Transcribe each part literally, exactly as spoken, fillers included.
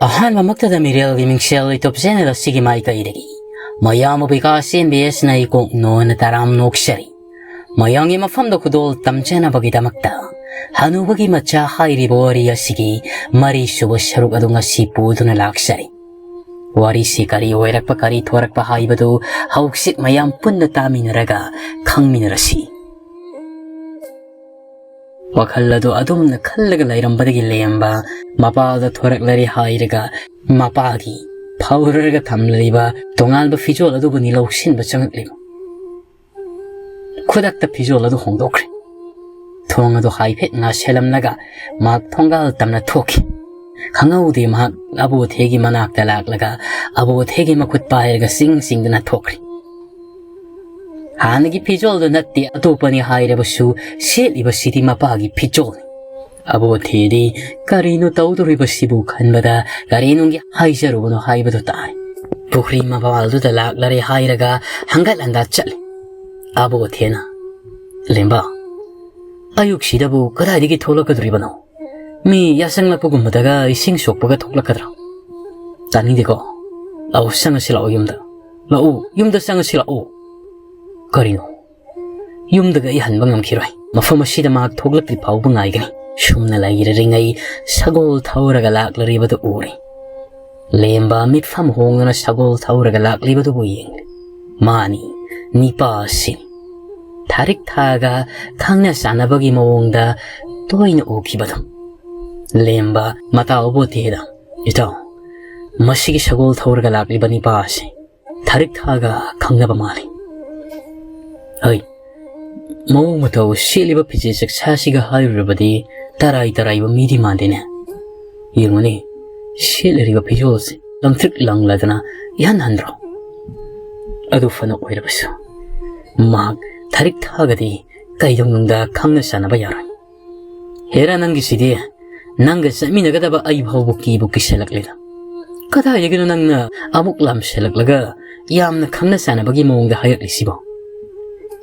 ꯑꯍꯥꯟꯕꯃꯛꯇꯗ ꯃꯤꯔꯦꯜꯒꯤ ꯃꯤꯡꯁꯦꯜ YouTube channel ꯑꯁꯤꯒꯤ ꯃꯥꯏꯀꯩꯗꯒꯤ ꯃꯌꯥꯝꯕꯨ ꯕꯤꯀꯥꯁ ꯑꯦꯝ ꯕꯤ ꯑꯦꯁꯅ ꯏꯀꯣꯛ ꯅꯣꯟꯅ ꯇꯔꯥꯝ ꯅꯣꯛꯆꯔꯤ꯫ ꯃꯌꯥꯝꯒꯤ ꯃꯐꯝꯗ ꯈꯨꯗꯣꯜ ꯇꯝꯖꯅꯕꯒꯤꯗꯃꯛꯇ ꯍꯅꯨꯕꯒꯤ ꯃꯆꯥ ꯍꯥꯏꯔꯤꯕ ꯋꯥꯔꯤ ꯑꯁꯤꯒꯤ ꯃꯔꯤꯁꯨꯕ ꯁꯔꯨꯛ ꯑꯗꯨ ꯉꯁꯤ ꯄꯨꯗꯨꯅ ꯂꯥꯛꯆꯔꯤ꯫ ꯋꯥꯔꯤꯁꯤ ꯀꯔꯤ ꯑꯣꯏꯔꯛꯄ, ꯀꯔꯤ ꯊꯣꯔꯛꯄ ꯍꯥꯏꯕꯗꯨ ꯍꯧꯖꯤꯛ ꯃꯌꯥꯝ ꯄꯨꯟꯅ ꯇꯥꯃꯤꯟꯅꯔꯒ ꯈꯪꯃꯤꯟꯅꯔꯁꯤ꯫ ꯋꯥꯈꯜ ꯑꯗꯨ ꯑꯗꯨꯝꯅ ꯈꯜꯂꯒ ꯂꯩꯔꯝꯕꯗꯒꯤ ꯂꯦꯝꯕ ꯃꯄꯥꯗ ꯊꯣꯔꯛꯂꯔꯦ ꯍꯥꯏꯔꯒ ꯃꯄꯥꯒꯤ ꯐꯧꯔꯒ ꯊꯝꯂꯤꯕ ꯇꯣꯉꯥꯟꯕ ꯐꯤꯖꯣꯜ ꯑꯗꯨꯕꯨꯅꯤ ꯂꯧꯁꯤꯟꯕ ꯆꯪꯂꯛꯂꯤꯕ꯫ ꯈꯨꯗꯛꯇ ꯐꯤꯖꯣꯜ ꯑꯗꯨ ꯍꯣꯡꯗꯣꯛꯈ꯭ꯔꯦ꯫ ꯊꯣꯡ ꯑꯗꯨ ꯍꯥꯏꯐꯦꯠ ꯉꯥꯁꯦꯜꯂꯝꯂꯒ ꯃꯍꯥꯛ ꯊꯣꯡꯒꯥꯜ ꯇꯝꯅ ꯊꯣꯛꯈꯤ꯫ ꯈꯪꯍꯧꯗꯦ ꯃꯍꯥꯛ ꯑꯕꯣꯊꯦꯒꯤ ꯃꯅꯥꯛꯇ ꯂꯥꯛꯂꯒ ꯑꯕꯣꯊꯦꯒꯤ ꯃꯈꯨꯠ ꯄꯥꯏꯔꯒ ꯆꯤꯡ ꯆꯤꯡꯗꯨꯅ ꯊꯣꯛꯈ꯭ꯔꯦ꯫ ꯍꯥꯟꯅꯒꯤ ꯐꯤꯖꯣꯜꯗꯨ ꯅꯠꯇꯦ, ꯑꯇꯣꯞꯄꯅꯤ ꯍꯥꯏꯔꯕꯁꯨ ꯁꯦꯠꯂꯤꯕꯁꯤꯗꯤ ꯃꯄꯥꯒꯤ ꯐꯤꯖꯣꯜꯅꯤ꯫ ꯑꯕꯣꯊꯦꯗꯤ ꯀꯔꯤꯅꯣ ꯇꯧꯗꯣꯔꯤꯕꯁꯤꯕꯨ ꯈꯟꯕꯗ ꯀꯔꯤ ꯅꯨꯡꯒꯤ ꯍꯥꯏꯖꯔꯨꯕꯅꯣ ꯍꯥꯏꯕꯗꯨ ꯇꯥꯔꯦ꯫ ꯄꯨꯈ꯭ꯔꯤ ꯃꯄꯥꯜꯗꯨꯗ ꯂꯥꯛꯂꯔꯦ ꯍꯥꯏꯔꯒ ꯍꯪꯒꯠ ꯍꯟꯗꯥ ꯆꯠꯂꯤ꯫ ꯑꯕꯣꯊꯦꯅ, "ꯂꯦꯝꯕ, ꯑꯌꯨꯛꯁꯤꯗꯕꯨ ꯀꯗꯥꯏꯗꯒꯤ ꯊꯣꯛꯂꯛꯀꯗꯣꯔꯤꯕꯅꯣ? ꯃꯤ ꯌꯥꯆꯪꯂꯛꯄꯒꯨꯝꯕꯗꯒ ꯏꯁꯤꯡ ꯁꯣꯛꯄꯒ ꯊꯣꯛꯂꯛꯀꯗ꯭ꯔꯣ? ꯇꯥꯅꯤꯡꯗꯦꯀꯣ꯫ ꯂꯥꯛꯑꯣ, ꯆꯪꯉꯁꯤ ꯂꯥꯛꯑꯣ ꯌꯨꯝꯗ꯫ ꯂꯥꯛꯑꯣ, ꯌꯨꯝꯗ ꯆꯪꯉꯁꯤ ꯂꯥꯛꯑꯣ꯫" ꯀꯔꯤꯅꯣ? ꯌꯨꯝꯗꯒ ꯑꯩ ꯍꯟꯕ ꯉꯝꯈꯤꯔꯣꯏ꯫ ꯃꯐꯝ ꯑꯁꯤꯗ ꯃꯍꯥꯛ ꯊꯣꯛꯂꯛꯇ꯭ꯔꯤ ꯐꯥꯎꯕ ꯉꯥꯏꯒꯅꯤ꯫ ꯁꯨꯝꯅ ꯂꯩꯔꯔꯤꯉꯩ ꯁꯒꯣꯜ ꯊꯧꯔꯒ ꯂꯥꯛꯂꯔꯤꯕꯗꯨ ꯎꯔꯦ꯫ ꯂꯦꯝꯕ ꯃꯤꯠꯐꯝ ꯍꯣꯡꯗꯨꯅ ꯁꯒꯣꯜ ꯊꯧꯔꯒ ꯂꯥꯛꯂꯤꯕꯗꯨꯕꯨ ꯌꯦꯡꯂꯤ꯫ ꯃꯥꯅꯤ, ꯅꯤꯄꯥ ꯑꯁꯤꯅꯤ꯫ ꯊꯥꯔꯤꯛ ꯊꯥꯒ ꯈꯪꯅ ꯆꯥꯟꯅꯕꯒꯤ ꯃꯑꯣꯡꯗ ꯇꯣꯏꯅ ꯎꯈꯤꯕꯗꯨ꯫ ꯂꯦꯝꯕ ꯃꯇꯥꯎ ꯑꯕꯣꯊꯦꯗ, "ꯏꯇꯥꯎ, ꯃꯁꯤꯒꯤ ꯁꯒꯣꯜ ꯊꯧꯔꯒ ꯂꯥꯛꯂꯤꯕ ꯅꯤꯄꯥ ꯑꯁꯤ ꯊꯥꯔꯤꯛ ꯊꯥꯒ ꯈꯪꯅꯕ ꯃꯥꯜꯂꯤ꯫ ꯍꯩ, ꯃꯑꯣꯡ ꯃꯇꯧ, ꯁꯦꯠꯂꯤꯕ ꯐꯤꯖꯦꯠ ꯆꯛꯁꯥꯁꯤꯒ ꯍꯥꯏꯔꯨꯔꯕꯗꯤ ꯇꯔꯥꯏ ꯇꯔꯥꯏꯕ ꯃꯤꯗꯤ ꯃꯥꯟꯗꯦꯅꯦ꯫ ꯌꯦꯡꯉꯨꯅꯦ, ꯁꯦꯠꯂꯤꯕ ꯐꯤꯖꯣꯜꯁꯦ ꯂꯪꯇ꯭ꯔꯤꯛ ꯂꯪꯂꯗꯅ ꯏꯍꯟ ꯍꯟꯗ꯭ꯔꯣ? ꯑꯗꯨ ꯐꯅ ꯑꯣꯏꯔꯕꯁꯨ ꯃꯍꯥꯛ ꯊꯥꯔꯤꯛ ꯊꯥꯒꯗꯤ ꯀꯩꯗꯧꯅꯨꯡꯗ ꯈꯪꯅ ꯆꯥꯟꯅꯕ ꯌꯥꯔꯣꯏ꯫ ꯍꯦꯔꯥ, ꯅꯪꯒꯤꯁꯤꯗꯤ ꯅꯪꯒ ꯆꯠꯃꯤꯟꯅꯒꯗꯕ ꯑꯩ ꯐꯥꯎꯕ ꯀꯤꯕꯨ ꯀꯤꯁꯜꯂꯛꯂꯦꯗ꯫ ꯀꯗꯥꯏꯗꯒꯤꯅꯣ ꯅꯪꯅ ꯑꯃꯨꯛ ꯂꯥꯝꯁꯤꯜꯂꯛꯂꯒ ꯌꯥꯝꯅ ꯈꯪꯅ ꯆꯥꯟꯅꯕꯒꯤ ꯃꯑꯣꯡꯗ ꯍꯥꯏꯔꯛꯂꯤꯁꯤꯕꯣ?"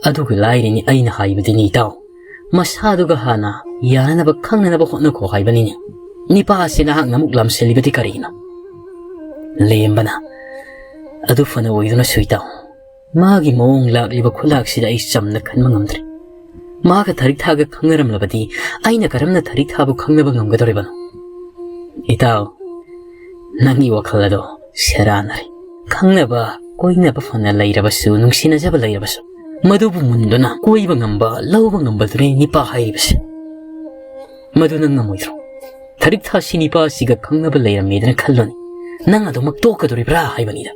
"ꯑꯗꯨꯒ ꯂꯥꯏꯔꯤꯅꯤ ꯑꯩꯅ ꯍꯥꯏꯕꯗꯤꯅꯦ ꯏꯇꯥꯎ, ꯃꯁꯥꯗꯨꯒ ꯍꯥꯟꯅ ꯌꯥꯅꯅꯕ ꯈꯪꯅꯅꯕ ꯍꯣꯠꯅꯈꯣ ꯍꯥꯏꯕꯅꯤꯅꯦ꯫ "ꯅꯤꯄꯥ ꯑꯁꯤ ꯅꯍꯥꯛꯅ ꯑꯃꯨꯛ ꯂꯝꯁꯤꯜꯂꯤꯕꯗꯤ ꯀꯔꯤꯒꯤꯅꯣ?" ꯂꯦꯝꯕꯅ, "ꯑꯗꯨ ꯐꯅ ꯑꯣꯏꯗꯨꯅꯁꯨ ꯏꯇꯥꯎ, ꯃꯥꯒꯤ ꯃꯑꯣꯡ ꯂꯥꯛꯂꯤꯕ ꯈꯨꯂꯥꯛꯁꯤꯗ ꯑꯩ ꯆꯝꯅ ꯈꯟꯕ ꯉꯝꯗ꯭ꯔꯦ꯫ ꯃꯥꯒ ꯊꯔꯤꯛ ꯊꯥꯒ ꯈꯪꯅꯔꯝꯂꯕꯗꯤ ꯑꯩꯅ ꯀꯔꯝꯅ ꯊꯔꯤꯛ ꯊꯥꯕꯨ ꯈꯪꯅꯕ ꯉꯝꯒꯗꯧꯔꯤꯕꯅꯣ?" "ꯏꯇꯥꯎ, ꯅꯪꯒꯤ ꯋꯥꯈꯜ ꯑꯗꯣ ꯁꯦꯔꯥꯟꯅꯔꯦ꯫ ꯈꯪꯅꯕ, ꯀꯣꯏꯅꯕ ꯐꯅ ꯂꯩꯔꯕꯁꯨ, ꯅꯨꯡꯁꯤꯅꯖꯕ ꯂꯩꯔꯕꯁꯨ, ꯃꯗꯨꯕꯨ ꯃꯨꯟꯗꯨꯅ ꯀꯣꯏꯕ ꯉꯝꯕ, ꯂꯧꯕ ꯉꯝꯕꯗꯨꯅꯤ ꯅꯤꯄꯥ ꯍꯥꯏꯔꯤꯕꯁꯦ꯫ ꯃꯗꯨ ꯅꯪ ꯉꯝꯃꯣꯏꯗ꯭ꯔꯣ? ꯊꯔꯤꯛ ꯊꯥꯁꯤ ꯅꯤꯄꯥ ꯑꯁꯤꯒ ꯈꯪꯅꯕ ꯂꯩꯔꯝꯃꯦꯗꯅ ꯈꯜꯂꯣꯅꯦ, ꯅꯪ ꯑꯗꯨꯃꯛ ꯇꯣꯛꯀꯗꯣꯔꯤꯕ꯭ꯔꯥ ꯍꯥꯏꯕꯅꯤꯗ?"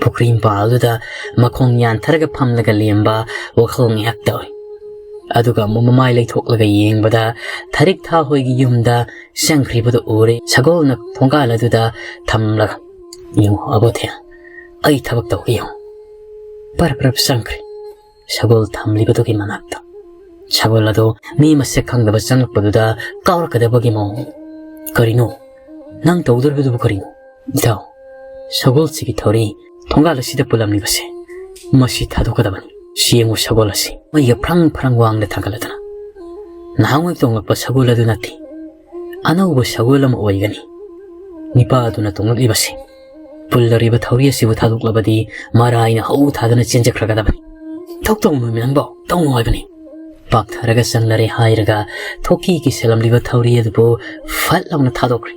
ꯄꯨꯈ꯭ꯔꯤ ꯃꯄꯥꯜꯗꯨꯗ ꯃꯈꯣꯡ ꯌꯥꯟꯊꯔꯒ ꯐꯝꯂꯒ ꯂꯦꯝꯕ ꯋꯥꯈꯜ ꯉꯥꯏꯍꯥꯛ ꯇꯧꯏ꯫ ꯑꯗꯨꯒ ꯑꯃꯨꯛ ꯃꯃꯥꯏ ꯂꯩꯊꯣꯛꯂꯒ ꯌꯦꯡꯕꯗ ꯊꯔꯤꯛ ꯊꯥ ꯍꯣꯏꯒꯤ ꯌꯨꯝꯗ ꯆꯪꯈ꯭ꯔꯤꯕꯗꯨ ꯎꯔꯦ꯫ ꯁꯒꯣꯜꯅ ꯊꯣꯡꯒꯥꯜ ꯑꯗꯨꯗ ꯊꯝꯂꯒ, "ꯌꯦꯡꯉꯨ ꯑꯕꯣꯊꯦ, ꯑꯩ ꯊꯕꯛ ꯇꯧꯒꯦ ꯌꯦꯡꯉꯨ꯫" ꯄꯔꯞ ꯄꯔꯞ ꯆꯪꯈ꯭ꯔꯦ ꯁꯒꯣꯜ ꯊꯝꯂꯤꯕꯗꯨꯒꯤ ꯃꯅꯥꯛꯇ꯫ ꯁꯒꯣꯜ ꯑꯗꯨ ꯃꯤ ꯃꯁꯛ ꯈꯪꯗꯕ ꯆꯪꯂꯛꯄꯗꯨꯗ ꯀꯥꯎꯔꯛꯀꯗꯕꯒꯤ ꯃꯑꯣꯡ꯫ "ꯀꯔꯤꯅꯣ? ꯅꯪ ꯇꯧꯗꯧꯔꯤꯕꯗꯨꯕꯨ ꯀꯔꯤꯅꯣ?" "ꯏꯇꯥꯎ, ꯁꯒꯣꯜꯁꯤꯒꯤ ꯊꯧꯔꯤ ꯊꯣꯡꯒꯥꯜ ꯑꯁꯤꯗ ꯄꯨꯜꯂꯝꯂꯤꯕꯁꯦ, ꯃꯁꯤ ꯊꯥꯗꯣꯛꯀꯗꯕꯅꯤ꯫ ꯁꯤ ꯌꯦꯡꯉꯨ ꯁꯒꯣꯜ ꯑꯁꯤ ꯃꯩꯒ ꯐ꯭ꯔꯪ ꯐ꯭ꯔꯪ ꯋꯥꯡꯅ ꯊꯥꯡꯒꯠꯂꯗꯅ꯫ ꯅꯍꯥꯟꯋꯥꯏ ꯇꯣꯡꯂꯛꯄ ꯁꯒꯣꯜ ꯑꯗꯨ ꯅꯠꯇꯦ꯫ ꯑꯅꯧꯕ ꯁꯒꯣꯜ ꯑꯃ ꯑꯣꯏꯒꯅꯤ ꯅꯤꯄꯥ ꯑꯗꯨꯅ ꯇꯣꯡꯂꯛꯂꯤꯕꯁꯤ꯫ ꯄꯨꯜꯂꯔꯤꯕ ꯊꯧꯔꯤ ꯑꯁꯤꯕꯨ ꯊꯥꯗꯣꯛꯂꯕꯗꯤ ꯃꯔꯥꯏꯅ ꯍꯧ ꯊꯥꯗꯅ ꯆꯦꯟꯖꯈ꯭ꯔꯒꯗꯕꯅꯤ꯫ ꯊꯣꯛ ꯇꯧꯅꯨ ꯅꯪꯕꯣ, ꯇꯧꯅꯨ ꯍꯥꯏꯕꯅꯤ꯫" ꯄꯥꯛꯊꯔꯒ ꯆꯪꯂꯔꯦ ꯍꯥꯏꯔꯒ ꯊꯣꯛꯀꯤ ꯀꯤꯁꯜꯂꯝꯂꯤꯕ ꯊꯧꯔꯤ ꯑꯗꯨꯕꯨ ꯐꯠ ꯂꯥꯎꯅ ꯊꯥꯗꯣꯛꯈ꯭ꯔꯦ꯫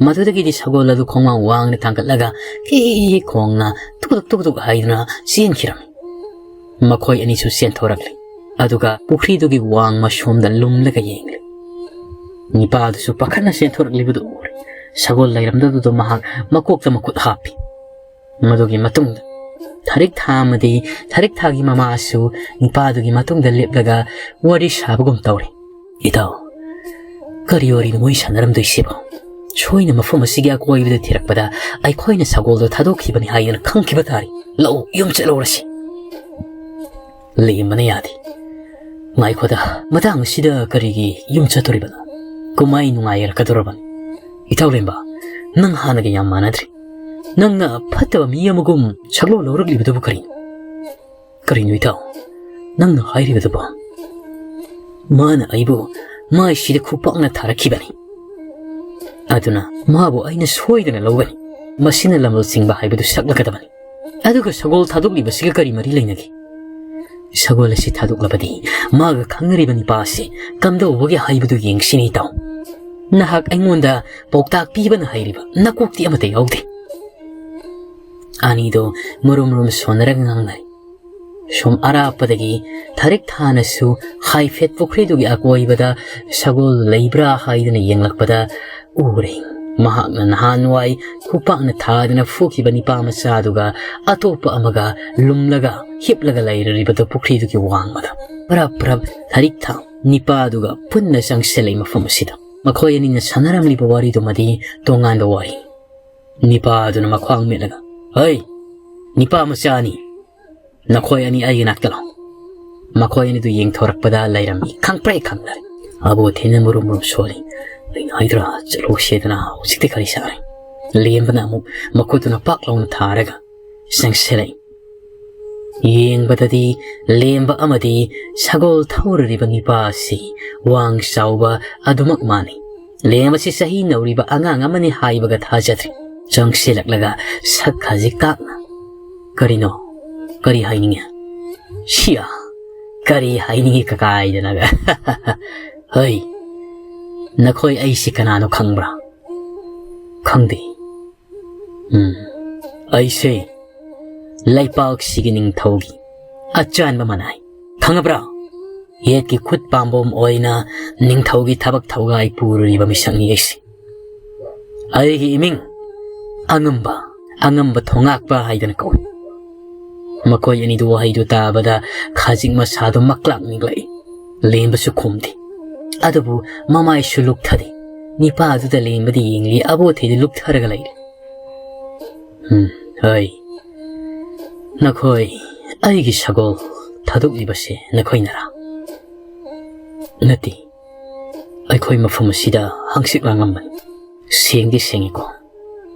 ꯃꯗꯨꯗꯒꯤꯗꯤ ꯁꯒꯣꯜ ꯑꯗꯨ ꯈꯣꯡꯃꯥꯡ ꯋꯥꯡꯅ ꯊꯥꯡꯒꯠꯂꯒ ꯀꯤ ꯈꯣꯡꯅ ꯇꯨꯛ ꯇꯨꯛ ꯇꯨꯛ ꯇꯨꯛ ꯍꯥꯏꯗꯨꯅ ꯆꯦꯟꯈꯤꯔꯝꯃꯤ꯫ ꯃꯈꯣꯏ ꯑꯅꯤꯁꯨ ꯆꯦꯟꯊꯣꯔꯛꯂꯤ꯫ ꯑꯗꯨꯒ ꯄꯨꯈ꯭ꯔꯤꯗꯨꯒꯤ ꯋꯥꯡ ꯃꯁꯣꯝꯗ ꯂꯨꯝꯂꯒ ꯌꯦꯡꯂꯤ꯫ ꯅꯤꯄꯥꯗꯨꯁꯨ ꯄꯥꯈꯠꯅ ꯆꯦꯟꯊꯣꯔꯛꯂꯤꯕꯗꯨ ꯎꯔꯦ꯫ ꯁꯒꯣꯜ ꯂꯩꯔꯝꯗꯕꯗꯨꯗ ꯃꯍꯥꯛ ꯃꯀꯣꯛꯇ ꯃꯈꯨꯠ ꯍꯥꯞꯄꯤ꯫ ꯃꯗꯨꯒꯤ ꯃꯇꯨꯡꯗ ꯊꯔꯤꯛ ꯊꯥ ꯑꯃꯗꯤ ꯊꯔꯤꯛ ꯊꯥꯒꯤ ꯃꯃꯥꯁꯨ ꯅꯤꯄꯥꯗꯨꯒꯤ ꯃꯇꯨꯡꯗ ꯂꯦꯞꯂꯒ ꯋꯥꯔꯤ ꯁꯥꯕꯒꯨꯝ ꯇꯧꯔꯤ꯫ "ꯏꯇꯥꯎ, ꯀꯔꯤ ꯋꯥꯔꯤꯅꯣ ꯃꯣꯏ ꯁꯥꯟꯅꯔꯝꯗꯣꯏꯁꯤꯕꯣ? ꯁꯣꯏꯅ ꯃꯐꯝ ꯑꯁꯤꯒꯤ ꯑꯀꯣꯏꯕꯗ ꯊꯤꯔꯛꯄꯗ ꯑꯩꯈꯣꯏꯅ ꯁꯒꯣꯜꯗꯣ ꯊꯥꯗꯣꯛꯈꯤꯕꯅꯤ ꯍꯥꯏꯗꯅ ꯈꯪꯈꯤꯕ ꯇꯥꯔꯦ꯫ ꯂꯥꯛꯑꯣ, ꯌꯨꯝ ꯆꯠꯂꯨꯔꯁꯤ꯫" ꯂꯦꯝꯕꯅ ꯌꯥꯗꯦ꯫ "ꯉꯥꯏꯈꯣꯗ, ꯃꯇꯥꯡ ꯑꯁꯤꯗ ꯀꯔꯤꯒꯤ ꯌꯨꯝ ꯆꯠꯇꯣꯔꯤꯕꯅꯣ? ꯀꯨꯝꯍꯩ ꯅꯨꯡꯉꯥꯏꯔꯛꯀꯗꯧꯔꯕꯅꯤ꯫ ꯏꯇꯥꯎ ꯂꯦꯝꯕ, ꯅꯪ ꯍꯥꯟꯅꯒ ꯌꯥꯝ ꯃꯥꯟꯅꯗ꯭ꯔꯤ꯫ ꯅꯪꯅ ꯐꯠꯇꯕ ꯃꯤ ꯑꯃꯒꯨꯝ ꯁꯛꯂꯣꯟ ꯂꯧꯔꯛꯂꯤꯕꯗꯨꯕꯨ ꯀꯔꯤꯅꯣ?" "ꯀꯔꯤꯅꯣ ꯏꯇꯥꯎ ꯅꯪꯅ ꯍꯥꯏꯔꯤꯕꯗꯨꯕꯣ?" "ꯃꯥꯅ ꯑꯩꯕꯨ ꯃꯥꯏꯁꯤꯗ ꯈꯨꯄꯥꯛꯅ ꯊꯥꯔꯛꯈꯤꯕꯅꯤ꯫ ꯑꯗꯨꯅ ꯃꯥꯕꯨ ꯑꯩꯅ ꯁꯣꯏꯗꯅ ꯂꯧꯒꯅꯤ꯫ ꯃꯁꯤꯅ ꯂꯃꯟ ꯆꯤꯡꯕ ꯍꯥꯏꯕꯗꯨ ꯁꯛꯂꯒꯗꯕꯅꯤ꯫ ꯑꯗꯨꯒ ꯁꯒꯣꯜ ꯊꯥꯗꯣꯛꯂꯤꯕꯁꯤꯒ ꯀꯔꯤ ꯃꯔꯤ ꯂꯩꯅꯒꯦ? ꯁꯒꯣꯜ ꯑꯁꯤ ꯊꯥꯗꯣꯛꯂꯕꯗꯤ ꯃꯥꯒ ꯈꯪꯅꯔꯤꯕ ꯅꯤꯄꯥ ꯑꯁꯤ ꯀꯝꯗꯧꯕꯒꯦ ꯍꯥꯏꯕꯗꯨ ꯌꯦꯡꯁꯤꯅꯦ, ꯏꯇꯥꯎ꯫ ꯅꯍꯥꯛ ꯑꯩꯉꯣꯟꯗ ꯄꯥꯎꯇꯥꯛ ꯄꯤꯕꯅ ꯍꯩꯔꯤꯕ ꯅꯀꯣꯛꯇꯤ ꯑꯃꯠꯇ ꯌꯥꯎꯗꯦ꯫ ꯑꯅꯤꯗꯣ ꯃꯔꯨꯝ ꯃꯔꯨꯝ ꯁꯣꯟꯅꯔꯒ ꯉꯥꯡꯅꯔꯤ꯫ ꯁꯣꯝ ꯑꯔꯥꯞꯄꯗꯒꯤ ꯊꯥꯔꯤꯛ ꯊꯥꯅꯁꯨ ꯍꯥꯏꯐꯦꯠ ꯄꯨꯈ꯭ꯔꯤꯗꯨꯒꯤ ꯑꯀꯣꯏꯕꯗ ꯁꯒꯣꯜ ꯂꯩꯕ꯭ꯔꯥ ꯍꯥꯏꯗꯅ ꯌꯦꯡꯂꯛꯄꯗ ꯎꯔꯦ꯫ ꯃꯍꯥꯛꯅ ꯅꯍꯥꯟꯋꯥꯏ ꯈꯨꯄꯥꯛꯅ ꯊꯥꯗꯅ ꯐꯨꯈꯤꯕ ꯅꯤꯄꯥ ꯃꯆꯥꯗꯨꯒ ꯑꯇꯣꯞꯄ ꯑꯃꯒ ꯂꯨꯝꯂꯒ ꯍꯤꯞꯂꯒ ꯂꯩꯔꯔꯤꯕꯗꯨ ꯄꯨꯈ꯭ꯔꯤꯗꯨꯒꯤ ꯋꯥꯡꯃꯗ꯫ ꯄꯔꯞ ꯄꯔꯞ ꯊꯥꯔꯤꯛ ꯊꯥ ꯅꯤꯄꯥꯗꯨꯒ ꯄꯨꯟꯅ ꯆꯪꯁꯤꯜꯂꯛꯏ ꯃꯐꯝ ꯑꯁꯤꯗ꯫ ꯃꯈꯣꯏ ꯑꯅꯤꯅ ꯁꯥꯟꯅꯔꯝꯂꯤꯕ ꯋꯥꯔꯤꯗꯨꯃꯗꯤ ꯇꯣꯉꯥꯟꯕ ꯋꯥꯔꯤ꯫ ꯅꯤꯄꯥꯗꯨꯅ ꯃꯈ꯭ꯋꯥꯡ ꯃꯦꯠꯂꯒ, "ꯍꯩ, ꯅꯤꯄꯥ ꯃꯆꯥꯅꯤ, ꯅꯈꯣꯏ ꯑꯅꯤ ꯑꯩꯒꯤ ꯅꯥꯛꯇ ꯂꯥꯛꯑꯣ꯫" ꯃꯈꯣꯏ ꯑꯅꯤꯗꯨ ꯌꯦꯡꯊꯣꯔꯛꯄꯗ ꯂꯩꯔꯝꯃꯤ ꯈꯪꯄ꯭ꯔꯦꯛ ꯈꯪꯗꯔꯦ꯫ ꯑꯕꯣꯊꯦꯅ ꯃꯨꯔꯨꯝ ꯃꯨꯔꯨꯝ ꯁꯣꯜꯂꯤ꯫ "ꯑꯩꯅ ꯍꯥꯏꯗ꯭ꯔꯥ, ꯆꯠꯂꯣꯁꯦꯗꯅ, ꯍꯧꯖꯤꯛꯇꯤ ꯀꯔꯤ ꯁꯥꯔꯦ?" ꯂꯦꯝꯕꯅ ꯑꯃꯨꯛ ꯃꯈꯨꯠꯇꯨꯅ ꯄꯥꯛ ꯂꯥꯎꯅ ꯊꯥꯔꯒ ꯆꯪꯁꯤꯜꯂꯛꯏ꯫ ꯌꯦꯡꯕꯗꯗꯤ ꯂꯦꯝꯕ ꯑꯃꯗꯤ ꯁꯒꯣꯜ ꯊꯧꯔꯤꯕ ꯅꯤꯄꯥ ꯑꯁꯤ ꯋꯥꯡ ꯆꯥꯎꯕ ꯑꯗꯨꯃꯛ ꯃꯥꯟꯅꯩ꯫ ꯂꯦꯝꯕꯁꯤ ꯆꯍꯤ ꯅꯧꯔꯤꯕ ꯑꯉꯥꯡ ꯑꯃꯅꯤ ꯍꯥꯏꯕꯒ ꯊꯥꯖꯗ꯭ꯔꯤ꯫ ꯆꯪꯁꯤꯜꯂꯛꯂꯒ ꯁꯛ ꯈꯖꯤꯛ ꯀꯥꯛꯅ, "ꯀꯔꯤꯅꯣ? ꯀꯔꯤ ꯍꯥꯏꯅꯤꯡꯉꯤ?" "ꯁꯤꯌꯥ, ꯀꯔꯤ ꯍꯥꯏꯅꯤꯡꯉꯤ ꯀꯀꯥ ꯍꯥꯏꯗꯅꯒ?" "ꯍꯩ, ꯅꯈꯣꯏ ꯑꯩꯁꯤ ꯀꯅꯥꯅꯣ ꯈꯪꯕ꯭ꯔꯥ?" "ꯈꯪꯗꯦ꯫" "ꯎꯝ, ꯑꯩꯁꯦ ꯂꯩꯄꯥꯛꯁꯤꯒꯤ ꯅꯤꯡꯊꯧꯒꯤ ꯑꯆꯥꯟꯕ ꯃꯅꯥꯏ꯫ ꯈꯪꯉꯕ꯭ꯔꯥ? ꯌꯦꯠꯀꯤ ꯈꯨꯠ ꯄꯥꯝꯕꯣꯝ ꯑꯣꯏꯅ ꯅꯤꯡꯊꯧꯒꯤ ꯊꯕꯛ ꯊꯧꯒꯥꯏ ꯄꯨꯔꯤꯕ ꯃꯤꯁꯛꯅꯤ ꯑꯩꯁꯦ꯫ ꯑꯩꯒꯤ ꯏꯃꯤꯡ ꯑꯉꯝꯕ, ꯑꯉꯝꯕ ꯊꯣꯉꯥꯛꯄ ꯍꯥꯏꯗꯅ ꯀꯧꯏ꯫" ꯃꯈꯣꯏ ꯑꯅꯤꯗꯨ ꯋꯥꯍꯩꯗꯨ ꯇꯥꯕꯗ ꯈꯖꯤꯛ ꯃꯁꯥꯗꯨ ꯃꯛꯂꯥꯛ ꯅꯤꯛꯂꯛꯏ꯫ ꯂꯦꯝꯕꯁꯨ ꯈꯨꯝꯗꯦ꯫ ꯑꯗꯨꯕꯨ ꯃꯃꯥꯏꯁꯨ ꯂꯨꯛꯊꯗꯦ꯫ ꯅꯤꯄꯥꯗꯨꯗ ꯂꯦꯝꯕꯗꯤ ꯌꯦꯡꯂꯤ, ꯑꯕꯣꯊꯩꯗꯤ ꯂꯨꯛꯊꯔꯒ ꯂꯩꯔꯦ꯫ "ꯎꯝ, ꯍꯣꯏ꯫ ꯅꯈꯣꯏ ꯑꯩꯒꯤ ꯁꯒꯣꯜ ꯊꯥꯗꯣꯛꯂꯤꯕꯁꯦ ꯅꯈꯣꯏꯅꯔꯥ?" "ꯅꯠꯇꯦ꯫ ꯑꯩꯈꯣꯏ ꯃꯐꯝ ꯑꯁꯤꯗ ꯍꯪꯆꯤꯠ ꯂꯥꯡꯂꯝꯕꯅꯤ꯫ ꯁꯦꯡꯗꯤ ꯁꯦꯡꯉꯤꯀꯣ꯫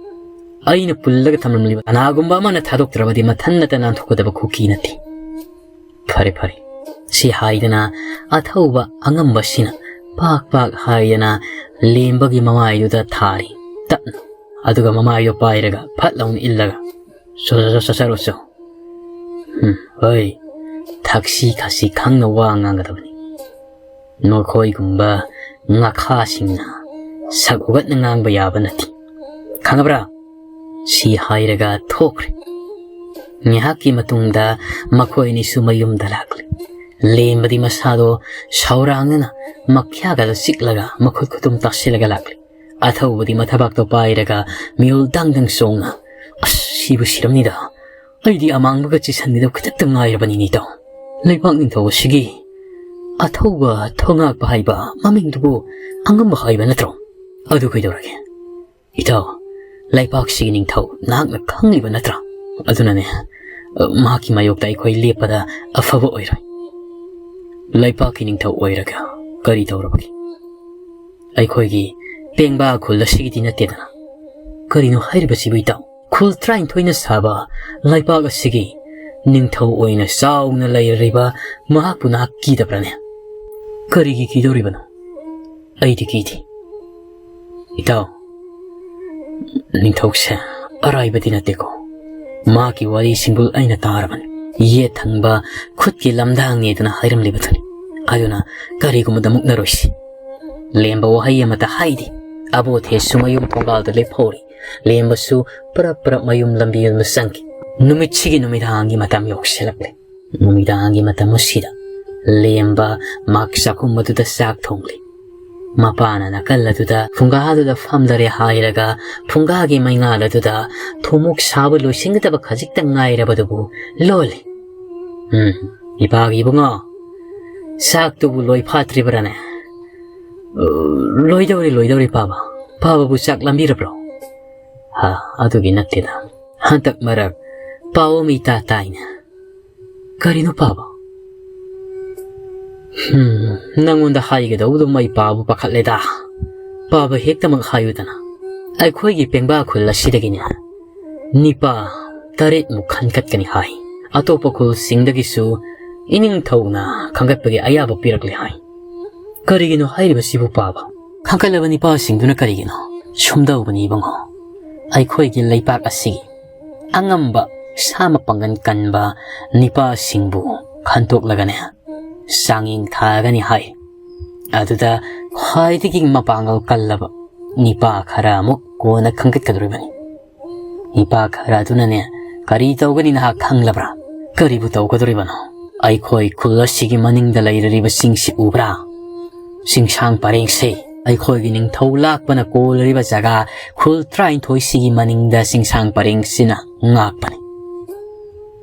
ꯑꯩꯅ ꯄꯨꯜꯂꯒ ꯊꯝꯂꯝꯂꯤꯕ ꯀꯅꯥꯒꯨꯝꯕ ꯑꯃꯅ ꯊꯥꯗꯣꯛꯇ꯭ꯔꯕꯗꯤ ꯃꯊꯟꯅꯇ ꯅꯥꯟꯊꯣꯛꯀꯗꯕ ꯈꯨꯀꯤ ꯅꯠꯇꯦ꯫" "ꯐꯔꯦ, ꯐꯔꯦ꯫" ꯁꯤ ꯍꯥꯏꯗꯅ ꯑꯊꯧꯕ ꯑꯉꯝꯕꯁꯤꯅ ꯄꯥꯛ ꯄꯥꯛ ꯍꯥꯏꯗꯅ ꯂꯦꯝꯕꯒꯤ ꯃꯃꯥꯏꯗꯨꯗ ꯊꯥꯔꯤ꯫ ꯇꯞꯅ꯫ ꯑꯗꯨꯒ ꯃꯃꯥꯏꯗꯣ ꯄꯥꯏꯔꯒ ꯐꯠ ꯂꯥꯎꯅ ꯏꯜꯂꯒ, "ꯆꯣ, ꯆꯣ, ꯆꯣ, ꯆꯠꯆꯔꯣ ꯆꯣ꯫ ꯎꯝ, ꯍꯣꯏ, ꯊꯛꯁꯤ ꯈꯥꯁꯤ ꯈꯪꯅ ꯋꯥ ꯉꯥꯡꯒꯗꯕꯅꯤ꯫ ꯅꯈꯣꯏꯒꯨꯝꯕ ꯉꯥꯈꯥꯁꯤꯡꯅ ꯁꯛ ꯍꯨꯒꯠꯅ ꯉꯥꯡꯕ ꯌꯥꯕ ꯅꯠꯇꯦ꯫ ꯈꯪꯉꯕ꯭ꯔꯥ?" ꯁꯤ ꯍꯥꯏꯔꯒ ꯊꯣꯛꯈ꯭ꯔꯦ꯫ ꯉꯥꯏꯍꯥꯛꯀꯤ ꯃꯇꯨꯡꯗ ꯃꯈꯣꯏ ꯑꯅꯤꯁꯨ ꯃꯌꯨꯝꯗ ꯂꯥꯛꯂꯦ꯫ ꯂꯦꯝꯕꯗꯤ ꯃꯁꯥꯗꯣ ꯁꯥꯎꯔꯥꯡꯅꯅ ꯃꯈ꯭ꯌꯥꯒꯗ ꯆꯤꯛꯂꯒ ꯃꯈꯨꯠ ꯈꯨꯇꯨꯝ ꯇꯥꯁꯤꯜꯂꯒ ꯂꯥꯛꯂꯦ꯫ ꯑꯊꯧꯕꯗꯤ ꯃꯊꯕꯥꯛꯇꯣ ꯄꯥꯏꯔꯒ ꯃꯤꯍꯨꯜ ꯗꯪ ꯗꯪ ꯆꯣꯡꯅ, "ꯑꯁ, ꯁꯤꯕꯨ ꯁꯤꯔꯝꯅꯤꯗ꯫ ꯑꯩꯗꯤ ꯑꯃꯥꯡꯕꯒ ꯆꯤꯁꯟꯒꯗꯕ ꯈꯤꯇꯪꯇ ꯉꯥꯏꯔꯕꯅꯤꯅꯦ ꯏꯇꯥꯎ꯫ ꯂꯩꯕꯥꯛ ꯅꯤꯡꯊꯧ ꯑꯁꯤꯒꯤ ꯑꯊꯧꯕ ꯊꯣꯉꯥꯛꯄ ꯍꯥꯏꯕ ꯃꯃꯤꯡꯗꯨꯕꯨ ꯑꯉꯝꯕ ꯍꯥꯏꯕ ꯅꯠꯇ꯭ꯔꯣ? ꯑꯗꯨ ꯀꯩꯗꯧꯔꯒꯦ? ꯏꯇꯥꯎ, ꯂꯩꯄꯥꯛꯁꯤꯒꯤ ꯅꯤꯡꯊꯧ ꯅꯍꯥꯛꯅ ꯈꯪꯂꯤꯕ ꯅꯠꯇ꯭ꯔꯥ? ꯑꯗꯨꯅꯅꯦ, ꯃꯍꯥꯛꯀꯤ ꯃꯥꯌꯣꯛꯇ ꯑꯩꯈꯣꯏ ꯂꯦꯞꯄꯗ ꯑꯐꯕ ꯑꯣꯏꯔꯣꯏ꯫ ꯂꯩꯄꯥꯛꯀꯤ ꯅꯤꯡꯊꯧ ꯑꯣꯏꯔꯒ ꯀꯔꯤ ꯇꯧꯔꯕꯒꯦ? ꯑꯩꯈꯣꯏꯒꯤ ꯄꯦꯡꯕꯥ ꯈꯨꯜ ꯑꯁꯤꯒꯤꯗꯤ ꯅꯠꯇꯦꯗꯅ꯫ ꯀꯔꯤꯅꯣ ꯍꯥꯏꯔꯤꯕꯁꯤꯕꯨ ꯏꯇꯥꯎ? ꯈꯨꯜ ꯇꯔꯥꯅꯤꯊꯣꯏꯅ ꯁꯥꯕ ꯂꯩꯄꯥꯛ ꯑꯁꯤꯒꯤ ꯅꯤꯡꯊꯧ ꯑꯣꯏꯅ ꯆꯥꯎꯅ ꯂꯩꯔꯤꯕ ꯃꯍꯥꯛꯄꯨ ꯅꯍꯥꯛ ꯀꯤꯗꯕ꯭ꯔꯅꯦ? ꯀꯔꯤꯒꯤ ꯀꯤꯗꯧꯔꯤꯕꯅꯣ? ꯑꯩꯗꯤ ꯀꯤꯗꯦ꯫ ꯏꯇꯥꯎ, ꯅꯤꯡꯊꯧꯁꯦ ꯑꯔꯥꯏꯕꯗꯤ ꯅꯠꯇꯦꯀꯣ꯫ ꯃꯍꯥꯛꯀꯤ ꯋꯥꯔꯤ ꯁꯤꯡꯕꯨꯜ ꯑꯩꯅ ꯇꯥꯔꯕꯅꯤ꯫ ꯌꯦꯠ ꯊꯪꯕ ꯈꯨꯠꯀꯤ ꯂꯝꯗꯥꯡꯅꯦꯗꯅ ꯍꯥꯏꯔꯝꯂꯤꯕꯗꯨꯅꯤ꯫ ꯑꯗꯨꯅ ꯀꯔꯤꯒꯨꯝꯕꯗ ꯃꯨꯛꯅꯔꯣꯏꯁꯤ꯫ ꯂꯦꯝꯕ ꯋꯥꯍꯩ ꯑꯃꯇ ꯍꯥꯏꯗꯦ꯫ ꯑꯕꯣꯊꯦꯁꯨ ꯃꯌꯨꯝ ꯊꯣꯡꯒꯥꯜꯗ ꯂꯦꯞꯍꯧꯔꯤ꯫ ꯂꯦꯝꯕꯁꯨ ꯄꯔꯞ ꯄꯔꯞ ꯃꯌꯨꯝ ꯂꯝꯕꯤꯔꯣꯝꯗ ꯆꯪꯈꯤ꯫ ꯅꯨꯃꯤꯠꯁꯤꯒꯤ ꯅꯨꯃꯤꯗꯥꯡꯒꯤ ꯃꯇꯝ ꯌꯧꯁꯤꯜꯂꯛꯂꯦ꯫ ꯅꯨꯃꯤꯗꯥꯡꯒꯤ ꯃꯇꯝ ꯑꯁꯤꯗ ꯂꯦꯝꯕ ꯃꯍꯥꯛ ꯆꯥꯛꯈꯨꯝ ꯑꯗꯨꯗ ꯆꯥꯛ ꯊꯣꯡꯂꯤ꯫ ꯃꯄꯥꯅ ꯅꯥꯀꯜ ꯑꯗꯨꯗ ꯐꯨꯡꯒꯥꯗꯨꯗ ꯐꯝꯂꯔꯦ ꯍꯥꯏꯔꯒ ꯐꯨꯡꯒꯥꯒꯤ ꯃꯩꯉꯥꯜ ꯑꯗꯨꯗ ꯊꯨꯝꯃꯣꯛ ꯁꯥꯕ ꯂꯣꯏꯁꯤꯟꯒꯗꯕ ꯈꯖꯤꯛꯇ ꯉꯥꯏꯔꯕꯗꯨꯕꯨ ꯂꯣꯜꯂꯤ꯫ "ꯎꯝ, ꯏꯄꯥꯒꯤ ꯏꯕꯨꯡꯉꯣ, ꯆꯥꯛꯇꯨꯕꯨ ꯂꯣꯏ ꯐꯥꯠꯇ꯭ꯔꯤꯕ꯭ꯔꯥꯅꯦ? ꯑ, ꯂꯣꯏꯗꯧꯔꯦ, ꯂꯣꯏꯗꯧꯔꯦ, ꯄꯥꯕ꯫ ꯄꯥꯕꯕꯨ ꯆꯥꯛ ꯂꯥꯝꯕꯤꯔꯕ꯭ꯔꯣ?" "ꯍꯥ, ꯑꯗꯨꯒꯤ ꯅꯠꯇꯦꯗ꯫ ꯍꯟꯗꯛ ꯃꯔꯛ ꯄꯥꯎ ꯑꯃ ꯏꯇꯥ ꯇꯥꯏꯅꯦ꯫ ꯀꯔꯤꯅꯣ ꯄꯥꯕ?" "ꯍꯝ, ꯅꯪꯉꯣꯟꯗ ꯍꯥꯏꯒꯗꯧꯕꯗꯨ ꯃꯩ ꯄꯥꯕ ꯄꯥꯈꯠꯂꯦꯗ꯫ ꯄꯥꯕ ꯍꯦꯛꯇꯃꯛ ꯍꯥꯏꯌꯨꯗꯅ꯫ ꯑꯩꯈꯣꯏꯒꯤ ꯄꯦꯡꯕꯥ ꯈꯨꯜ ꯑꯁꯤꯗꯒꯤꯅꯦ ꯅꯤꯄꯥ ꯇꯔꯦꯠꯃꯨꯛ ꯈꯟꯒꯠꯀꯅꯤ ꯍꯥꯏ꯫ ꯑꯇꯣꯞꯄ ꯈꯨꯜꯁꯤꯡꯗꯒꯤꯁꯨ ꯏꯅꯤꯡꯊꯧꯅ ꯈꯟꯒꯠꯄꯒꯤ ꯑꯌꯥꯕ ꯄꯤꯔꯛꯂꯦ ꯍꯥꯏ꯫ ꯀꯔꯤꯒꯤꯅꯣ ꯍꯥꯏꯔꯤꯕꯁꯤꯕꯨ ꯄꯥꯕ? ꯈꯟꯒꯠꯂꯕ ꯅꯤꯄꯥꯁꯤꯡꯗꯨꯅ ꯀꯔꯤꯒꯤꯅꯣ? ꯁꯨꯝꯗꯧꯕꯅꯤ ꯏꯕꯨꯡꯉꯣ, ꯑꯩꯈꯣꯏꯒꯤ ꯂꯩꯄꯥꯛ ꯑꯁꯤꯒꯤ ꯑꯉꯝꯕ ꯁꯥ ꯃꯄꯥꯡꯒꯜ ꯀꯟꯕ ꯅꯤꯄꯥꯁꯤꯡꯕꯨ ꯈꯟꯗꯣꯛꯂꯒꯅꯦ, ꯆꯥꯡꯌꯦꯡ ꯊꯥꯒꯅꯤ ꯍꯥꯏ꯫ ꯑꯗꯨꯗ ꯈ꯭ꯋꯥꯏꯗꯒꯤ ꯃꯄꯥꯡꯒꯜ ꯀꯜꯂꯕ ꯅꯤꯄꯥ ꯈꯔ ꯑꯃꯨꯛ ꯀꯣꯟꯅ ꯈꯟꯒꯠꯀꯗꯧꯔꯤꯕꯅꯤ꯫ ꯅꯤꯄꯥ ꯈꯔ ꯑꯗꯨꯅꯅꯦ, ꯀꯔꯤ ꯇꯧꯒꯅꯤ ꯅꯍꯥꯛ ꯈꯪꯂꯕ꯭ꯔꯥ? ꯀꯔꯤꯕꯨ ꯇꯧꯒꯗꯧꯔꯤꯕꯅꯣ? ꯑꯩꯈꯣꯏ ꯈꯨꯜ ꯑꯁꯤꯒꯤ ꯃꯅꯤꯡꯗ ꯂꯩꯔꯤꯕꯁꯤꯡꯁꯤ ꯎꯕ꯭ꯔꯥ? ꯆꯤꯡꯁꯥꯡ ꯄꯔꯦꯡꯁꯦ, ꯑꯩꯈꯣꯏꯒꯤ ꯅꯤꯡꯊꯧ ꯂꯥꯛꯄꯅ ꯀꯣꯜꯂꯤꯕ ꯖꯒꯥ ꯈꯨꯜ ꯇꯔꯥꯅꯤꯊꯣꯏꯁꯤꯒꯤ ꯃꯅꯤꯡꯗ ꯆꯤꯡꯁꯥꯡ ꯄꯔꯦꯡꯁꯤꯅ ꯉꯥꯛꯄꯅꯤ꯫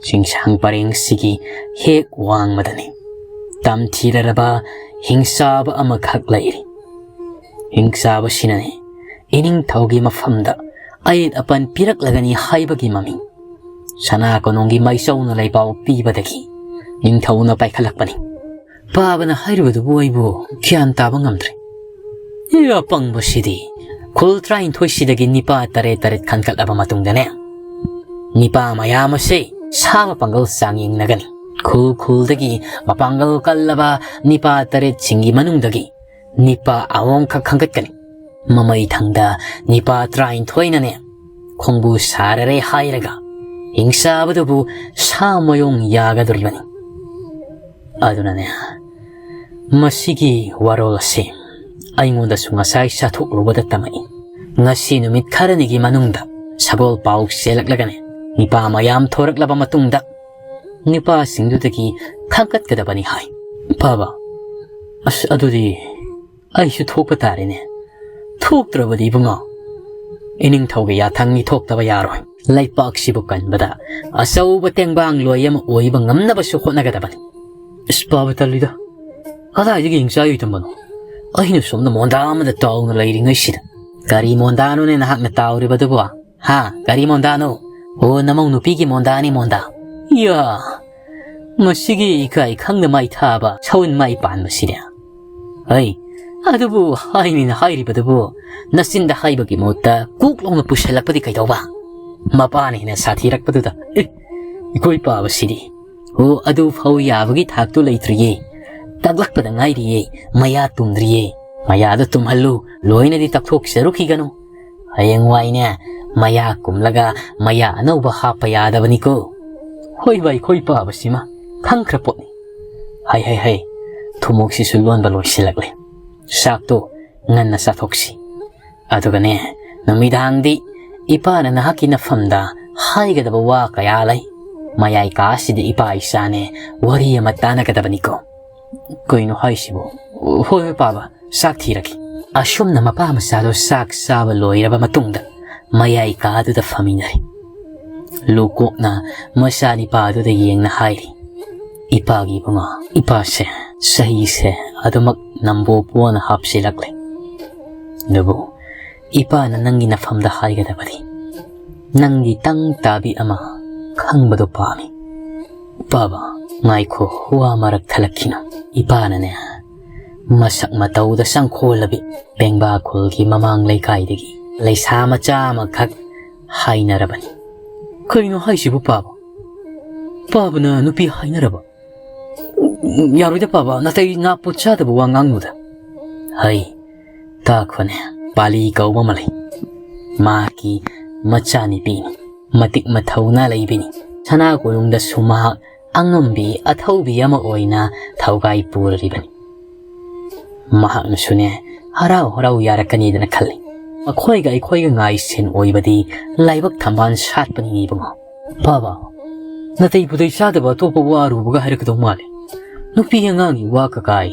ꯆꯤꯡꯁꯥꯡ ꯄꯔꯦꯡꯁꯤꯒꯤ ꯍꯦꯛ ꯋꯥꯡꯃꯗꯅꯤ ꯇꯝꯊꯤꯔꯔꯕ ꯍꯤꯡꯆꯥꯕ ꯑꯃꯈꯛ ꯂꯩꯔꯤ꯫ ꯍꯤꯡꯆꯥꯕꯁꯤꯅꯅꯤ ꯏꯅꯤꯡꯊꯧꯒꯤ ꯃꯐꯝꯗ ꯑꯌꯦꯠ ꯑꯄꯟ ꯄꯤꯔꯛꯂꯒꯅꯤ ꯍꯥꯏꯕꯒꯤ ꯃꯃꯤ ꯁꯅꯥ ꯀꯣꯅꯨꯡꯒꯤ ꯃꯥꯏꯆꯧꯅ ꯂꯩꯄꯥꯎ ꯄꯤꯕꯗꯒꯤ ꯅꯤꯡꯊꯧꯅ ꯄꯥꯏꯈꯠꯂꯛꯄꯅꯤ꯫ ꯄꯥꯕꯅ ꯍꯥꯏꯔꯤꯕꯗꯨꯕꯨ ꯑꯩꯕꯨ ꯒ꯭ꯌꯥꯟ ꯇꯥꯕ ꯉꯝꯗ꯭ꯔꯦ꯫ ꯏ, ꯑꯄꯪꯕꯁꯤꯗꯤ! ꯈꯨꯜ ꯇꯔꯥꯅꯤꯊꯣꯏꯁꯤꯗꯒꯤ ꯅꯤꯄꯥ ꯇꯔꯦꯠ ꯇꯔꯦꯠ ꯈꯟꯒꯠꯂꯕ ꯃꯇꯨꯡꯗꯅꯦ, ꯅꯤꯄꯥ ꯃꯌꯥꯝ ꯑꯁꯤ ꯁꯥ ꯃꯄꯥꯡꯒꯜ ꯆꯥꯡꯌꯦꯡꯅꯒꯅꯤ꯫ ꯈꯨꯜ ꯈꯨꯜꯗꯒꯤ ꯃꯄꯥꯡꯒꯜ ꯀꯜꯂꯕ ꯅꯤꯄꯥ ꯇꯔꯦꯠꯁꯤꯡꯒꯤ ꯃꯅꯨꯡꯗꯒꯤ ꯅꯤꯄꯥ ꯑꯍꯨꯝꯈꯛ ꯈꯟꯒꯠꯀꯅꯤ꯫ ꯃꯃꯩ ꯊꯪꯗ ꯅꯤꯄꯥ ꯇꯔꯥꯅꯤꯊꯣꯏꯅꯅꯦ ꯈꯣꯡꯕꯨ ꯁꯥꯔꯔꯦ ꯍꯥꯏꯔꯒ ꯍꯤꯡꯆꯥꯕꯗꯨꯕꯨ ꯁꯥ ꯃꯌꯣꯡ ꯌꯥꯒꯗꯧꯔꯤꯕꯅꯤ꯫ ꯑꯗꯨꯅꯅꯦ, ꯃꯁꯤꯒꯤ ꯋꯥꯔꯣꯜ ꯑꯁꯤ ꯑꯩꯉꯣꯟꯗꯁꯨ ꯉꯁꯥꯏ ꯆꯥꯊꯣꯛꯂꯨꯕꯗ ꯇꯝꯃꯛꯏ꯫ ꯉꯁꯤ ꯅꯨꯃꯤꯠ ꯈꯔꯅꯤꯒꯤ ꯃꯅꯨꯡꯗ ꯁꯒꯣꯜ ꯄꯥꯎ ꯆꯦꯜꯂꯛꯂꯒꯅꯦ, ꯅꯤꯄꯥ ꯃꯌꯥꯝ ꯊꯣꯔꯛꯂꯕ ꯃꯇꯨꯡꯗ ꯅꯤꯄꯥꯁꯤꯡꯗꯨꯗꯒꯤ ꯈꯟꯒꯠꯀꯗꯕꯅꯤ ꯍꯥꯏ꯫ ꯄꯥꯕ, ꯑꯁ, ꯑꯗꯨꯗꯤ ꯑꯩꯁꯨ ꯊꯣꯛꯄ ꯇꯥꯔꯦꯅꯦ꯫ ꯊꯣꯛꯇ꯭ꯔꯕꯗꯤ ꯏꯕꯨꯡꯉꯣ, ꯏꯅꯤꯡꯊꯧꯒꯤ ꯌꯥꯊꯪꯅꯤ, ꯊꯣꯛꯇꯕ ꯌꯥꯔꯣꯏ꯫ ꯂꯩꯄꯥꯛꯁꯤꯕꯨ ꯀꯟꯕꯗ ꯑꯆꯧꯕ ꯇꯦꯡꯕꯥꯡ ꯂꯣꯏ ꯑꯃ ꯑꯣꯏꯕ ꯉꯝꯅꯕꯁꯨ ꯍꯣꯠꯅꯒꯗꯕꯅꯤ꯫ ꯏꯁ, ꯄꯥꯕ ꯇꯜꯂꯤꯗ꯫ ꯀꯗꯥꯏꯗꯒꯤ ꯍꯤꯡꯆꯥꯏ ꯑꯣꯏꯗꯕꯅꯣ? ꯑꯩꯅ ꯁꯣꯝꯗ ꯃꯣꯟꯗꯥ ꯑꯃꯗ ꯇꯥꯎꯅ ꯂꯩꯔꯤꯉꯩꯁꯤꯗ꯫ ꯀꯔꯤ ꯃꯣꯟꯗꯥꯅꯣꯅꯦ ꯅꯍꯥꯛꯅ ꯇꯥꯎꯔꯤꯕꯗꯨꯕꯣ? ꯍꯥ? ꯀꯔꯤ ꯃꯣꯟꯗꯥꯅꯣ? ꯑꯣ, ꯅꯃꯧ ꯅꯨꯄꯤꯒꯤ ꯃꯣꯟꯗꯥꯅꯤ, ꯃꯣꯟꯗꯥ꯫ ꯏꯌꯥ! ꯃꯁꯤꯒꯤ ꯏꯀꯥꯏ ꯈꯪꯗ ꯃꯥꯏ ꯊꯥꯕ ꯁꯎꯟ ꯃꯥꯏ ꯄꯥꯟꯕꯁꯤꯗꯤ꯫ ꯍꯩ, ꯑꯗꯨꯕꯨ ꯍꯥꯏꯅꯤꯅ ꯍꯥꯏꯔꯤꯕꯗꯨꯕꯨ ꯅꯆꯤꯟꯗ ꯍꯥꯏꯕꯒꯤ ꯃꯍꯨꯠꯇ ꯀꯣꯛ ꯂꯥꯎꯅ ꯄꯨꯁꯜꯂꯛꯄꯗꯤ ꯀꯩꯗꯧꯕ? ꯃꯄꯥꯅ ꯍꯦꯟꯅ ꯁꯥꯊꯤꯔꯛꯄꯗꯨꯗ꯫ ꯑꯦ, ꯏꯀꯣꯏ ꯄꯥꯕꯁꯤꯗꯤ꯫ ꯑꯣ, ꯑꯗꯨ ꯐꯥꯎ ꯌꯥꯕꯒꯤ ꯊꯥꯛꯇꯨ ꯂꯩꯇ꯭ꯔꯤꯌꯦ꯫ ꯇꯛꯂꯛꯄꯗ ꯉꯥꯏꯔꯤꯌꯦ, ꯃꯌꯥ ꯇꯨꯝꯗ꯭ꯔꯤꯌꯦ꯫ ꯃꯌꯥꯗꯣ ꯇꯨꯝꯍꯜꯂꯨ, ꯂꯣꯏꯅꯗꯤ ꯇꯛꯊꯣꯛꯆꯔꯨꯈꯤꯒꯅꯨ꯫ ꯍꯌꯦꯡꯋꯥꯏꯅꯦ, ꯃꯌꯥ ꯀꯨꯝꯂꯒ ꯃꯌꯥ ꯑꯅꯧꯕ ꯍꯥꯞꯄ ꯌꯥꯗꯕꯅꯤꯀꯣ꯫ ꯍꯣꯏꯕ, ꯑꯩꯈꯣꯏ ꯄꯥꯕꯁꯤꯃ ꯈꯪꯈ꯭ꯔ ꯄꯣꯠꯅꯤ꯫ ꯍꯩ, ꯍꯩ, ꯍꯩ, ꯊꯨꯝꯃꯣꯛꯁꯤꯁꯨ ꯂꯣꯟꯕ ꯂꯣꯏꯁꯤꯜꯂꯛꯂꯦ꯫ ꯆꯥꯛꯇꯣ ꯉꯟꯅ ꯆꯥꯊꯣꯛꯁꯤ꯫ ꯑꯗꯨꯒꯅꯦ, ꯅꯨꯃꯤꯗꯥꯡꯗꯤ ꯏꯄꯥꯅ ꯅꯍꯥꯛꯀꯤ ꯅꯐꯝꯗ ꯍꯥꯏꯒꯗꯕ ꯋꯥ ꯀꯌꯥ ꯂꯩ꯫ ꯃꯌꯥꯏ ꯀꯥꯁꯤꯗ ꯏꯄꯥ ꯏꯆꯥꯅꯦ ꯋꯥꯔꯤ ꯑꯃ ꯇꯥꯟꯅꯒꯗꯕꯅꯤꯀꯣ꯫ ꯀꯩꯅꯣ ꯍꯥꯏꯁꯤꯕꯣ? ꯍꯣꯏ, ꯍꯣꯏ, ꯄꯥꯕ, ꯆꯥꯛ ꯊꯤꯔꯒꯦ꯫ ꯑꯁꯨꯝꯅ ꯃꯄꯥ ꯃꯆꯥꯗꯣ ꯆꯥꯛ ꯆꯥꯕ ꯂꯣꯏꯔꯕ ꯃꯇꯨꯡꯗ ꯃꯌꯥꯏ ꯀꯥꯗꯨꯗ ꯐꯝꯃꯤꯟꯅꯔꯦ꯫ ꯂꯨꯀꯣꯛꯅ ꯃꯆꯥꯅꯤꯄꯥꯗꯨꯗ ꯌꯦꯡꯅ ꯍꯥꯏꯔꯤ, "ꯏꯄꯥꯒꯤ ꯏꯕꯨꯡꯉꯣ, ꯏꯄꯥꯁꯦ ꯆꯍꯤꯁꯦ ꯑꯗꯨꯃꯛ ꯅꯝꯕꯣ ꯄꯣꯅ ꯍꯥꯞꯆꯤꯜꯂꯛꯂꯦ꯫ ꯑꯗꯨꯕꯨ ꯏꯄꯥꯅ ꯅꯪꯒꯤ ꯅꯐꯝꯗ ꯍꯥꯏꯒꯗꯕꯗꯤ, ꯅꯪꯒꯤ ꯇꯪ ꯇꯥꯕꯤ ꯑꯃ ꯈꯪꯕꯗꯣ ꯄꯥꯝꯃꯤ꯫ ꯄꯥꯕ, ꯉꯥꯏꯈꯣ, ꯋꯥ ꯃꯔꯛ ꯊꯠꯂꯛꯈꯤꯅꯨ꯫" ꯏꯄꯥꯅꯅꯦ, ꯃꯁꯛ ꯃꯇꯧꯗ ꯆꯪꯈꯣꯜꯂꯕꯤ ꯄꯦꯡꯕꯥ ꯈꯨꯜꯒꯤ ꯃꯃꯥꯡ ꯂꯩꯀꯥꯏꯗꯒꯤ ꯂꯩꯁꯥ ꯃꯆꯥ ꯑꯃꯈꯛ ꯍꯥꯏꯅꯔꯕꯅꯤ꯫ ꯀꯔꯤꯅꯣ ꯍꯥꯏꯁꯤꯕꯨ, ꯄꯥꯕ? ꯄꯥꯕꯅ ꯅꯨꯄꯤ ꯍꯥꯏꯅꯔꯕ? ꯌꯥꯔꯣꯏꯗ, ꯄꯥꯕ, ꯅꯥꯇꯩ ꯅꯥꯄꯨ ꯆꯥꯗꯕ ꯋꯥ ꯉꯥꯡꯅꯨꯗ꯫ ꯍꯩ, ꯇꯥꯈꯣꯅꯦ, ꯄꯥꯂꯤ ꯀꯧꯕ ꯑꯃ ꯂꯩ꯫ ꯃꯍꯥꯛꯀꯤ ꯃꯆꯥꯅꯨꯄꯤꯅꯤ꯫ ꯃꯇꯤꯛ ꯃꯊꯧꯅꯥ ꯂꯩꯕꯤꯅꯤ꯫ ꯁꯅꯥ ꯀꯣꯅꯨꯡꯗꯁꯨ ꯃꯍꯥꯛ ꯑꯉꯝꯕꯤ ꯑꯊꯧꯕꯤ ꯑꯃ ꯑꯣꯏꯅ ꯊꯧꯒꯥꯏ ꯄꯨꯔꯤꯕꯅꯤ꯫ ꯃꯍꯥꯛꯅꯁꯨꯅꯦ, ꯍꯔꯥꯎ ꯍꯔꯥꯎ ꯌꯥꯔꯛꯀꯅꯤꯗꯅ ꯈꯜꯂꯤ꯫ ꯃꯈꯣꯏꯒ ꯑꯩꯈꯣꯏꯒ ꯉꯥꯏ ꯁꯦꯟ ꯑꯣꯏꯕꯗꯤ ꯂꯥꯏꯕꯛ ꯊꯝꯕꯥꯜ ꯁꯥꯠꯄꯅꯤ ꯏꯕꯨꯡꯉꯣ꯫ ꯄꯥꯕ, ꯅꯥꯇꯩ ꯄꯨꯇꯩ ꯆꯥꯗꯕ ꯑꯇꯣꯞꯄ ꯋꯥ ꯑꯔꯨꯕꯒ ꯍꯥꯏꯔꯛꯀꯗꯧ ꯃꯥꯜꯂꯦ꯫ ꯅꯨꯄꯤ ꯑꯉꯥꯡꯒꯤ ꯋꯥ ꯀꯀꯥꯏ꯫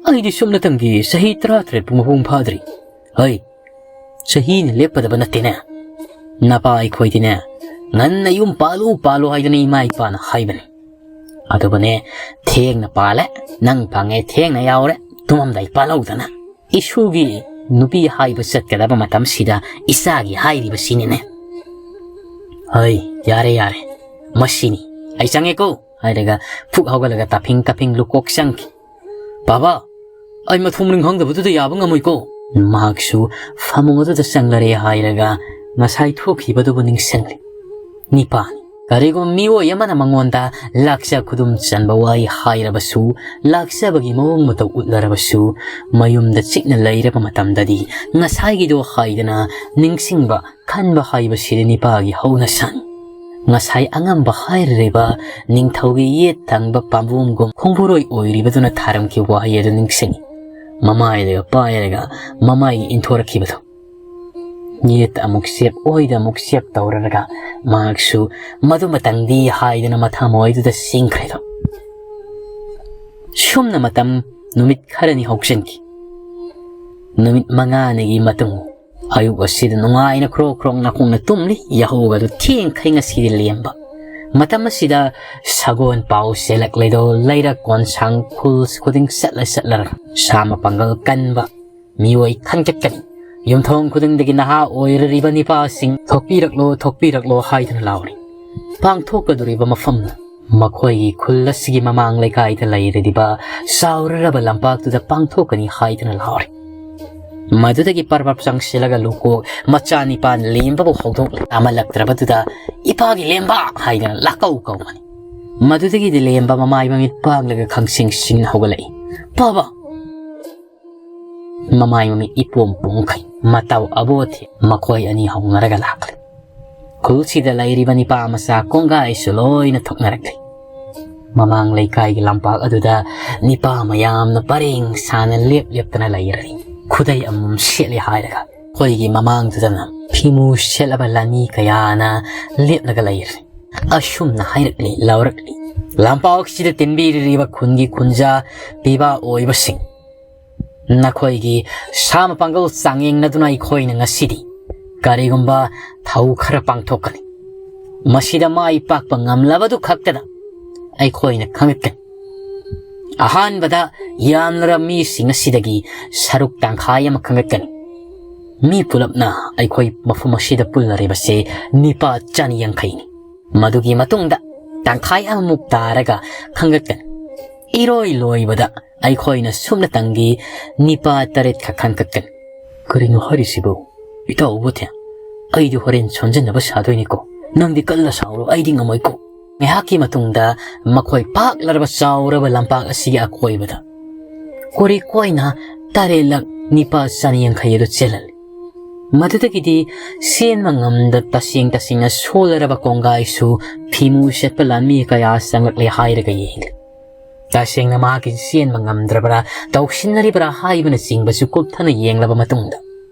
ꯑꯩꯗꯤ ꯁꯨꯞꯅꯇꯪꯒꯤ ꯆꯍꯤ ꯇꯔꯥꯇꯔꯦꯠꯄꯨ ꯃꯄꯨꯡ ꯐꯥꯗ꯭ꯔꯤ꯫ ꯍꯩ, ꯆꯍꯤꯅ ꯂꯦꯞꯀꯗꯕ ꯅꯠꯇꯦꯅꯦ꯫ ꯅꯄꯥ ꯑꯩꯈꯣꯏꯗꯤꯅꯦ, ꯉꯟꯅ ꯌꯨꯝ ꯄꯥꯜꯂꯨ, ꯄꯥꯜꯂꯨ ꯍꯥꯏꯗꯅ ꯏꯃꯥ ꯏꯄꯥꯅ ꯍꯥꯏꯕꯅꯤ꯫ ꯑꯗꯨꯕꯨꯅꯦ, ꯊꯦꯡꯅ ꯄꯥꯜꯂꯦ, ꯅꯪ ꯐꯪꯉꯦ, ꯊꯦꯡꯅ ꯌꯥꯎꯔꯦ, ꯇꯨꯝꯃꯝꯗꯥꯏ ꯄꯥꯜꯍꯧꯗꯅ꯫ ꯏꯁꯨꯒꯤ ꯅꯨꯄꯤ ꯍꯥꯏꯕ ꯆꯠꯀꯗꯕ ꯃꯇꯝꯁꯤꯗ ꯏꯆꯥꯒꯤ ꯍꯥꯏꯔꯤꯕꯁꯤꯅꯤꯅꯦ꯫ ꯍꯩ, ꯌꯥꯔꯦ, ꯌꯥꯔꯦ, ꯃꯁꯤꯅꯤ, ꯑꯩ ꯆꯪꯉꯦꯀꯣ ꯍꯥꯏꯔꯒ ꯐꯨꯛ ꯍꯧꯒꯠꯂꯒ ꯇꯥꯐꯤꯡ ꯇꯥꯐꯤꯡ ꯂꯨꯀꯣꯛ ꯆꯪꯈꯤ꯫ ꯕꯥꯕꯥ, ꯑꯩ ꯃꯊꯣꯡ ꯃꯔꯤꯡ ꯈꯪꯗꯕꯗꯨꯗ ꯌꯥꯕ ꯉꯝꯃꯣꯏꯀꯣ꯫ ꯃꯍꯥꯛꯁꯨ ꯐꯃꯨꯡ ꯑꯗꯨꯗ ꯆꯪꯂꯔꯦ ꯍꯥꯏꯔꯒ ꯉꯁꯥꯏ ꯊꯣꯛꯈꯤꯕꯗꯨꯕꯨ ꯅꯤꯡꯁꯤꯡꯂꯤ꯫ ꯅꯤꯄꯥꯅꯤ꯫ ꯀꯔꯤꯒꯨꯝꯕ ꯃꯤꯑꯣꯏ ꯑꯃꯅ ꯃꯉꯣꯟꯗ ꯂꯥꯛꯆ ꯈꯨꯗꯨꯝ ꯆꯟꯕ ꯋꯥꯍꯩ ꯍꯥꯏꯔꯕꯁꯨ, ꯂꯥꯛꯆꯕꯒꯤ ꯃꯑꯣꯡ ꯃꯇꯧ ꯎꯠꯂꯔꯕꯁꯨ, ꯃꯌꯨꯝꯗ ꯆꯤꯛꯅ ꯂꯩꯔꯕ ꯃꯇꯝꯗꯗꯤ ꯉꯁꯥꯏꯒꯤꯗꯣ ꯍꯥꯏꯗꯅ ꯅꯤꯡꯁꯤꯡꯕ, ꯈꯟꯕ ꯍꯥꯏꯕꯁꯤꯗꯤ ꯅꯤꯄꯥꯒꯤ ꯍꯧꯅꯁꯥꯅꯤ꯫ ꯉꯁꯥꯏ ꯑꯉꯝꯕ ꯍꯥꯏꯔꯤꯕ ꯅꯤꯡꯊꯧꯒꯤ ꯌꯦꯠ ꯊꯪꯕ ꯄꯥꯝꯕꯣꯝꯒꯨꯝ ꯈꯣꯡꯕꯨꯔꯣꯏ ꯑꯣꯏꯔꯤꯕꯗꯨꯅ ꯊꯥꯔꯝꯈꯤꯕ ꯋꯥꯍꯩ ꯑꯗꯨ ꯅꯤꯡꯁꯤꯡꯏ꯫ ꯃꯃꯥꯏꯗꯒ ꯄꯥꯏꯔꯒ ꯃꯃꯥꯏꯒꯤ ꯏꯟꯊꯣꯔꯛꯈꯤꯕꯗꯣ꯫ ꯌꯦꯠꯇ ꯑꯃꯨꯛ ꯆꯦꯞ, ꯑꯣꯏꯗ ꯑꯃꯨꯛ ꯆꯦꯞ ꯇꯧꯔꯒ ꯃꯍꯥꯛꯁꯨ ꯃꯗꯨꯃꯇꯪꯗꯤ ꯍꯥꯏꯗꯅ ꯃꯊꯃꯣꯏꯗꯨꯗ ꯆꯦꯟꯈ꯭ꯔꯦꯗꯣ꯫ ꯁꯨꯝꯅ ꯃꯇꯝ ꯅꯨꯃꯤꯠ ꯈꯔꯅꯤ ꯍꯧꯖꯤꯟꯈꯤ꯫ ꯅꯨꯃꯤꯠ ꯃꯉꯥꯅꯤꯒꯤ ꯃꯇꯨꯡ ꯑꯌꯨꯛ ꯑꯁꯤꯗ ꯅꯨꯡꯉꯥꯏꯅ ꯈ꯭ꯔꯣꯛ ꯈ꯭ꯔꯣꯛ ꯅꯥꯀꯣꯡꯅ ꯇꯨꯝꯂꯤ꯫ ꯌꯥꯍꯧꯒꯗꯨ ꯊꯦꯡꯈꯩ ꯉꯁꯤꯗꯤ ꯂꯦꯝꯕ꯫ ꯃꯇꯝ ꯑꯁꯤꯗ ꯁꯒꯣꯜ ꯄꯥꯎ ꯆꯦꯜꯂꯛꯂꯦꯗꯣ, ꯂꯩꯔꯛ ꯀꯣꯟꯁꯥꯡ ꯈꯨꯜ ꯈꯨꯗꯤꯡ ꯆꯠꯂ ꯆꯠꯂꯒ ꯁꯥ ꯃꯄꯥꯡꯒꯜ ꯀꯟꯕ ꯃꯤꯑꯣꯏ ꯈꯟꯒꯠꯀꯅꯤ꯫ ꯌꯨꯝꯊꯣꯡ ꯈꯨꯗꯤꯡꯗꯒꯤ ꯅꯍꯥ ꯑꯣꯏꯔꯤꯕ ꯅꯤꯄꯥꯁꯤꯡ "ꯊꯣꯛꯄꯤꯔꯛꯂꯣ, ꯊꯣꯛꯄꯤꯔꯛꯂꯣ" ꯍꯥꯏꯗꯨꯅ ꯂꯥꯎꯔꯤ꯫ ꯄꯥꯡꯊꯣꯛꯀꯗꯧꯔꯤꯕ ꯃꯐꯝꯅ ꯃꯈꯣꯏꯒꯤ ꯈꯨꯜ ꯑꯁꯤꯒꯤ ꯃꯃꯥꯡ ꯂꯩꯀꯥꯏꯗ ꯂꯩꯔꯤꯕ ꯆꯥꯎꯔꯔꯕ ꯂꯝꯄꯥꯛꯇꯨꯗ ꯄꯥꯡꯊꯣꯛꯀꯅꯤ ꯍꯥꯏꯗꯨꯅ ꯂꯥꯎꯔꯤ꯫ ꯃꯗꯨꯗꯒꯤ ꯄꯔꯕꯞ ꯆꯪꯁꯤꯜꯂꯒ ꯂꯨꯀꯣꯛ ꯃꯆꯥ ꯅꯤꯄꯥ ꯂꯦꯝꯕꯕꯨ ꯍꯧꯗꯣꯛꯂꯦ꯫ ꯑꯃꯜꯂꯛꯇ꯭ꯔꯕꯗꯨꯗ "ꯏꯄꯥꯒꯤ ꯂꯦꯝꯕ" ꯍꯥꯏꯗꯅ ꯂꯥꯛꯀꯧ ꯀꯧꯕꯅꯤ꯫ ꯃꯗꯨꯗꯒꯤꯗꯤ ꯂꯦꯝꯕ ꯃꯃꯥꯏ ꯃꯃꯤꯠ ꯄꯥꯡꯂꯒ ꯈꯪꯁꯤꯡ ꯁꯤꯡꯅ ꯍꯧꯒꯠꯂꯛꯏ꯫ "ꯄꯥꯕ!" ꯃꯃꯥꯏ ꯃꯃꯤꯠ ꯏꯄꯣꯝ ꯄꯣꯝꯈꯩ ꯃꯇꯥꯎ ꯑꯕꯣꯊꯤ ꯃꯈꯣꯏ ꯑꯅꯤ ꯍꯧꯅꯔꯒ ꯂꯥꯛꯂꯦ꯫ ꯈꯨꯜꯁꯤꯗ ꯂꯩꯔꯤꯕ ꯅꯤꯄꯥ ꯃꯆꯥ ꯀꯣꯡꯒꯥꯏꯁꯨ ꯂꯣꯏꯅ ꯊꯣꯛꯅꯔꯛꯂꯦ꯫ ꯃꯃꯥꯡ ꯂꯩꯀꯥꯏꯒꯤ ꯂꯝꯄꯥꯛ ꯑꯗꯨꯗ ꯅꯤꯄꯥ ꯃꯌꯥꯝꯅ ꯄꯔꯦꯡ ꯁꯥꯅ ꯂꯦꯞ ꯂꯦꯞꯇꯅ ꯂꯩꯔꯔꯤ꯫ ꯈꯨꯗꯩ ꯑꯃꯃꯝ ꯁꯦꯠꯂꯦ ꯍꯥꯏꯔꯒ ꯑꯩꯈꯣꯏꯒꯤ ꯃꯃꯥꯡꯗꯨꯗꯅ ꯐꯤꯃꯨ ꯁꯦꯠꯂꯕ ꯂꯥꯟꯃꯤ ꯀꯌꯥꯅ ꯂꯦꯞꯂꯒ ꯂꯩꯔꯤ꯫ ꯑꯁꯨꯝꯅ ꯍꯥꯏꯔꯛꯂꯤ ꯂꯥꯎꯔꯛꯂꯤ꯫ ꯂꯝꯄꯥꯛꯁꯤꯗ ꯇꯤꯟꯕꯤꯔꯤꯕ ꯈꯨꯟꯒꯤ ꯈꯨꯟꯖꯥ ꯄꯤꯕ ꯑꯣꯏꯕꯁꯤꯡ, ꯅꯈꯣꯏꯒꯤ ꯁꯥ ꯃꯄꯥꯡꯒꯜ ꯆꯥꯡꯌꯦꯡꯅꯗꯨꯅ ꯑꯩꯈꯣꯏꯅ ꯉꯁꯤꯗꯤ ꯀꯔꯤꯒꯨꯝꯕ ꯊꯧ ꯈꯔ ꯄꯥꯡꯊꯣꯛꯀꯅꯤ꯫ ꯃꯁꯤꯗ ꯃꯥꯏ ꯄꯥꯛꯄ ꯉꯝꯂꯕꯗꯨ ꯈꯛꯇꯗ ꯑꯩꯈꯣꯏꯅ ꯈꯪꯒꯠꯀꯅꯤ꯫ ꯑꯍꯥꯟꯕꯗ ꯌꯥꯝꯂꯔꯕ ꯃꯤꯁꯤꯡ ꯑꯁꯤꯗꯒꯤ ꯁꯔꯨꯛ ꯇꯪꯈꯥꯏ ꯑꯃ ꯈꯪꯒꯠꯀꯅꯤ꯫ ꯃꯤ ꯄꯨꯂꯞꯅ ꯑꯩꯈꯣꯏ ꯃꯐꯝ ꯑꯁꯤꯗ ꯄꯨꯜꯂꯔꯤꯕꯁꯦ ꯅꯤꯄꯥ ꯆꯅꯤ ꯌꯥꯡꯈꯩꯅꯤ꯫ ꯃꯗꯨꯒꯤ ꯃꯇꯨꯡꯗ ꯇꯪꯈꯥꯏ ꯑꯃꯃꯨꯛ ꯇꯥꯔꯒ ꯈꯪꯒꯠꯀꯅꯤ꯫ ꯏꯔꯣꯏ ꯂꯣꯏꯕꯗ ꯑꯩꯈꯣꯏꯅ ꯁꯨꯞꯅꯇꯪꯒꯤ ꯅꯤꯄꯥ ꯇꯔꯦꯠꯈꯛ ꯈꯪꯒꯠꯀꯅꯤ꯫ ꯀꯔꯤꯅꯣ ꯍꯥꯏꯔꯤꯁꯤꯕꯨ? ꯏꯇꯥꯎ ꯎꯕꯣꯊꯦ, ꯑꯩꯗꯤ ꯍꯣꯔꯦꯟ ꯁꯣꯟꯖꯟꯅꯕ ꯁꯥꯗꯣꯏꯅꯤꯀꯣ꯫ "ꯅꯪꯗꯤ ꯀꯜꯂ ꯁꯥꯎꯔꯣ, ꯑꯩꯗꯤ ꯉꯝꯃꯣꯏꯀꯣ"꯫ ꯉꯥꯏꯍꯥꯛꯀꯤ ꯃꯇꯨꯡꯗ ꯃꯈꯣꯏ ꯄꯥꯛꯂꯔꯕ ꯆꯥꯎꯔꯕ ꯂꯝꯄꯥꯛ ꯑꯁꯤꯒꯤ ꯑꯀꯣꯏꯕꯗ ꯀꯣꯔꯤ ꯀꯣꯏꯅ ꯇꯔꯦꯠꯂꯛ ꯅꯤꯄꯥ ꯆꯅꯤ ꯌꯥꯡꯈꯩ ꯑꯗꯨ ꯆꯦꯜꯍꯜꯂꯤ꯫ ꯃꯗꯨꯗꯒꯤꯗꯤ ꯆꯦꯟꯕ ꯉꯝꯗ ꯇꯁꯦꯡ ꯇꯁꯦꯡꯅ ꯁꯣꯜꯂꯔꯕ ꯀꯣꯡꯒꯥꯏꯁꯨ ꯐꯤꯃꯨ ꯁꯦꯠꯄ ꯂꯥꯟꯃꯤ ꯀꯌꯥ ꯆꯪꯂꯛꯂꯦ ꯍꯥꯏꯔꯒ ꯌꯦꯡꯂꯤ꯫ ꯇꯁꯦꯡꯅ ꯃꯍꯥꯛꯀꯤ ꯆꯦꯟꯕ ꯉꯝꯗ꯭ꯔꯕ꯭ꯔꯥ, ꯇꯧꯁꯤꯟꯅꯔꯤꯕ꯭ꯔꯥ ꯍꯥꯏꯕꯅꯆꯤꯡꯕꯁꯨ ꯀꯨꯞꯊꯅ ꯌꯦꯡꯂꯕ ꯃꯇꯨꯡꯗ,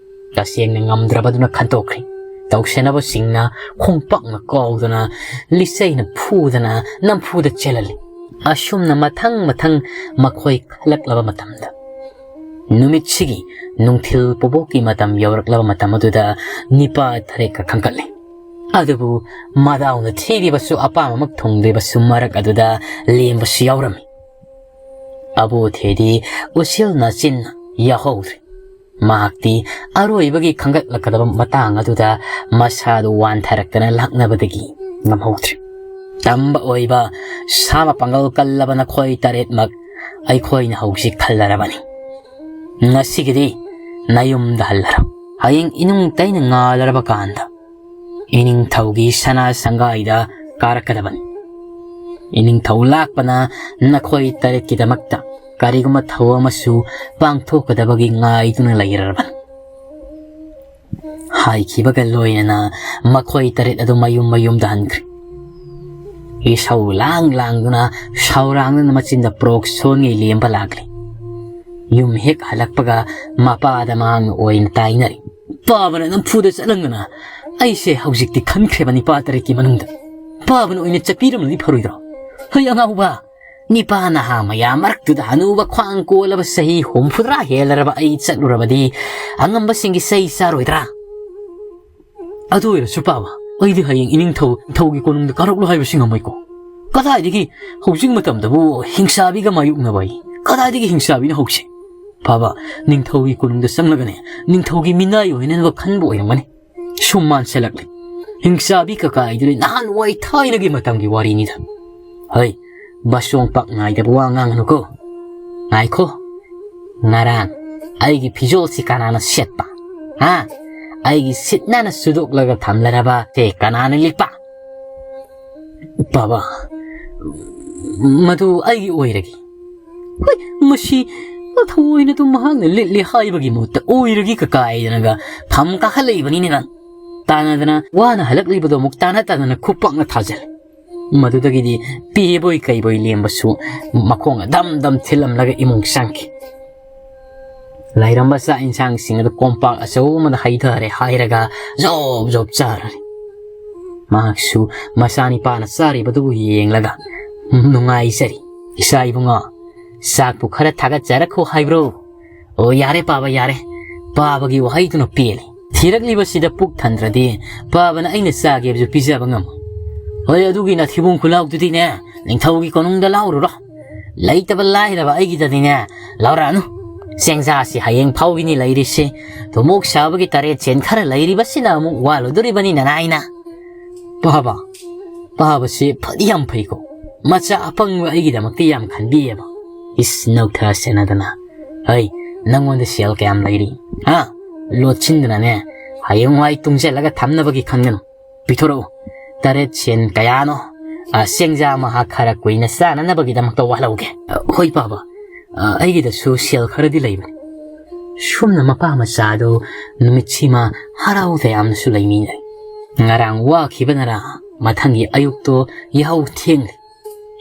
ꯇꯁꯦꯡꯅ ꯉꯝꯗ꯭ꯔꯕꯗꯨꯅ ꯈꯟꯇꯣꯛꯈ꯭ꯔꯦ꯫ ꯇꯧꯁꯤꯟꯅꯕꯁꯤꯡꯅ ꯈꯣꯡꯄꯥꯛꯅ ꯀꯥꯎꯗꯅ, ꯂꯤꯆꯩꯅ ꯐꯨꯗꯅ ꯅꯝꯐꯨꯗ ꯆꯦꯜꯍꯜꯂꯤ꯫ ꯑꯁꯨꯝꯅ ꯃꯊꯪ ꯃꯊꯪ ꯃꯈꯣꯏ ꯈꯜꯂꯛꯂꯕ ꯃꯇꯝꯗ, ꯅꯨꯃꯤꯠꯁꯤꯒꯤ ꯅꯨꯡꯊꯤꯜ ꯄꯣꯕꯣꯛꯀꯤ ꯃꯇꯝ ꯌꯧꯔꯛꯂꯕ ꯃꯇꯝ ꯑꯗꯨꯗ ꯅꯤꯄꯥ ꯇꯔꯦꯠꯀ ꯈꯟꯒꯠꯂꯤ꯫ ꯑꯗꯨꯕꯨ ꯃꯗꯥꯎꯅ ꯊꯤꯔꯤꯕꯁꯨ ꯑꯄꯥꯝꯕꯃꯛ ꯊꯨꯡꯗ꯭ꯔꯤꯕꯁꯨ ꯃꯔꯛ ꯑꯗꯨꯗ ꯂꯦꯝꯕꯁꯨ ꯌꯥꯎꯔꯝꯃꯤ꯫ ꯑꯕꯣꯊꯦꯗꯤ ꯎꯆꯤꯜ ꯅꯥꯆꯤꯟꯅ ꯌꯥꯎꯍꯧꯗ꯭ꯔꯦ꯫ ꯃꯍꯥꯛꯇꯤ ꯑꯔꯣꯏꯕꯒꯤ ꯈꯟꯒꯠꯂꯛꯀꯗꯕ ꯃꯇꯥꯡ ꯑꯗꯨꯗ ꯃꯁꯥꯗꯨ ꯋꯥꯟꯊꯔꯛꯇꯅ ꯂꯥꯛꯅꯕꯗꯒꯤ ꯉꯝꯍꯧꯗ꯭ꯔꯦ꯫ ꯇꯝꯕ ꯑꯣꯏꯕ ꯁꯥ ꯃꯄꯥꯡꯒꯜ ꯀꯜꯂꯕ ꯅꯈꯣꯏ ꯇꯔꯦꯠꯃꯛ ꯑꯩꯈꯣꯏꯅ ꯍꯧꯖꯤꯛ ꯈꯜꯂꯔꯕꯅꯤ꯫ ꯉꯁꯤꯒꯤꯗꯤ ꯅꯌꯨꯝꯗ ꯍꯜꯂꯔꯣ꯫ ꯍꯌꯦꯡ ꯏꯅꯨꯡ ꯇꯩꯅ ꯉꯥꯜꯂꯔꯕ ꯀꯥꯟꯗ ꯏꯅꯤꯡꯊꯧꯒꯤ ꯁꯅꯥ ꯁꯪꯒꯥꯏꯗ ꯀꯥꯔꯛꯀꯗꯕꯅꯤ꯫ ꯏꯅꯤꯡꯊꯧ ꯂꯥꯛꯄꯅ ꯅꯈꯣꯏ ꯇꯔꯦꯠꯀꯤꯗꯃꯛꯇ ꯀꯔꯤꯒꯨꯝꯕ ꯊꯧ ꯑꯃꯁꯨ ꯄꯥꯡꯊꯣꯛꯀꯗꯕꯒꯤ ꯉꯥꯏꯗꯨꯅ ꯂꯩꯔꯕꯅꯤ꯫ ꯍꯥꯏꯈꯤꯕꯒ ꯂꯣꯏꯅꯅ ꯃꯈꯣꯏ ꯇꯔꯦꯠ ꯑꯗꯨ ꯃꯌꯨꯝ ꯃꯌꯨꯝꯗ ꯍꯟꯈ꯭ꯔꯦ꯫ ꯏꯁꯧ ꯂꯥꯡ ꯂꯥꯡꯗꯨꯅ, ꯁꯥꯎꯔꯥꯡꯗꯨꯅ ꯃꯆꯤꯟꯗ ꯄ꯭ꯔꯣꯛ ꯁꯣꯟꯉꯩ ꯂꯦꯝꯕ ꯂꯥꯛꯂꯦ꯫ ꯌꯨꯝ ꯍꯦꯛ ꯍꯜꯂꯛꯄꯒ ꯃꯄꯥꯗ ꯃꯍꯥꯛꯅ ꯑꯣꯏꯅ ꯇꯥꯏꯅꯔꯤ꯫ "ꯄꯥꯕꯅ ꯅꯝꯐꯨꯗ ꯆꯠꯂꯝꯗꯅ ꯑꯩꯁꯦ ꯍꯧꯖꯤꯛꯇꯤ ꯈꯟꯈ꯭ꯔꯦꯕ ꯅꯤꯄꯥ ꯇꯔꯦꯠꯀꯤ ꯃꯅꯨꯡꯗ꯫ ꯄꯥꯕꯅ ꯑꯣꯏꯅ ꯆꯠꯄꯤꯔꯝꯂꯗꯤ ꯐꯔꯣꯏꯗ꯭ꯔꯣ? ꯍꯩ ꯑꯉꯥꯎꯕ! ꯅꯤꯄꯥ ꯅꯍꯥ ꯃꯌꯥꯝ ꯃꯔꯛꯇꯨꯗ ꯍꯅꯨꯕ ꯈ꯭ꯋꯥꯡ ꯀꯣꯜꯂꯕ ꯆꯍꯤ ꯍꯨꯝꯐꯨꯇꯔꯥ ꯍꯦꯜꯂꯔꯕ ꯑꯩ ꯆꯠꯂꯨꯔꯕꯗꯤ ꯑꯉꯝꯕꯁꯤꯡꯒꯤ ꯆꯩ ꯆꯥꯔꯣꯏꯗ꯭ꯔꯥ?" "ꯑꯗꯨ ꯑꯣꯏꯔꯁꯨ ꯄꯥꯕ, ꯑꯩꯗꯤ ꯍꯌꯦꯡ ꯏꯅꯤꯡꯊꯧ, ꯅꯤꯡꯊꯧꯒꯤ ꯀꯣꯅꯨꯡꯗ ꯀꯥꯔꯛꯂꯣ ꯍꯥꯏꯕꯁꯤ ꯉꯝꯃꯣꯏꯀꯣ꯫ ꯀꯗꯥꯏꯗꯒꯤ ꯍꯧꯖꯤꯛ ꯃꯇꯝꯗꯕꯨ ꯍꯤꯡꯆꯥꯕꯤꯒ ꯃꯥꯌꯣꯛꯅꯕ ꯑꯩ? ꯀꯗꯥꯏꯗꯒꯤ ꯍꯤꯡꯆꯥꯕꯤꯅ ꯍꯧꯁꯦ? ꯄꯥꯕ, ꯅꯤꯡꯊꯧꯒꯤ ꯀꯣꯅꯨꯡꯗ ꯆꯪꯂꯒꯅꯦ, ꯅꯤꯡꯊꯧꯒꯤ ꯃꯤꯅꯥꯏ ꯑꯣꯏꯅꯅꯕ ꯈꯟꯕ ꯑꯣꯏꯔꯝꯒꯅꯤ꯫ ꯁꯨꯝ ꯃꯥꯟꯁꯤꯜꯂꯛꯂꯦ꯫ ꯍꯤꯡꯆꯥꯕꯤ ꯀꯀꯥꯏꯗꯨꯗꯤ ꯅꯍꯥꯟꯋꯥꯏ ꯊꯥꯏꯅꯒꯤ ꯃꯇꯝꯒꯤ ꯋꯥꯔꯤꯅꯤꯗ꯫ ꯍꯩ, ꯕꯥꯁꯣꯡ ꯄꯥꯛ ꯅꯥꯏꯗꯕ ꯋꯥ ꯉꯥꯡꯒꯅꯨꯀꯣ꯫ ꯉꯥꯏꯈꯣ, ꯉꯔꯥꯡ ꯑꯩꯒꯤ ꯐꯤꯖꯣꯜꯁꯤ ꯀꯅꯥꯅ ꯁꯦꯠꯄ? ꯍꯥ? ꯑꯩꯒꯤ ꯁꯤꯠ ꯅꯥꯟꯅ ꯁꯨꯗꯣꯛꯂꯒ ꯊꯝꯂꯔꯕ ꯁꯦ ꯀꯅꯥꯅ ꯂꯤꯛꯄ? ꯄꯥꯕ, ꯃꯗꯨ ꯑꯩꯒꯤ ꯑꯣꯏꯔꯒꯦ꯫ ꯍꯣꯏ, ꯃꯁꯤ ꯊꯑꯣꯏꯅ ꯑꯗꯨꯝ ꯃꯍꯥꯛꯅ ꯂꯤꯠꯂꯤ ꯍꯥꯏꯕꯒꯤ ꯃꯍꯨꯠꯇ ꯑꯣꯏꯔꯒꯦ ꯀꯀꯥꯏꯗꯅꯒ ꯐꯝ ꯀꯥꯈꯠꯂꯛꯏꯕꯅꯤꯅꯦ ꯅꯪ꯫ ꯇꯥꯟꯅꯗꯅ ꯋꯥꯅ ꯍꯜꯂꯛꯂꯤꯕꯗꯣ ꯑꯃꯨꯛ ꯇꯥꯟꯅ ꯇꯥꯟꯅꯅ ꯈꯨꯄꯥꯛꯅ ꯊꯥꯖꯜꯂꯦ꯫ ꯃꯗꯨꯗꯒꯤꯗꯤ ꯄꯦꯕꯣꯏ ꯀꯩꯕꯣꯏ ꯂꯦꯝꯕꯁꯨ ꯃꯈꯣꯡꯅ ꯗꯝ ꯗꯝ ꯊꯤꯜꯂꯝꯂꯒ ꯏꯃꯨꯡ ꯆꯪꯈꯤ꯫ ꯂꯩꯔꯝꯕ ꯆꯥꯛ ꯏꯟꯁꯥꯡꯁꯤꯡ ꯑꯗꯨ ꯀꯣꯝꯄꯥꯛ ꯑꯆꯧꯕ ꯑꯃꯗ ꯍꯩꯊꯔꯦ ꯍꯥꯏꯔꯒ ꯖꯣꯞ ꯖꯣꯞ ꯆꯥꯔꯔꯦ꯫ ꯃꯍꯥꯛꯁꯨ ꯃꯆꯥꯅꯤꯄꯥꯅ ꯆꯥꯔꯤꯕꯗꯨꯕꯨ ꯌꯦꯡꯂꯒ ꯅꯨꯡꯉꯥꯏꯖꯔꯤ꯫ "ꯏꯆꯥ ꯏꯕꯨꯡꯉꯣ, ꯆꯥꯛꯄꯨ ꯈꯔ ꯊꯥꯒꯠꯆꯔꯛꯈꯣ ꯍꯥꯏꯕ꯭ꯔꯣ?" "ꯑꯣ, ꯌꯥꯔꯦ ꯄꯥꯕ, ꯌꯥꯔꯦ꯫ ꯄꯥꯕꯒꯤ ꯋꯥꯍꯩꯗꯨꯅ ꯄꯦꯜꯂꯦ꯫ ꯊꯤꯔꯛꯂꯤꯕꯁꯤꯗ ꯄꯨꯛ ꯊꯟꯗ꯭ꯔꯗꯤ ꯄꯥꯕꯅ ꯑꯩꯅ ꯆꯥꯒꯦ ꯍꯥꯏꯕꯁꯨ ꯄꯤꯖꯕ ꯉꯝꯃꯣꯏ꯫ ꯍꯣꯏ, ꯑꯗꯨꯒꯤ ꯅꯊꯤꯕꯣꯡ ꯈꯨꯂꯥꯎꯗꯨꯗꯤꯅꯦ, ꯅꯤꯡꯊꯧꯒꯤ ꯀꯣꯅꯨꯡꯗ ꯂꯥꯎꯔꯨꯔꯣ꯫ ꯂꯩꯇꯕ ꯂꯥꯏꯔꯕ ꯑꯩꯒꯤꯗꯗꯤꯅꯦ, ꯂꯧꯔꯛꯑꯅꯨ꯫ ꯆꯦꯡꯖꯥꯁꯤ ꯍꯌꯦꯡ ꯐꯥꯎꯒꯤꯅꯤ ꯂꯩꯔꯤꯁꯤ꯫ ꯊꯨꯝꯃꯣꯛ ꯁꯥꯕꯒꯤ ꯇꯔꯦꯠ ꯁꯦꯟ ꯈꯔ ꯂꯩꯔꯤꯕꯁꯤꯅ ꯑꯃꯨꯛ ꯋꯥꯠꯂꯨꯗꯣꯔꯤꯕꯅꯤ ꯅꯅꯥꯏꯅ꯫" ꯄꯥꯕ, ꯄꯥꯕꯁꯤ ꯐꯗꯤ ꯌꯥꯝ ꯐꯩꯀꯣ꯫ ꯃꯆꯥ ꯑꯄꯪꯕ ꯑꯩꯒꯤꯗꯃꯛꯇꯤ ꯌꯥꯝ ꯈꯟꯕꯤꯌꯦꯕ꯫ ꯏꯁ, ꯅꯧꯊ ꯁꯦꯟꯅꯗꯅ꯫ ꯍꯩ, ꯅꯪꯉꯣꯟꯗ ꯁꯦꯜ ꯀꯌꯥꯝ ꯂꯩꯔꯤ? ꯍꯥ? ꯂꯣꯠꯁꯤꯟꯗꯅꯅꯦ, ꯍꯌꯦꯡꯋꯥꯏ ꯇꯨꯡꯁꯤꯜꯂꯒ ꯊꯝꯅꯕꯒꯤ ꯈꯟꯒꯅꯨ꯫ ꯄꯤꯊꯣꯔꯛꯎ꯫ ꯇꯔꯦꯠ ꯁꯦꯟ ꯀꯌꯥꯅꯣ? ꯑ, ꯆꯦꯡꯖꯥ ꯃꯍꯥꯛ ꯈꯔ ꯀꯨꯏꯅ ꯆꯥꯅꯅꯕꯒꯤꯗꯃꯛꯇ ꯋꯥꯠꯍꯧꯒꯦ꯫ ꯑ, ꯍꯣꯏ, ꯄꯥꯕ꯫ ꯑ, ꯑꯩꯒꯤꯗꯁꯨ ꯁꯦꯜ ꯈꯔꯗꯤ ꯂꯩꯕꯅꯤ꯫ ꯁꯨꯝꯅ ꯃꯄꯥ ꯃꯆꯥꯗꯨ ꯅꯨꯃꯤꯠꯁꯤꯃ ꯍꯔꯥꯎ ꯇꯌꯥꯝꯅꯁꯨ ꯂꯩꯃꯤꯟꯅꯩ꯫ ꯉꯔꯥꯡ ꯋꯥꯈꯤꯕꯅꯔꯥ ꯃꯊꯪꯒꯤ ꯑꯌꯨꯛꯇꯣ ꯌꯥꯍꯧ ꯊꯦꯡꯂꯦ꯫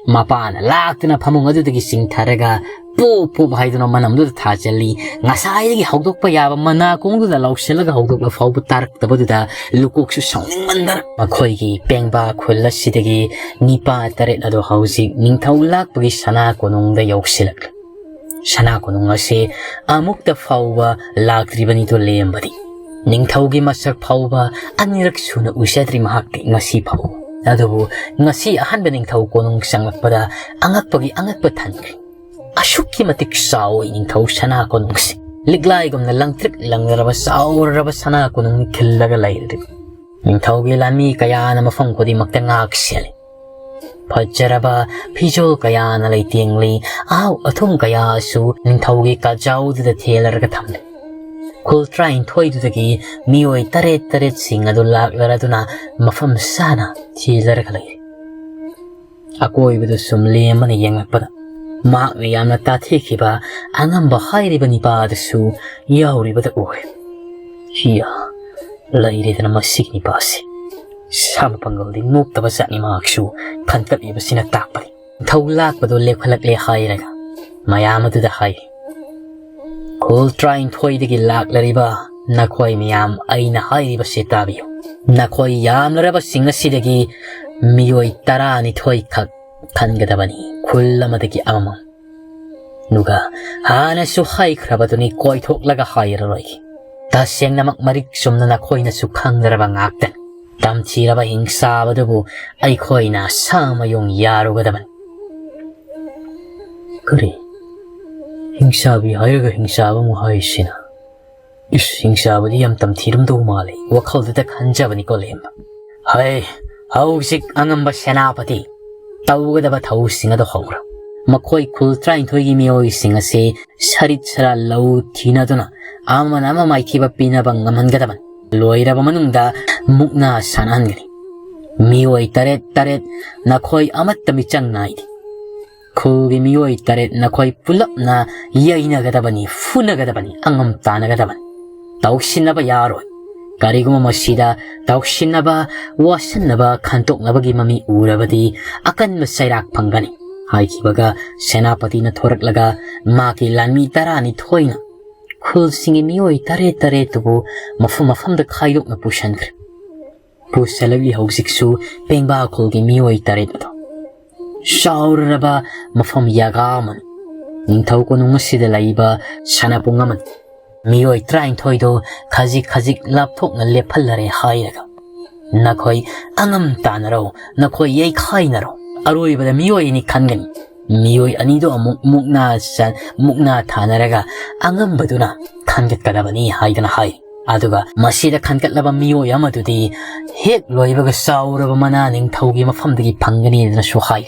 ꯃꯄꯥꯅ ꯂꯥꯛꯇꯨꯅ ꯐꯃꯨꯡ ꯑꯗꯨꯗꯒꯤ ꯆꯤꯡꯊꯔꯒ ꯄꯣꯞ ꯄꯣꯞ ꯍꯥꯏꯗꯨꯅ ꯃꯅꯝꯗꯨꯗ ꯊꯥꯖꯤꯜꯂꯤ꯫ ꯉꯁꯥꯏꯗꯒꯤ ꯍꯧꯗꯣꯛꯄ ꯌꯥꯕ ꯃꯅꯥ ꯀꯣꯡꯗꯨꯗ ꯂꯧꯁꯤꯜꯂꯒ ꯍꯧꯗꯣꯛꯂ ꯐꯥꯎꯕ ꯇꯥꯔꯛꯇꯕꯗꯨꯗ ꯂꯨꯀꯣꯛꯁꯨ ꯁꯥꯎꯅꯤꯡꯃꯟꯗꯅ ꯃꯈꯣꯏꯒꯤ ꯄꯦꯡꯕꯥ ꯈꯨꯜ ꯑꯁꯤꯗꯒꯤ ꯅꯤꯄꯥ ꯇꯔꯦꯠ ꯑꯗꯨ ꯍꯧꯖꯤꯛ ꯅꯤꯡꯊꯧ ꯂꯥꯛꯄꯒꯤ ꯁꯅꯥ ꯀꯣꯅꯨꯡꯗ ꯌꯧꯁꯤꯜꯂꯛꯂꯦ꯫ ꯁꯅꯥ ꯀꯣꯅꯨꯡ ꯑꯁꯤ ꯑꯃꯨꯛꯇ ꯐꯥꯎꯕ ꯂꯥꯛꯇ꯭ꯔꯤꯕꯅꯤꯗꯣ ꯂꯦꯝꯕꯗꯤ꯫ ꯅꯤꯡꯊꯧꯒꯤ ꯃꯁꯛ ꯐꯥꯎꯕ ꯑꯅꯤꯔꯛ ꯁꯨꯅ ꯎꯖꯗ꯭ꯔꯤ ꯃꯍꯥꯛꯇꯤ ꯉꯁꯤ ꯐꯥꯎꯕ꯫ ꯑꯗꯨꯕꯨ ꯉꯁꯤ ꯑꯍꯥꯟꯕ ꯅꯤꯡꯊꯧ ꯀꯣꯅꯨꯡ ꯆꯪꯂꯛꯄꯗ ꯑꯉꯛꯄꯒꯤ ꯑꯉꯛꯄ ꯊꯟꯈ꯭ꯔꯦ꯫ ꯑꯁꯨꯛꯀꯤ ꯃꯇꯤꯛ ꯆꯥꯎꯏ ꯅꯤꯡꯊꯧ ꯁꯅꯥ ꯀꯣꯅꯨꯡꯁꯤ꯫ ꯂꯤꯛꯂꯥꯏꯒꯨꯝꯅ ꯂꯪꯇ꯭ꯔꯤꯛ ꯂꯪꯂꯔꯕ ꯆꯥꯎꯔꯔꯕ ꯁꯅꯥ ꯀꯣꯅꯨꯡꯅ ꯈꯤꯜꯂꯒ ꯂꯩꯔꯤꯕ꯫ ꯅꯤꯡꯊꯧꯒꯤ ꯂꯥꯟꯃꯤ ꯀꯌꯥꯅ ꯃꯐꯝ ꯈꯨꯗꯤꯡꯃꯛꯇ ꯉꯥꯛ ꯁꯦꯜꯂꯤ꯫ ꯐꯖꯔꯕ ꯐꯤꯖꯣꯜ ꯀꯌꯥꯅ ꯂꯩꯇꯦꯡꯂꯤ꯫ ꯑꯍꯥꯎ ꯑꯊꯨꯝ ꯀꯌꯥꯁꯨ ꯅꯤꯡꯊꯧꯒꯤ ꯀꯥꯖꯥꯎꯗꯨꯗ ꯊꯦꯜꯂꯔꯒ ꯊꯝꯂꯤ꯫ ꯈꯨꯜ ꯇꯔꯥꯅꯤꯊꯣꯏꯗꯨꯗꯒꯤ ꯃꯤꯑꯣꯏ ꯇꯔꯦꯠ ꯇꯔꯦꯠꯁꯤꯡ ꯑꯗꯨ ꯂꯥꯛꯂꯔꯗꯨꯅ ꯃꯐꯝ ꯆꯥꯅ ꯊꯤꯂꯔꯒ ꯂꯩꯔꯤ꯫ ꯑꯀꯣꯏꯕꯗꯨ ꯁꯨꯝ ꯂꯦꯝꯃꯅ ꯌꯦꯡꯂꯛꯄꯗ ꯃꯍꯥꯛꯅ ꯌꯥꯝꯅ ꯇꯥꯊꯤꯈꯤꯕ ꯑꯉꯝꯕ ꯍꯥꯏꯔꯤꯕ ꯅꯤꯄꯥ ꯑꯗꯨꯁꯨ ꯌꯥꯎꯔꯤꯕꯗ ꯎꯔꯦ꯫ ꯍꯤꯌꯥ, ꯂꯩꯔꯦꯗꯅ ꯃꯁꯤꯒꯤ ꯅꯤꯄꯥꯁꯤ꯫ ꯁꯥ ꯃꯄꯥꯡꯒꯜꯗꯤ ꯅꯣꯞꯇꯕ ꯖꯥꯠꯅꯤ ꯃꯍꯥꯛꯁꯨ ꯈꯟꯒꯠꯂꯤꯕꯁꯤꯅ ꯇꯥꯛꯄꯅꯤ꯫ ꯊꯧ ꯂꯥꯛꯄꯗꯨ ꯂꯦꯞꯈꯠꯂꯛꯂꯦ ꯍꯥꯏꯔꯒ ꯃꯌꯥꯝ ꯑꯗꯨꯗ ꯍꯥꯏ, ꯈꯨꯜ ꯇꯔꯥꯅꯤꯊꯣꯏꯗꯒꯤ ꯂꯥꯛꯂꯔꯤꯕ ꯅꯈꯣꯏ ꯃꯌꯥꯝ ꯑꯩꯅ ꯍꯥꯏꯔꯤꯕꯁꯤ ꯇꯥꯕꯤꯌꯨ꯫ ꯅꯈꯣꯏ ꯌꯥꯝꯂꯔꯕꯁꯤꯡ ꯑꯁꯤꯗꯒꯤ ꯃꯤꯑꯣꯏ ꯇꯔꯥꯅꯤꯊꯣꯏ ꯈꯛ ꯈꯟꯒꯗꯕꯅꯤ, ꯈꯨꯜ ꯑꯃꯗꯒꯤ ꯑꯃꯃꯝ꯫ ꯑꯗꯨꯒ ꯍꯥꯟꯅꯁꯨ ꯍꯥꯏꯈ꯭ꯔꯕꯗꯨꯅꯤ, ꯀꯣꯏꯊꯣꯛꯂꯒ ꯍꯥꯏꯔꯔꯣꯏꯒꯦ꯫ ꯇꯁꯦꯡꯅꯃꯛ ꯃꯔꯤꯛ ꯆꯨꯝꯅ ꯅꯈꯣꯏꯅꯁꯨ ꯈꯪꯅꯔꯕ ꯉꯥꯛꯇꯅꯤ꯫ ꯇꯝꯊꯤꯔꯕ ꯍꯤꯡꯆꯥꯕꯗꯨꯕꯨ ꯑꯩꯈꯣꯏꯅ ꯁꯥꯃꯌꯨꯡ ꯌꯥꯔꯨꯒꯗꯕꯅꯤ꯫ ꯀꯔꯤ? ꯍꯤꯡꯆꯥꯕꯤ ꯍꯥꯏꯔꯒ ꯍꯤꯡꯆꯥꯕ ꯑꯃꯨꯛ ꯍꯥꯏꯁꯤꯅ? ꯏꯁ, ꯍꯤꯡꯆꯥꯕꯗꯤ ꯌꯥꯝ ꯇꯝꯊꯤꯔꯝꯗꯧ ꯃꯥꯜꯂꯦ, ꯋꯥꯈꯜꯗꯨꯗ ꯈꯟꯖꯕꯅꯤꯀꯣ ꯂꯦꯝꯕ꯫ ꯍꯩ, ꯍꯧꯖꯤꯛ ꯑꯉꯝꯕ ꯁꯦꯅꯥꯄꯇꯤ, ꯇꯧꯒꯗꯕ ꯊꯧꯁꯤꯡ ꯑꯗꯨ ꯍꯧꯔꯣ꯫ ꯃꯈꯣꯏ ꯈꯨꯜ ꯇꯔꯥꯅꯤꯊꯣꯏꯒꯤ ꯃꯤꯑꯣꯏꯁꯤꯡ ꯑꯁꯤ ꯁꯔꯤꯠ ꯁꯔꯥ ꯂꯧ ꯊꯤꯅꯗꯨꯅ ꯑꯃꯅ ꯑꯃ ꯃꯥꯏꯊꯤꯕ ꯄꯤꯅꯕ ꯉꯝꯍꯟꯒꯗꯕꯅꯤ꯫ ꯂꯣꯏꯔꯕ ꯃꯅꯨꯡꯗ ꯃꯨꯛꯅꯥ ꯁꯥꯟꯅꯍꯟꯒꯅꯤ꯫ ꯃꯤꯑꯣꯏ ꯇꯔꯦꯠ ꯇꯔꯦꯠ, ꯅꯈꯣꯏ ꯑꯃꯠꯇ ꯃꯤꯆꯪ ꯅꯥꯏꯗꯦ꯫ ꯈꯨꯜꯒꯤ ꯃꯤꯑꯣꯏ ꯇꯔꯦꯠ ꯅꯈꯣꯏ ꯄꯨꯂꯞꯅ ꯌꯩꯅꯒꯗꯕꯅꯤ, ꯐꯨꯅꯒꯗꯕꯅꯤ, ꯑꯉꯝ ꯇꯥꯟꯅꯒꯗꯕꯅꯤ꯫ ꯇꯧꯁꯤꯟꯅꯕ ꯌꯥꯔꯣꯏ꯫ ꯀꯔꯤꯒꯨꯝꯕ ꯃꯁꯤꯗ ꯇꯧꯁꯤꯟꯅꯕ, ꯋꯥꯁꯟꯅꯕ, ꯈꯟꯇꯣꯛꯅꯕꯒꯤ ꯃꯃꯤ ꯎꯔꯕꯗꯤ ꯑꯀꯟꯕ ꯆꯩꯔꯥꯛ ꯐꯪꯒꯅꯤ꯫ ꯍꯥꯏꯈꯤꯕꯒ ꯁꯦꯅꯥꯄꯇꯤꯅ ꯊꯣꯔꯛꯂꯒ ꯃꯥꯒꯤ ꯂꯥꯟꯃꯤ ꯇꯔꯥꯅꯤꯊꯣꯏꯅ ꯈꯨꯜꯁꯤꯡꯒꯤ ꯃꯤꯑꯣꯏ ꯇꯔꯦꯠ ꯇꯔꯦꯠꯇꯨꯕꯨ ꯃꯐꯝ ꯃꯐꯝꯗ ꯈꯥꯏꯗꯣꯛꯅ ꯄꯨꯁꯤꯟꯈ꯭ꯔꯦ꯫ ꯄꯨꯁꯤꯜꯂꯛꯂꯤ ꯍꯧꯖꯤꯛꯁꯨ ꯄꯦꯡꯕꯥ ꯈꯨꯜꯒꯤ ꯃꯤꯑꯣꯏ ꯇꯔꯦꯠ ꯑꯗꯣ꯫ ꯆꯥꯎꯔꯔꯕ ꯃꯐꯝ ꯌꯥꯒꯥ ꯑꯃꯅꯤ꯫ ꯅꯤꯡꯊꯧ ꯀꯣꯅꯨꯡ ꯑꯁꯤꯗ ꯂꯩꯕ ꯁꯥꯟꯅꯄꯨꯡ ꯑꯃꯅꯤ꯫ ꯃꯤꯑꯣꯏ ꯇꯔꯥꯅꯤꯊꯣꯏꯗꯣ ꯈꯖꯤꯛ ꯈꯖꯤꯛ ꯂꯥꯞꯊꯣꯛꯅ ꯂꯦꯞꯍꯜꯂꯔꯦ ꯍꯥꯏꯔꯒ, "ꯅꯈꯣꯏ ꯑꯉꯝ ꯇꯥꯟꯅꯔꯣ, ꯅꯈꯣꯏ ꯌꯩꯈꯥꯏꯅꯔꯣ, ꯑꯔꯣꯏꯕꯗ ꯃꯤꯑꯣꯏ ꯑꯅꯤ ꯈꯟꯒꯅꯤ꯫ ꯃꯤꯑꯣꯏ ꯑꯅꯤꯗꯣ ꯑꯃꯨꯛ ꯃꯨꯛꯅꯥ ꯆ-, ꯃꯨꯛꯅꯥ ꯊꯥꯅꯔꯒ ꯑꯉꯝꯕꯗꯨꯅ ꯈꯟꯒꯠꯀꯗꯕꯅꯤ" ꯍꯥꯏꯗꯅ ꯍꯥꯏ꯫ ꯑꯗꯨꯒ ꯃꯁꯤꯗ ꯈꯟꯒꯠꯂꯕ ꯃꯤꯑꯣꯏ ꯑꯃꯗꯨꯗꯤ ꯍꯦꯛ ꯂꯣꯏꯕꯒ ꯆꯥꯎꯔꯕ ꯃꯅꯥ ꯅꯤꯡꯊꯧꯒꯤ ꯃꯐꯝꯗꯒꯤ ꯐꯪꯒꯅꯤꯗꯅꯁꯨ ꯍꯥꯏ꯫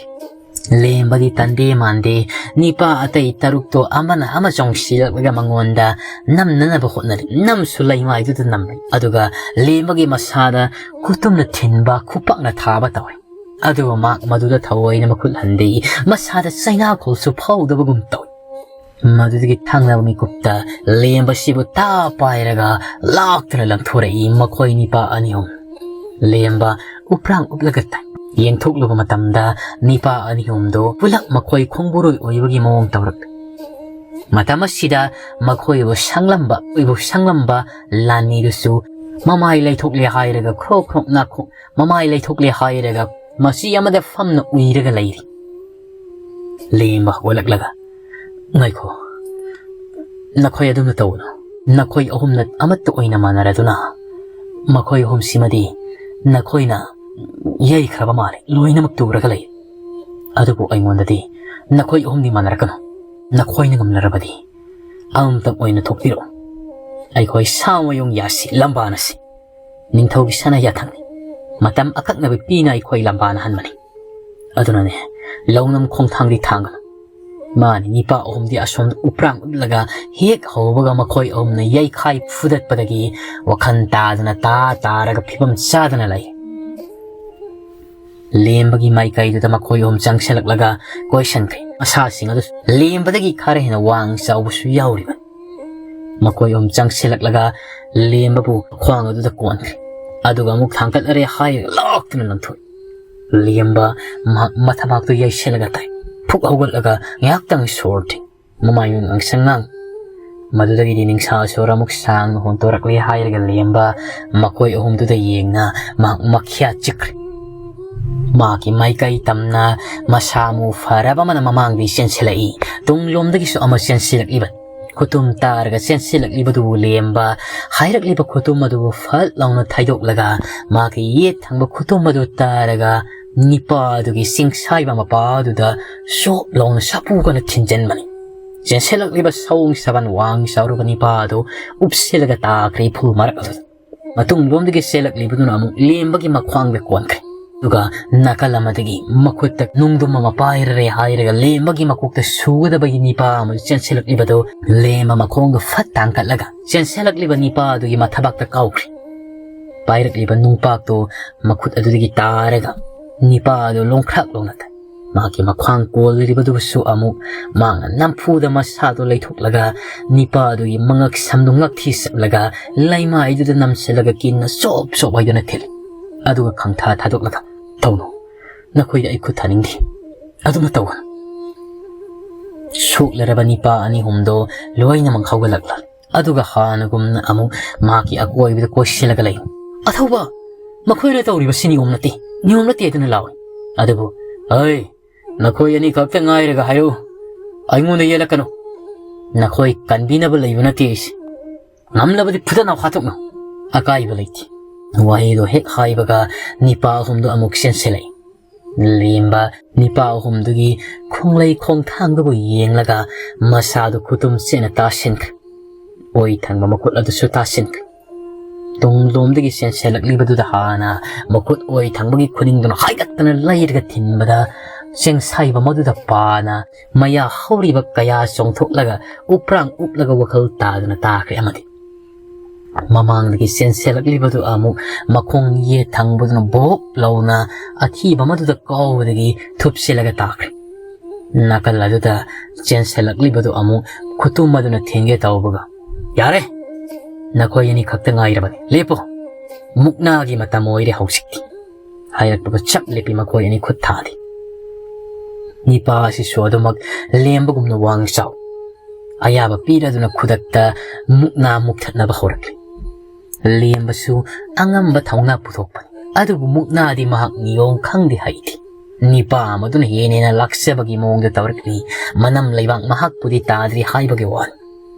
ꯂꯦꯝꯕꯗꯤ ꯇꯟꯗꯦ ꯃꯥꯟꯗꯦ, ꯅꯤꯄꯥ ꯑꯇꯩ ꯇꯔꯨꯛꯇꯣ ꯑꯃꯅ ꯑꯃ ꯆꯣꯡꯁꯤꯜꯂꯛꯂꯒ ꯃꯉꯣꯟꯗ ꯅꯝꯅꯅꯕ ꯍꯣꯠꯅꯔꯤ꯫ ꯅꯝꯁꯨ ꯂꯩꯃꯥꯏꯗꯨꯗ ꯅꯝꯂꯤ꯫ ꯑꯗꯨꯒ ꯂꯦꯝꯕꯒꯤ ꯃꯁꯥꯗ ꯈꯨꯇꯨꯝꯅ ꯊꯤꯟꯕ, ꯈꯨꯄꯥꯛꯅ ꯊꯥꯕ ꯇꯧꯏ꯫ ꯑꯗꯨꯕꯨ ꯃꯍꯥꯛ ꯃꯗꯨꯗ ꯊꯑꯣꯏꯅ ꯃꯈꯨꯠ ꯍꯟꯗꯦ꯫ ꯃꯁꯥꯗ ꯆꯩꯅꯥꯈꯣꯜꯁꯨ ꯐꯥꯎꯗꯕꯒꯨꯝ ꯇꯧꯏ꯫ ꯃꯗꯨꯗꯒꯤ ꯊꯪꯅꯕ ꯃꯤꯀꯨꯞꯇ ꯂꯦꯝꯕꯁꯤꯕꯨ ꯇꯥ ꯄꯥꯏꯔꯒ ꯂꯥꯛꯇꯨꯅ ꯂꯪꯊꯣꯔꯛꯏ ꯃꯈꯣꯏ ꯅꯤꯄꯥ ꯑꯅꯤ ꯑꯍꯨꯝ꯫ ꯂꯦꯝꯕ ꯎꯄ꯭ꯔꯥꯡ ꯎꯞꯂꯒ ꯇꯥꯏ꯫ ꯌꯦꯡꯊꯣꯛꯂꯨꯕ ꯃꯇꯝꯗ ꯅꯤꯄꯥ ꯑꯅꯤ ꯑꯍꯨꯝꯗꯨ ꯄꯨꯂꯞ ꯃꯈꯣꯏ ꯈꯣꯡꯕꯨꯔꯣꯏ ꯑꯣꯏꯕꯒꯤ ꯃꯑꯣꯡ ꯇꯧꯔꯛꯂꯤ꯫ ꯃꯇꯝ ꯑꯁꯤꯗ ꯃꯈꯣꯏꯕꯨ ꯁꯪꯂꯝꯕ, ꯑꯩꯕꯨ ꯁꯪꯂꯝꯕ ꯂꯥꯟꯃꯤꯗꯨꯁꯨ ꯃꯃꯥꯏ ꯂꯩꯊꯣꯛꯂꯦ ꯍꯥꯏꯔꯒ ꯈ꯭ꯔꯣꯛ ꯈ꯭ꯔꯣꯛ ꯅꯥꯈꯣꯛ, ꯃꯃꯥꯏ ꯂꯩꯊꯣꯛꯂꯦ ꯍꯥꯏꯔꯒ ꯃꯆꯤ ꯑꯃꯗ ꯐꯝꯅ ꯎꯏꯔꯒ ꯂꯩꯔꯤ꯫ ꯂꯦꯝꯕ ꯍꯧꯒꯠꯂꯛꯂꯒ, "ꯉꯥꯏꯈꯣ, ꯅꯈꯣꯏ ꯑꯗꯨꯝꯅ ꯇꯧꯒꯅꯨ꯫ ꯅꯈꯣꯏ ꯑꯍꯨꯝꯅ ꯑꯃꯠꯇ ꯑꯣꯏꯅ ꯃꯥꯟꯅꯔꯗꯨꯅ ꯃꯈꯣꯏ ꯑꯍꯨꯝꯁꯤꯃꯗꯤ ꯅꯈꯣꯏꯅ ꯌꯩꯈ꯭ꯔꯕ ꯃꯥꯜꯂꯦ, ꯂꯣꯏꯅꯃꯛ ꯇꯨꯔꯒ ꯂꯩ꯫ ꯑꯗꯨꯕꯨ ꯑꯩꯉꯣꯟꯗꯗꯤ ꯅꯈꯣꯏ ꯑꯍꯨꯝꯗꯤ ꯃꯥꯟꯅꯔꯛꯀꯅꯨ꯫ ꯅꯈꯣꯏꯅ ꯉꯝꯂꯔꯕꯗꯤ ꯑꯃꯇꯪ ꯑꯣꯏꯅ ꯊꯣꯛꯄꯤꯔꯛꯎ꯫ ꯑꯩꯈꯣꯏ ꯁꯥꯃꯌꯣꯡ ꯌꯥꯁꯤ ꯂꯝꯕꯥꯅꯁꯤ꯫ ꯅꯤꯡꯊꯧꯒꯤ ꯁꯅꯥ ꯌꯥꯊꯪꯅꯤ꯫ ꯃꯇꯝ ꯑꯀꯛꯅꯕ ꯄꯤꯅ ꯑꯩꯈꯣꯏ ꯂꯝꯕꯥꯅ ꯍꯟꯕꯅꯤ꯫ ꯑꯗꯨꯅꯅꯦ, ꯂꯧꯅꯝ ꯈꯣꯡꯊꯥꯡꯗꯤ ꯊꯥꯡꯒꯅꯨ꯫" ꯃꯥꯅꯤ ꯅꯤꯄꯥ ꯑꯍꯨꯝꯗꯤ ꯑꯁꯣꯝꯗ ꯎꯄ꯭ꯔꯥꯡ ꯎꯠꯂꯒ ꯍꯦꯛ ꯍꯧꯕꯒ ꯃꯈꯣꯏ ꯑꯍꯨꯝꯅ ꯌꯩꯈꯥꯏ ꯐꯨꯗꯠꯄꯗꯒꯤ ꯋꯥꯈꯜ ꯇꯥꯗꯅ ꯇꯥ ꯇꯥꯔꯒ ꯐꯤꯕꯝ ꯆꯥꯗꯅ ꯂꯩ꯫ ꯂꯦꯝꯕꯒꯤ ꯃꯥꯏꯀꯩꯗꯨꯗ ꯃꯈꯣꯏ ꯑꯍꯨꯝ ꯆꯪꯁꯤꯜꯂꯛꯂꯒ ꯀꯣꯏꯁꯟꯈ꯭ꯔꯦ꯫ ꯃꯁꯥꯁꯤꯡ ꯑꯗꯨ ꯂꯦꯝꯕꯗꯒꯤ ꯈꯔ ꯍꯦꯟꯅ ꯋꯥꯡ ꯆꯥꯎꯕꯁꯨ ꯌꯥꯎꯔꯤꯕꯅꯤ꯫ ꯃꯈꯣꯏ ꯑꯍꯨꯝ ꯆꯪꯁꯤꯜꯂꯛꯂꯒ ꯂꯦꯝꯕꯕꯨ ꯈ꯭ꯋꯥꯡ ꯑꯗꯨꯗ ꯀꯣꯟꯈ꯭ꯔꯦ꯫ ꯑꯗꯨꯒ ꯑꯃꯨꯛ ꯊꯥꯡꯒꯠꯂꯔꯦ ꯍꯥꯏꯔꯒ ꯂꯥꯛꯇꯨꯅ ꯂꯪꯊꯣꯛꯏ꯫ ꯂꯦꯝꯕ ꯃꯍꯥꯛ ꯃꯊꯕꯥꯛꯇꯨ ꯌꯩꯁꯤꯜꯂꯒ ꯇꯥꯏ꯫ ꯐꯨꯛ ꯍꯧꯒꯠꯂꯒ ꯉꯥꯏꯍꯥꯛꯇꯪ ꯁꯣꯔ ꯊꯤꯡ꯫ ꯃꯃꯥꯏ ꯉꯥꯡꯁꯪ ꯉꯥꯡ꯫ ꯃꯗꯨꯗꯒꯤꯗꯤ ꯅꯤꯡꯁꯥ ꯁꯣꯔ ꯑꯃꯨꯛ ꯁꯥꯡꯅ ꯍꯣꯟꯇꯣꯔꯛꯂꯦ ꯍꯥꯏꯔꯒ ꯂꯦꯝꯕ ꯃꯈꯣꯏ ꯑꯍꯨꯝꯗꯨꯗ ꯌꯦꯡꯅ ꯃꯍꯥꯛ ꯃꯈ꯭ꯌꯥ ꯆꯤꯛꯈ꯭ꯔꯦ꯫ ꯃꯍꯥꯛꯀꯤ ꯃꯥꯏꯀꯩ ꯇꯝꯅ ꯃꯁꯥ ꯃꯎ ꯐꯔꯕ ꯑꯃꯅ ꯃꯃꯥꯡꯗꯒꯤ ꯆꯦꯟꯁꯤꯜꯂꯛꯏ꯫ ꯇꯨꯡꯂꯣꯝꯗꯒꯤꯁꯨ ꯑꯃ ꯆꯦꯟꯁꯤꯜꯂꯛꯂꯤꯕ꯫ ꯈꯨꯇꯨꯝ ꯇꯥꯔꯒ ꯆꯦꯟꯁꯤꯜꯂꯛꯂꯤꯕꯗꯨꯕꯨ ꯂꯦꯝꯕ ꯍꯥꯏꯔꯛꯂꯤꯕ ꯈꯨꯇꯨꯝ ꯑꯗꯨꯕꯨ ꯐꯠ ꯂꯥꯎꯅ ꯊꯩꯗꯣꯛꯂꯒ ꯃꯍꯥꯛꯀꯤ ꯌꯦꯠ ꯊꯪꯕ ꯈꯨꯇꯨꯝ ꯑꯗꯨ ꯇꯥꯔꯒ ꯅꯤꯄꯥ ꯑꯗꯨꯒꯤ ꯆꯤꯡꯁꯥꯏꯕ ꯃꯄꯥ ꯑꯗꯨꯗ ꯁꯣꯞ ꯂꯥꯎꯅ ꯁꯥꯐꯨ ꯀꯟꯅ ꯊꯤꯟꯖꯟꯕꯅꯤ꯫ ꯆꯦꯟꯁꯤꯜꯂꯛꯂꯤꯕ ꯁꯑꯣꯡ ꯁꯥꯕꯟ ꯋꯥꯡ ꯆꯥꯎꯔꯕ ꯅꯤꯄꯥ ꯑꯗꯨ ꯎꯞꯁꯤꯜꯂꯒ ꯇꯥꯈ꯭ꯔꯦ ꯏꯐꯨꯜ ꯃꯔꯛ ꯑꯗꯨꯗ꯫ ꯃꯇꯨꯡꯂꯣꯝꯗꯒꯤ ꯆꯦꯜꯂꯛꯂꯤꯕꯗꯨꯅ ꯑꯃꯨꯛ ꯂꯦꯝꯕꯒꯤ ꯃꯈ꯭ꯋꯥꯡꯗ ꯀꯣꯟꯈ꯭ꯔꯦ꯫ ꯑꯗꯨꯒ ꯅꯥꯀꯜ ꯑꯃꯗꯒꯤ ꯃꯈꯨꯠꯇ ꯅꯨꯡꯗꯨꯝ ꯑꯃ ꯄꯥꯏꯔꯦ ꯍꯥꯏꯔꯒ ꯂꯦꯝꯕꯒꯤ ꯃꯀꯣꯛꯇ ꯁꯨꯒꯗꯕꯒꯤ ꯅꯤꯄꯥ ꯑꯃ ꯆꯦꯟꯁꯤꯜꯂꯛꯂꯤꯕꯗꯨ ꯂꯦꯝꯕ ꯃꯈꯣꯡꯗꯣ ꯐꯠ ꯇꯥꯡꯈꯠꯂꯒ ꯆꯦꯟꯁꯤꯜꯂꯛꯂꯤꯕ ꯅꯤꯄꯥ ꯑꯗꯨꯒꯤ ꯃꯊꯕꯥꯛꯇ ꯀꯥꯎꯈ꯭ꯔꯦ꯫ ꯄꯥꯏꯔꯛꯂꯤꯕ ꯅꯨꯡꯄꯥꯛꯇꯨ ꯃꯈꯨꯠ ꯑꯗꯨꯗꯒꯤ ꯇꯥꯔꯒ ꯅꯤꯄꯥ ꯑꯗꯨ ꯂꯣꯡꯈ꯭ꯔꯥꯛ ꯂꯣꯡꯅ ꯇꯥꯏ꯫ ꯃꯍꯥꯛꯀꯤ ꯃꯈ꯭ꯋꯥꯡ ꯀꯣꯜꯂꯤꯕꯗꯨꯁꯨ ꯑꯃꯨꯛ ꯃꯥꯅ ꯅꯝꯐꯨꯗ ꯃꯁꯥꯗꯨ ꯂꯩꯊꯣꯛꯂꯒ ꯅꯤꯄꯥ ꯑꯗꯨꯒꯤ ꯃꯉꯛ ꯁꯝꯗꯨ ꯉꯛꯊꯤ ꯆꯞꯂꯒ ꯂꯩꯃꯥꯏꯗꯨꯗ ꯅꯝꯁꯤꯜꯂꯒ ꯀꯤꯟꯅ ꯆꯣꯞ ꯆꯣꯞ ꯍꯥꯏꯗꯨꯅ ꯊꯤꯜꯂꯤ꯫ ꯑꯗꯨꯒ ꯈꯪꯊꯥ ꯊꯥꯗꯣꯛꯂꯒ, "ꯇꯧꯅꯨ, ꯅꯈꯣꯏꯗ ꯑꯩ ꯈꯨꯠ ꯊꯥꯅꯤꯡꯗꯦ꯫ ꯑꯗꯨꯃ ꯇꯧꯒꯅꯨ꯫" ꯁꯣꯛꯂꯔꯕ ꯅꯤꯄꯥ ꯑꯅꯤ ꯑꯍꯨꯝꯗꯣ ꯂꯣꯏꯅꯃꯛ ꯍꯧꯒꯠꯂꯛꯂ ꯑꯗꯨꯒ ꯍꯥꯟꯅꯒꯨꯝꯅ ꯑꯃꯨꯛ ꯃꯍꯥꯛꯀꯤ ꯑꯀꯣꯏꯕꯗ ꯀꯣꯏꯁꯤꯜꯂꯒ ꯂꯩ꯫ "ꯑꯊꯧꯕ, ꯃꯈꯣꯏꯅ ꯇꯧꯔꯤꯕꯁꯤ ꯅꯤꯌꯣꯝ ꯅꯠꯇꯦ, ꯅꯤꯌꯣꯝ ꯅꯠꯇꯦ" ꯑꯗꯨꯅ ꯂꯥꯎꯏ꯫ ꯑꯗꯨꯕꯨ, "ꯑꯩ, ꯅꯈꯣꯏ ꯑꯅꯤꯈꯛꯇ ꯉꯥꯏꯔꯒ ꯍꯥꯏꯔꯨ, ꯑꯩꯉꯣꯟꯗ ꯌꯦꯠꯂꯛꯀꯅꯨ꯫ ꯅꯈꯣꯏ ꯀꯟꯕꯤꯅꯕ ꯂꯩꯕ ꯅꯠꯇꯦ ꯑꯩꯁꯦ꯫ ꯉꯝꯂꯕꯗꯤ ꯐꯨꯗꯠꯅ ꯍꯥꯠꯇꯣꯛꯅꯧ, ꯑꯀꯥꯏꯕ ꯂꯩꯇꯦ꯫" ꯋꯥꯍꯩꯗꯣ ꯍꯦꯛ ꯍꯥꯏꯕꯒ ꯅꯤꯄꯥ ꯑꯍꯨꯝꯗꯣ ꯑꯃꯨꯛ ꯆꯦꯟꯁꯤꯜꯂꯛꯏ꯫ ꯂꯦꯝꯕ ꯅꯤꯄꯥ ꯑꯍꯨꯝꯗꯨꯒꯤ ꯈꯣꯡꯂꯩ ꯈꯣꯡꯊꯥꯡꯗꯨꯕꯨ ꯌꯦꯡꯂꯒ ꯃꯁꯥꯗꯨ ꯈꯨꯇꯨꯝ ꯆꯦꯠꯅ ꯇꯥꯁꯤꯟꯈ꯭ꯔꯦ꯫ ꯑꯣꯏ ꯊꯪꯕ ꯃꯈꯨꯠ ꯑꯗꯨꯁꯨ ꯇꯥꯁꯤꯟꯈ꯭ꯔꯦ꯫ ꯇꯨꯡꯂꯣꯝꯗꯒꯤ ꯆꯦꯟꯁꯤꯜꯂꯛꯂꯤꯕꯗꯨꯗ ꯍꯥꯟꯅ ꯃꯈꯨꯠ ꯑꯣꯏ ꯊꯪꯕꯒꯤ ꯈꯨꯅꯤꯡꯗꯨꯅ ꯍꯥꯏꯒꯠꯇꯅ ꯂꯩꯔꯒ ꯊꯤꯟꯕꯗ ꯆꯦꯡꯁꯥꯏꯕ ꯃꯗꯨꯗ ꯄꯥꯅ ꯃꯌꯥ ꯍꯧꯔꯤꯕ ꯀꯌꯥ ꯆꯣꯡꯊꯣꯛꯂꯒ ꯎꯞꯄ꯭ꯔꯥꯡ ꯎꯞꯂꯒ ꯋꯥꯈꯜ ꯇꯥꯗꯅ ꯇꯥꯈ꯭ꯔꯦ ꯑꯃꯗꯤ ꯃꯃꯥꯡꯗꯒꯤ ꯆꯦꯟꯁꯤꯜꯂꯛꯂꯤꯕꯗꯨ ꯑꯃꯨꯛ ꯃꯈꯣꯡ ꯌꯦꯠ ꯊꯪꯕꯗꯨꯅ ꯕꯣꯞ ꯂꯥꯎꯅ ꯑꯊꯤꯕ ꯃꯗꯨꯗ ꯀꯥꯎꯕꯗꯒꯤ ꯊꯨꯞꯆꯤꯜꯂꯒ ꯇꯥꯈ꯭ꯔꯦ꯫ ꯅꯥꯀꯜ ꯑꯗꯨꯗ ꯆꯦꯟꯁꯤꯜꯂꯛꯂꯤꯕꯗꯨ ꯑꯃꯨꯛ ꯈꯨꯇꯨꯝ ꯑꯗꯨꯅ ꯊꯤꯡꯒꯦ ꯇꯧꯕꯒ, "ꯌꯥꯔꯦ, ꯅꯈꯣꯏ ꯑꯅꯤ ꯈꯛꯇ ꯉꯥꯏꯔꯕꯅꯤ, ꯂꯦꯞꯄꯣ, ꯃꯨꯛꯅꯥꯒꯤ ꯃꯇꯝ ꯑꯣꯏꯔꯦ ꯍꯧꯖꯤꯛꯇꯤ" ꯍꯥꯏꯔꯛꯄꯒ ꯆꯞ ꯂꯦꯞꯄꯤ ꯃꯈꯣꯏ ꯑꯅꯤ ꯈꯨꯠ ꯊꯥꯗꯦ꯫ ꯅꯤꯄꯥ ꯑꯁꯤꯁꯨ ꯑꯗꯨꯃꯛ ꯂꯦꯝꯕꯒꯨꯝꯅ ꯋꯥꯡ ꯆꯥꯎ ꯑꯌꯥꯕ ꯄꯤꯔꯗꯨꯅ ꯈꯨꯗꯛꯇ ꯃꯨꯛꯅꯥ ꯃꯨꯛꯊꯠꯅꯕ ꯍꯧꯔꯛꯂꯤ꯫ ꯂꯦꯝꯕꯁꯨ ꯑꯉꯝꯕ ꯊꯧꯅꯥ ꯄꯨꯊꯣꯛꯄꯅꯤ꯫ ꯑꯗꯨꯕꯨ ꯃꯨꯛꯅꯥꯗꯤ ꯃꯍꯥꯛ ꯅꯤꯌꯣꯝ ꯈꯪꯗꯦ ꯍꯩꯇꯦ꯫ ꯅꯤꯄꯥ ꯑꯃꯗꯨꯅ ꯍꯦꯟꯅ ꯍꯦꯟꯅ ꯂꯥꯛꯆꯕꯒꯤ ꯃꯑꯣꯡꯗ ꯇꯧꯔꯛꯂꯤ꯫ ꯃꯅꯝ ꯂꯩꯕꯥꯛ ꯃꯍꯥꯛꯄꯨꯗꯤ ꯇꯥꯗ꯭ꯔꯤ ꯍꯥꯏꯕꯒꯤ ꯋꯥꯅꯤ꯫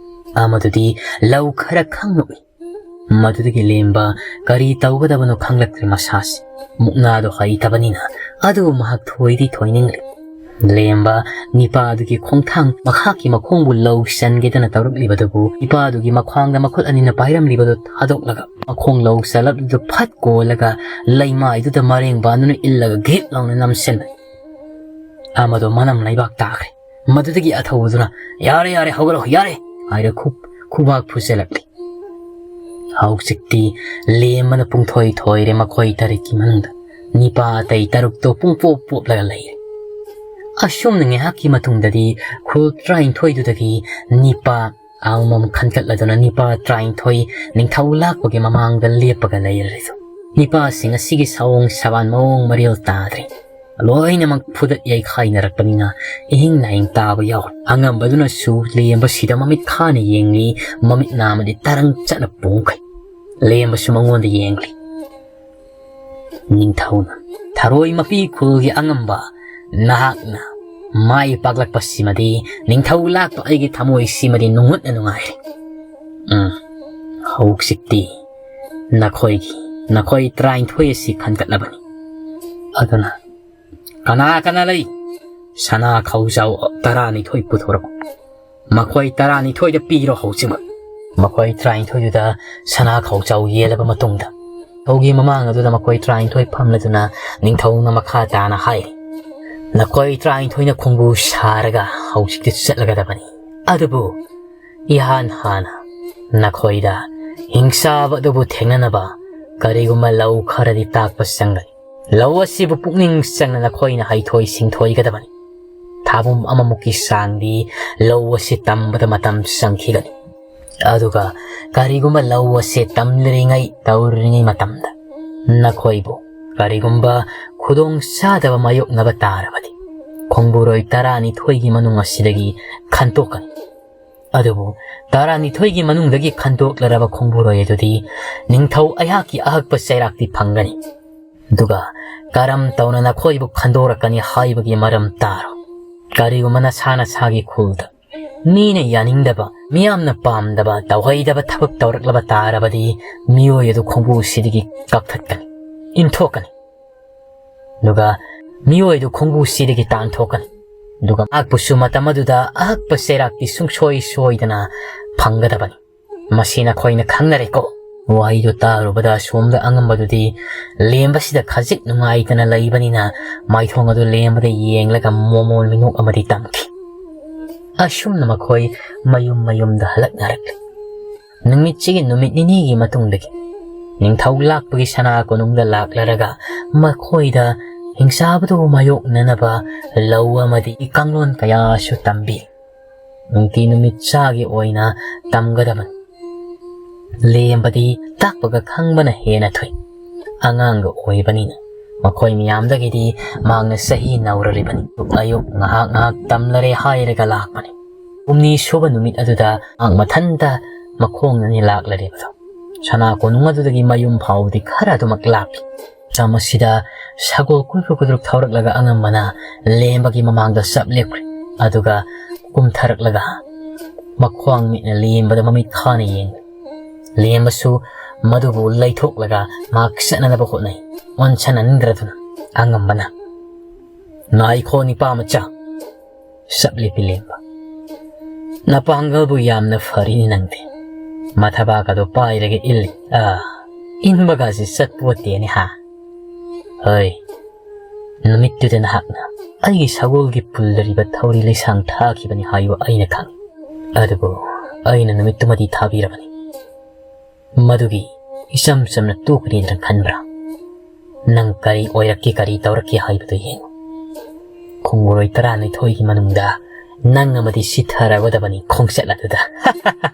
ꯑꯃꯗꯨꯗꯤ ꯂꯧ ꯈꯔ ꯈꯪꯂꯛꯏ꯫ ꯃꯗꯨꯗꯒꯤ ꯂꯦꯝꯕ ꯀꯔꯤ ꯇꯧꯒꯗꯕꯅꯣ ꯈꯪꯂꯛꯇ꯭ꯔꯦ ꯃꯁꯥꯁꯤ꯫ ꯃꯨꯛꯅꯥꯗꯣ ꯍꯩꯇꯕꯅꯤꯅ꯫ ꯑꯗꯨꯕꯨ ꯃꯍꯥꯛ ꯊꯣꯏꯗꯤ ꯊꯣꯏꯅꯤꯡꯂꯤ꯫ ꯂꯦꯝꯕ ꯅꯤꯄꯥꯗꯨꯒꯤ ꯈꯣꯡꯊꯥꯡ ꯃꯈꯥꯒꯤ ꯃꯈꯣꯡꯕꯨ ꯂꯧꯁꯟꯒꯦꯗꯅ ꯇꯧꯔꯛꯂꯤꯕꯗꯨꯕꯨ, ꯅꯤꯄꯥꯗꯨꯒꯤ ꯃꯈ꯭ꯋꯥꯡꯗ ꯃꯈꯨꯠ ꯑꯅꯤꯅ ꯄꯥꯏꯔꯝꯂꯤꯕꯗꯨ ꯊꯥꯗꯣꯛꯂꯒ, ꯃꯈꯣꯡ ꯂꯧ ꯆꯜꯂꯛꯂꯤꯗꯨ ꯐꯠ ꯀꯣꯜꯂꯒ, ꯂꯩꯃꯥꯏꯗꯨꯗ ꯃꯔꯦꯡ ꯕꯥꯟꯗꯨꯅ ꯏꯜꯂꯒ ꯒꯤꯠ ꯂꯥꯎꯅ ꯅꯝꯁꯤꯟꯕꯅꯤ꯫ ꯑꯃꯗꯣ ꯃꯅꯝ ꯂꯩꯕꯥꯛ ꯇꯥꯈ꯭ꯔꯦ꯫ ꯃꯗꯨꯗꯒꯤ ꯑꯊꯧꯕꯗꯨꯅ, "ꯌꯥꯔꯦ, ꯌꯥꯔꯦ, ꯍꯧꯒꯠꯂꯣ, ꯌꯥꯔꯦ!" ꯍꯥꯏꯔ ꯈꯨ-, ꯈꯨꯕꯥꯛ ꯐꯨꯖꯜꯂꯛꯂꯤ꯫ ꯍꯧꯖꯤꯛꯇꯤ ꯂꯦꯝꯕꯅ ꯄꯨꯡꯊꯣꯏ ꯊꯣꯏꯔꯦ ꯃꯈꯣꯏ ꯇꯔꯦꯠꯀꯤ ꯃꯅꯨꯡꯗ꯫ ꯅꯤꯄꯥ ꯑꯇꯩ ꯇꯔꯨꯛꯇꯣ ꯄꯨꯡꯄꯣꯞ ꯄꯣꯞꯂꯒ ꯂꯩꯔꯦ꯫ ꯑꯁꯨꯝꯅ ꯉꯥꯏꯍꯥꯛꯀꯤ ꯃꯇꯨꯡꯗꯗꯤ ꯈꯨꯜ ꯇꯔꯥꯅꯤꯊꯣꯏꯗꯨꯗꯒꯤ ꯅꯤꯄꯥ ꯑꯃꯃꯝ ꯈꯟꯒꯠꯂꯗꯨꯅ ꯅꯤꯄꯥ ꯇꯔꯥꯅꯤꯊꯣꯏ ꯅꯤꯡꯊꯧ ꯂꯥꯛꯄꯒꯤ ꯃꯃꯥꯡꯗ ꯂꯦꯞꯄꯒ ꯂꯩꯔꯔꯤꯗꯨ꯫ ꯅꯤꯄꯥꯁꯤꯡ ꯑꯁꯤꯒꯤ ꯁꯑꯣꯡ ꯁꯕꯥꯟ ꯃꯑꯣꯡ ꯃꯔꯤꯜ ꯇꯥꯗ꯭ꯔꯦ꯫ ꯂꯣꯏꯅꯃꯛ ꯐꯨꯗꯠ ꯌꯩꯈꯥꯏꯅꯔꯛꯄꯅꯤꯅ ꯏꯍꯤꯡ ꯅꯥꯍꯤꯡ ꯇꯥꯕ ꯌꯥꯎꯔꯦ꯫ ꯑꯉꯝꯕꯗꯨꯅꯁꯨ ꯂꯦꯝꯕꯁꯤꯗ ꯃꯃꯤꯠ ꯈꯥꯅ ꯌꯦꯡꯂꯤ, ꯃꯃꯤꯠ ꯅꯥꯃꯗꯤ ꯇꯔꯪ ꯆꯠꯅ ꯄꯣꯡꯈꯩ꯫ ꯂꯦꯝꯕꯁꯨ ꯃꯉꯣꯟꯗ ꯌꯦꯡꯂꯤ꯫ ꯅꯤꯡꯊꯧꯅ, "ꯊꯔꯣꯏ ꯃꯄꯤ ꯈꯨꯜꯒꯤ ꯑꯉꯝꯕ, ꯅꯍꯥꯛꯅ ꯃꯥꯏ ꯄꯥꯛꯂꯛꯄꯁꯤꯃꯗꯤ ꯅꯤꯡꯊꯧ ꯂꯥꯛꯄ ꯑꯩꯒꯤ ꯊꯃꯣꯏꯁꯤꯃꯗꯤ ꯅꯨꯡꯉꯨꯠꯅ ꯅꯨꯡꯉꯥꯏꯔꯦ꯫ ꯎꯝ, ꯍꯧꯖꯤꯛꯇꯤ ꯅꯈꯣꯏꯒꯤ, ꯅꯈꯣꯏ ꯇꯔꯥꯅꯤꯊꯣꯏ ꯑꯁꯤ ꯈꯟꯒꯠꯂꯕꯅꯤ꯫ ꯑꯗꯨꯅ ꯀꯅꯥ ꯀꯅꯥ ꯂꯩ? ꯁꯅꯥ ꯈꯧꯖꯥꯎ ꯇꯔꯥꯅꯤꯊꯣꯏ ꯄꯨꯊꯣꯔꯛꯎ꯫ ꯃꯈꯣꯏ ꯇꯔꯥꯅꯤꯊꯣꯏꯗ ꯄꯤꯔꯣ ꯍꯧꯖꯤꯛꯃꯛ꯫" ꯃꯈꯣꯏ ꯇꯔꯥꯅꯤꯊꯣꯏꯗꯨꯗ ꯁꯅꯥ ꯈꯧꯖꯥꯎ ꯌꯦꯜꯂꯕ ꯃꯇꯨꯡꯗ, ꯅꯤꯡꯊꯧꯒꯤ ꯃꯃꯥꯡ ꯑꯗꯨꯗ ꯃꯈꯣꯏ ꯇꯔꯥꯅꯤꯊꯣꯏ ꯐꯝꯂꯗꯨꯅ ꯅꯤꯡꯊꯧꯅ ꯃꯈꯥ ꯇꯥꯅ ꯍꯥꯏꯔꯤ, "ꯅꯈꯣꯏ ꯇꯔꯥꯅꯤꯊꯣꯏꯅ ꯈꯣꯡꯕꯨ ꯁꯥꯔꯒ ꯍꯧꯖꯤꯛꯇꯤ ꯆꯠꯂꯒꯗꯕꯅꯤ꯫ ꯑꯗꯨꯕꯨ ꯏꯍꯥꯟ ꯍꯥꯟꯅ ꯅꯈꯣꯏꯗ ꯍꯤꯡꯆꯥꯕ ꯑꯗꯨꯕꯨ ꯊꯦꯡꯅꯅꯕ ꯀꯔꯤꯒꯨꯝꯕ ꯂꯧ ꯈꯔꯗꯤ ꯇꯥꯛꯄ ꯆꯪꯒꯅꯤ꯫ ꯂꯧ ꯑꯁꯤꯕꯨ ꯄꯨꯛꯅꯤꯡ ꯆꯪꯅ ꯅꯈꯣꯏꯅ ꯍꯩꯊꯣꯏ ꯁꯤꯡꯊꯣꯏꯒꯗꯕꯅꯤ꯫ ꯊꯥꯕꯨꯝ ꯑꯃꯃꯨꯛꯀꯤ ꯆꯥꯡꯗꯤ ꯂꯧ ꯑꯁꯤ ꯇꯝꯕꯗ ꯃꯇꯝ ꯆꯪꯈꯤꯒꯅꯤ꯫ ꯑꯗꯨꯒ ꯀꯔꯤꯒꯨꯝꯕ ꯂꯧ ꯑꯁꯤ ꯇꯝꯂꯤꯔꯤꯉꯩ, ꯇꯧꯔꯤꯉꯩ ꯃꯇꯝꯗ ꯅꯈꯣꯏꯕꯨ ꯀꯔꯤꯒꯨꯝꯕ ꯈꯨꯗꯣꯡ ꯆꯥꯗꯕ ꯃꯥꯌꯣꯛꯅꯕ ꯇꯥꯔꯕꯗꯤ, ꯈꯣꯡꯕꯨꯔꯣꯏ ꯇꯔꯥꯅꯤꯊꯣꯏꯒꯤ ꯃꯅꯨꯡ ꯑꯁꯤꯗꯒꯤ ꯈꯟꯇꯣꯛꯀꯅꯤ꯫ ꯑꯗꯨꯕꯨ ꯇꯔꯥꯅꯤꯊꯣꯏꯒꯤ ꯃꯅꯨꯡꯗꯒꯤ ꯈꯟꯗꯣꯛꯂꯔꯕ ꯈꯣꯡꯕꯨꯔꯣꯏ ꯑꯗꯨꯗꯤ ꯅꯤꯡꯊꯧ ꯑꯩꯍꯥꯛꯀꯤ ꯑꯍꯛꯄ ꯆꯩꯔꯥꯛꯇꯤ ꯐꯪꯒꯅꯤ꯫ ꯑꯗꯨꯒ ꯀꯔꯝ ꯇꯧꯅ ꯅꯈꯣꯏꯕꯨ ꯈꯟꯗꯣꯔꯛꯀꯅꯤ ꯍꯥꯏꯕꯒꯤ ꯃꯔꯝ ꯇꯥꯔꯣ꯫ ꯀꯔꯤꯒꯨꯝꯕ ꯅꯁꯥ ꯅꯁꯥꯒꯤ ꯈꯨꯜꯗ ꯃꯤꯅ ꯌꯥꯅꯤꯡꯗꯕ, ꯃꯤꯌꯥꯝꯅ ꯄꯥꯝꯗꯕ, ꯇꯧꯍꯩꯗꯕ ꯊꯕꯛ ꯇꯧꯔꯛꯂꯕ ꯇꯥꯔꯕꯗꯤ ꯃꯤꯑꯣꯏ ꯑꯗꯨ ꯈꯣꯡꯕꯨ ꯑꯁꯤꯗꯒꯤ ꯀꯛꯊꯠꯀꯅꯤ, ꯏꯟꯊꯣꯛꯀꯅꯤ꯫ ꯑꯗꯨꯒ ꯃꯤꯑꯣꯏꯗꯨ ꯈꯣꯡꯕꯨ ꯁꯤꯗꯒꯤ ꯇꯥꯟꯊꯣꯛꯀꯅꯤ, ꯑꯗꯨꯒ ꯃꯍꯥꯛꯄꯨꯁꯨ ꯃꯇꯝ ꯑꯗꯨꯗ ꯑꯍꯛꯄ ꯆꯩꯔꯥꯛꯇꯤ ꯁꯨꯡꯁꯣꯏ ꯁꯣꯏꯗꯅ ꯐꯪꯒꯗꯕꯅꯤ꯫ ꯃꯁꯤ ꯅꯈꯣꯏꯅ ꯈꯪꯅꯔꯦꯀꯣ?" ꯋꯥꯍꯩꯗꯨ ꯇꯥꯔꯨꯕꯗ ꯑꯁꯣꯝꯗ ꯑꯉꯝꯕꯗꯨꯗꯤ ꯂꯦꯝꯕꯁꯤꯗ ꯈꯖꯤꯛ ꯅꯨꯡꯉꯥꯏꯇꯅ ꯂꯩꯕꯅꯤꯅ ꯃꯥꯏꯊꯣꯡ ꯑꯗꯨ ꯂꯦꯝꯕꯗ ꯌꯦꯡꯂꯒ ꯃꯣꯃꯣꯟ ꯃꯤꯅꯣꯛ ꯑꯃꯗꯤ ꯇꯝꯈꯤ꯫ ꯑꯁꯨꯝꯅ ꯃꯈꯣꯏ ꯃꯌꯨꯝ ꯃꯌꯨꯝꯗ ꯍꯜꯂꯛꯅꯔꯛꯂꯤ꯫ ꯅꯨꯃꯤꯠꯁꯤꯒꯤ ꯅꯨꯃꯤꯠ ꯅꯤꯅꯤꯒꯤ ꯃꯇꯨꯡꯗꯒꯤ ꯅꯤꯡꯊꯧ ꯂꯥꯛꯄꯒꯤ ꯁꯅꯥ ꯀꯣꯅꯨꯡꯗ ꯂꯥꯛꯂꯔꯒ ꯃꯈꯣꯏꯗ ꯍꯤꯡꯆꯥꯕꯗꯨ ꯃꯥꯌꯣꯛꯅꯅꯕ ꯂꯧ ꯑꯃꯗꯤ ꯀꯥꯡꯂꯣꯟ ꯀꯌꯥꯁꯨ ꯇꯝꯕꯤ꯫ ꯅꯨꯡꯇꯤ ꯅꯨꯃꯤꯠ ꯆꯥꯒꯤ ꯑꯣꯏꯅ ꯇꯝꯒꯗꯕꯅꯤ꯫ ꯂꯦꯝꯕꯗꯤ ꯇꯥꯛꯄꯒ ꯈꯪꯕꯅ ꯍꯦꯟꯅ ꯊꯨꯏ꯫ ꯑꯉꯥꯡꯒ ꯑꯣꯏꯕꯅꯤꯅ ꯃꯈꯣꯏ ꯃꯌꯥꯝꯗꯒꯤꯗꯤ ꯃꯍꯥꯛꯅ ꯆꯍꯤ ꯅꯧꯔꯔꯤꯕꯅꯤ꯫ ꯑꯌꯨꯛ ꯉꯥꯏꯍꯥꯛ ꯉꯥꯏꯍꯥꯛ ꯇꯝꯂꯔꯦ ꯍꯥꯏꯔꯒ ꯂꯥꯛꯄꯅꯤ꯫ ꯍꯨꯝꯅꯤ ꯁꯨꯕ ꯅꯨꯃꯤꯠ ꯑꯗꯨꯗ ꯃꯍꯥꯛ ꯃꯊꯟꯇ ꯃꯈꯣꯡꯅꯅꯤ ꯂꯥꯛꯂꯔꯤꯕꯗꯣ꯫ ꯁꯅꯥ ꯀꯣꯅꯨꯡ ꯑꯗꯨꯗꯒꯤ ꯃꯌꯨꯝ ꯐꯥꯎꯕꯗꯤ ꯈꯔ ꯑꯗꯨꯃꯛ ꯂꯥꯞꯄꯤ꯫ ꯃꯇꯝ ꯑꯁꯤꯗ ꯁꯒꯣꯜ ꯀꯨꯗ꯭ꯔꯨꯛ ꯀꯨꯗ꯭ꯔꯨꯛ ꯊꯧꯔꯛꯂꯒ ꯑꯉꯝꯕꯅ ꯂꯦꯝꯕꯒꯤ ꯃꯃꯥꯡꯗ ꯆꯞ ꯂꯦꯞꯈ꯭ꯔꯦ꯫ ꯑꯗꯨꯒ ꯀꯨꯝꯊꯔꯛꯂꯒ ꯃꯈ꯭ꯋꯥꯡ ꯃꯤꯠꯅ ꯂꯦꯝꯕꯗ ꯃꯃꯤꯠ ꯈꯥꯅ ꯌꯦꯡꯂꯤ꯫ ꯂꯦꯝꯕꯁꯨ ꯃꯗꯨꯕꯨ ꯂꯩꯊꯣꯛꯂꯒ ꯃꯍꯥꯛ ꯆꯠꯅꯅꯕ ꯍꯣꯠꯅꯩ꯫ ꯑꯣꯟꯁꯟꯍꯟꯗ꯭ꯔꯗꯨꯅ ꯑꯉꯝꯕꯅ, "ꯉꯥꯏꯈꯣ ꯅꯤꯄꯥ ꯃꯆꯥ, ꯆꯞ ꯂꯦꯞꯄꯤ ꯂꯦꯝꯕ꯫ ꯅꯄꯥꯡꯒꯜꯕꯨ ꯌꯥꯝꯅ ꯐꯔꯤꯅꯦ ꯅꯪꯗꯤ꯫ ꯃꯊꯕꯥꯛ ꯑꯗꯨ ꯄꯥꯏꯔꯒ ꯏꯜꯂꯤ꯫ ꯑꯥ, ꯏꯟꯕꯒꯁꯤ ꯆꯠꯄꯣꯠꯇꯦꯅꯦ ꯍꯥ? ꯍꯣꯏ, ꯅꯨꯃꯤꯠꯇꯨꯗ ꯅꯍꯥꯛꯅ ꯑꯩꯒꯤ ꯁꯒꯣꯜꯒꯤ ꯄꯨꯜꯂꯔꯤꯕ ꯊꯧꯔꯤ ꯂꯩꯁꯥꯡ ꯊꯥꯈꯤꯕꯅꯤ ꯍꯥꯏꯕ ꯑꯩꯅ ꯈꯪꯏ꯫ ꯑꯗꯨꯕꯨ ꯑꯩꯅ ꯅꯨꯃꯤꯠꯇꯨꯃꯗꯤ ꯊꯥꯕꯤꯔꯕꯅꯤ꯫ ꯃꯗꯨꯒꯤ ꯏꯆꯝ ꯆꯝꯅ ꯇꯣꯛꯀꯅꯤꯗꯅ ꯈꯟꯕ꯭ꯔꯥ? ꯅꯪ ꯀꯔꯤ ꯑꯣꯏꯔꯛꯀꯦ, ꯀꯔꯤ ꯇꯧꯔꯛꯀꯦ ꯍꯥꯏꯕꯗꯨ ꯌꯦꯡꯉꯨ꯫ ꯈꯣꯡꯉꯨꯔꯣꯏ ꯇꯔꯥꯅꯤꯊꯣꯏꯒꯤ ꯃꯅꯨꯡꯗ ꯅꯪ ꯑꯃꯗꯤ ꯁꯤꯊꯔꯒꯗꯕꯅꯤ ꯈꯣꯡꯆꯠ ꯑꯗꯨꯗ"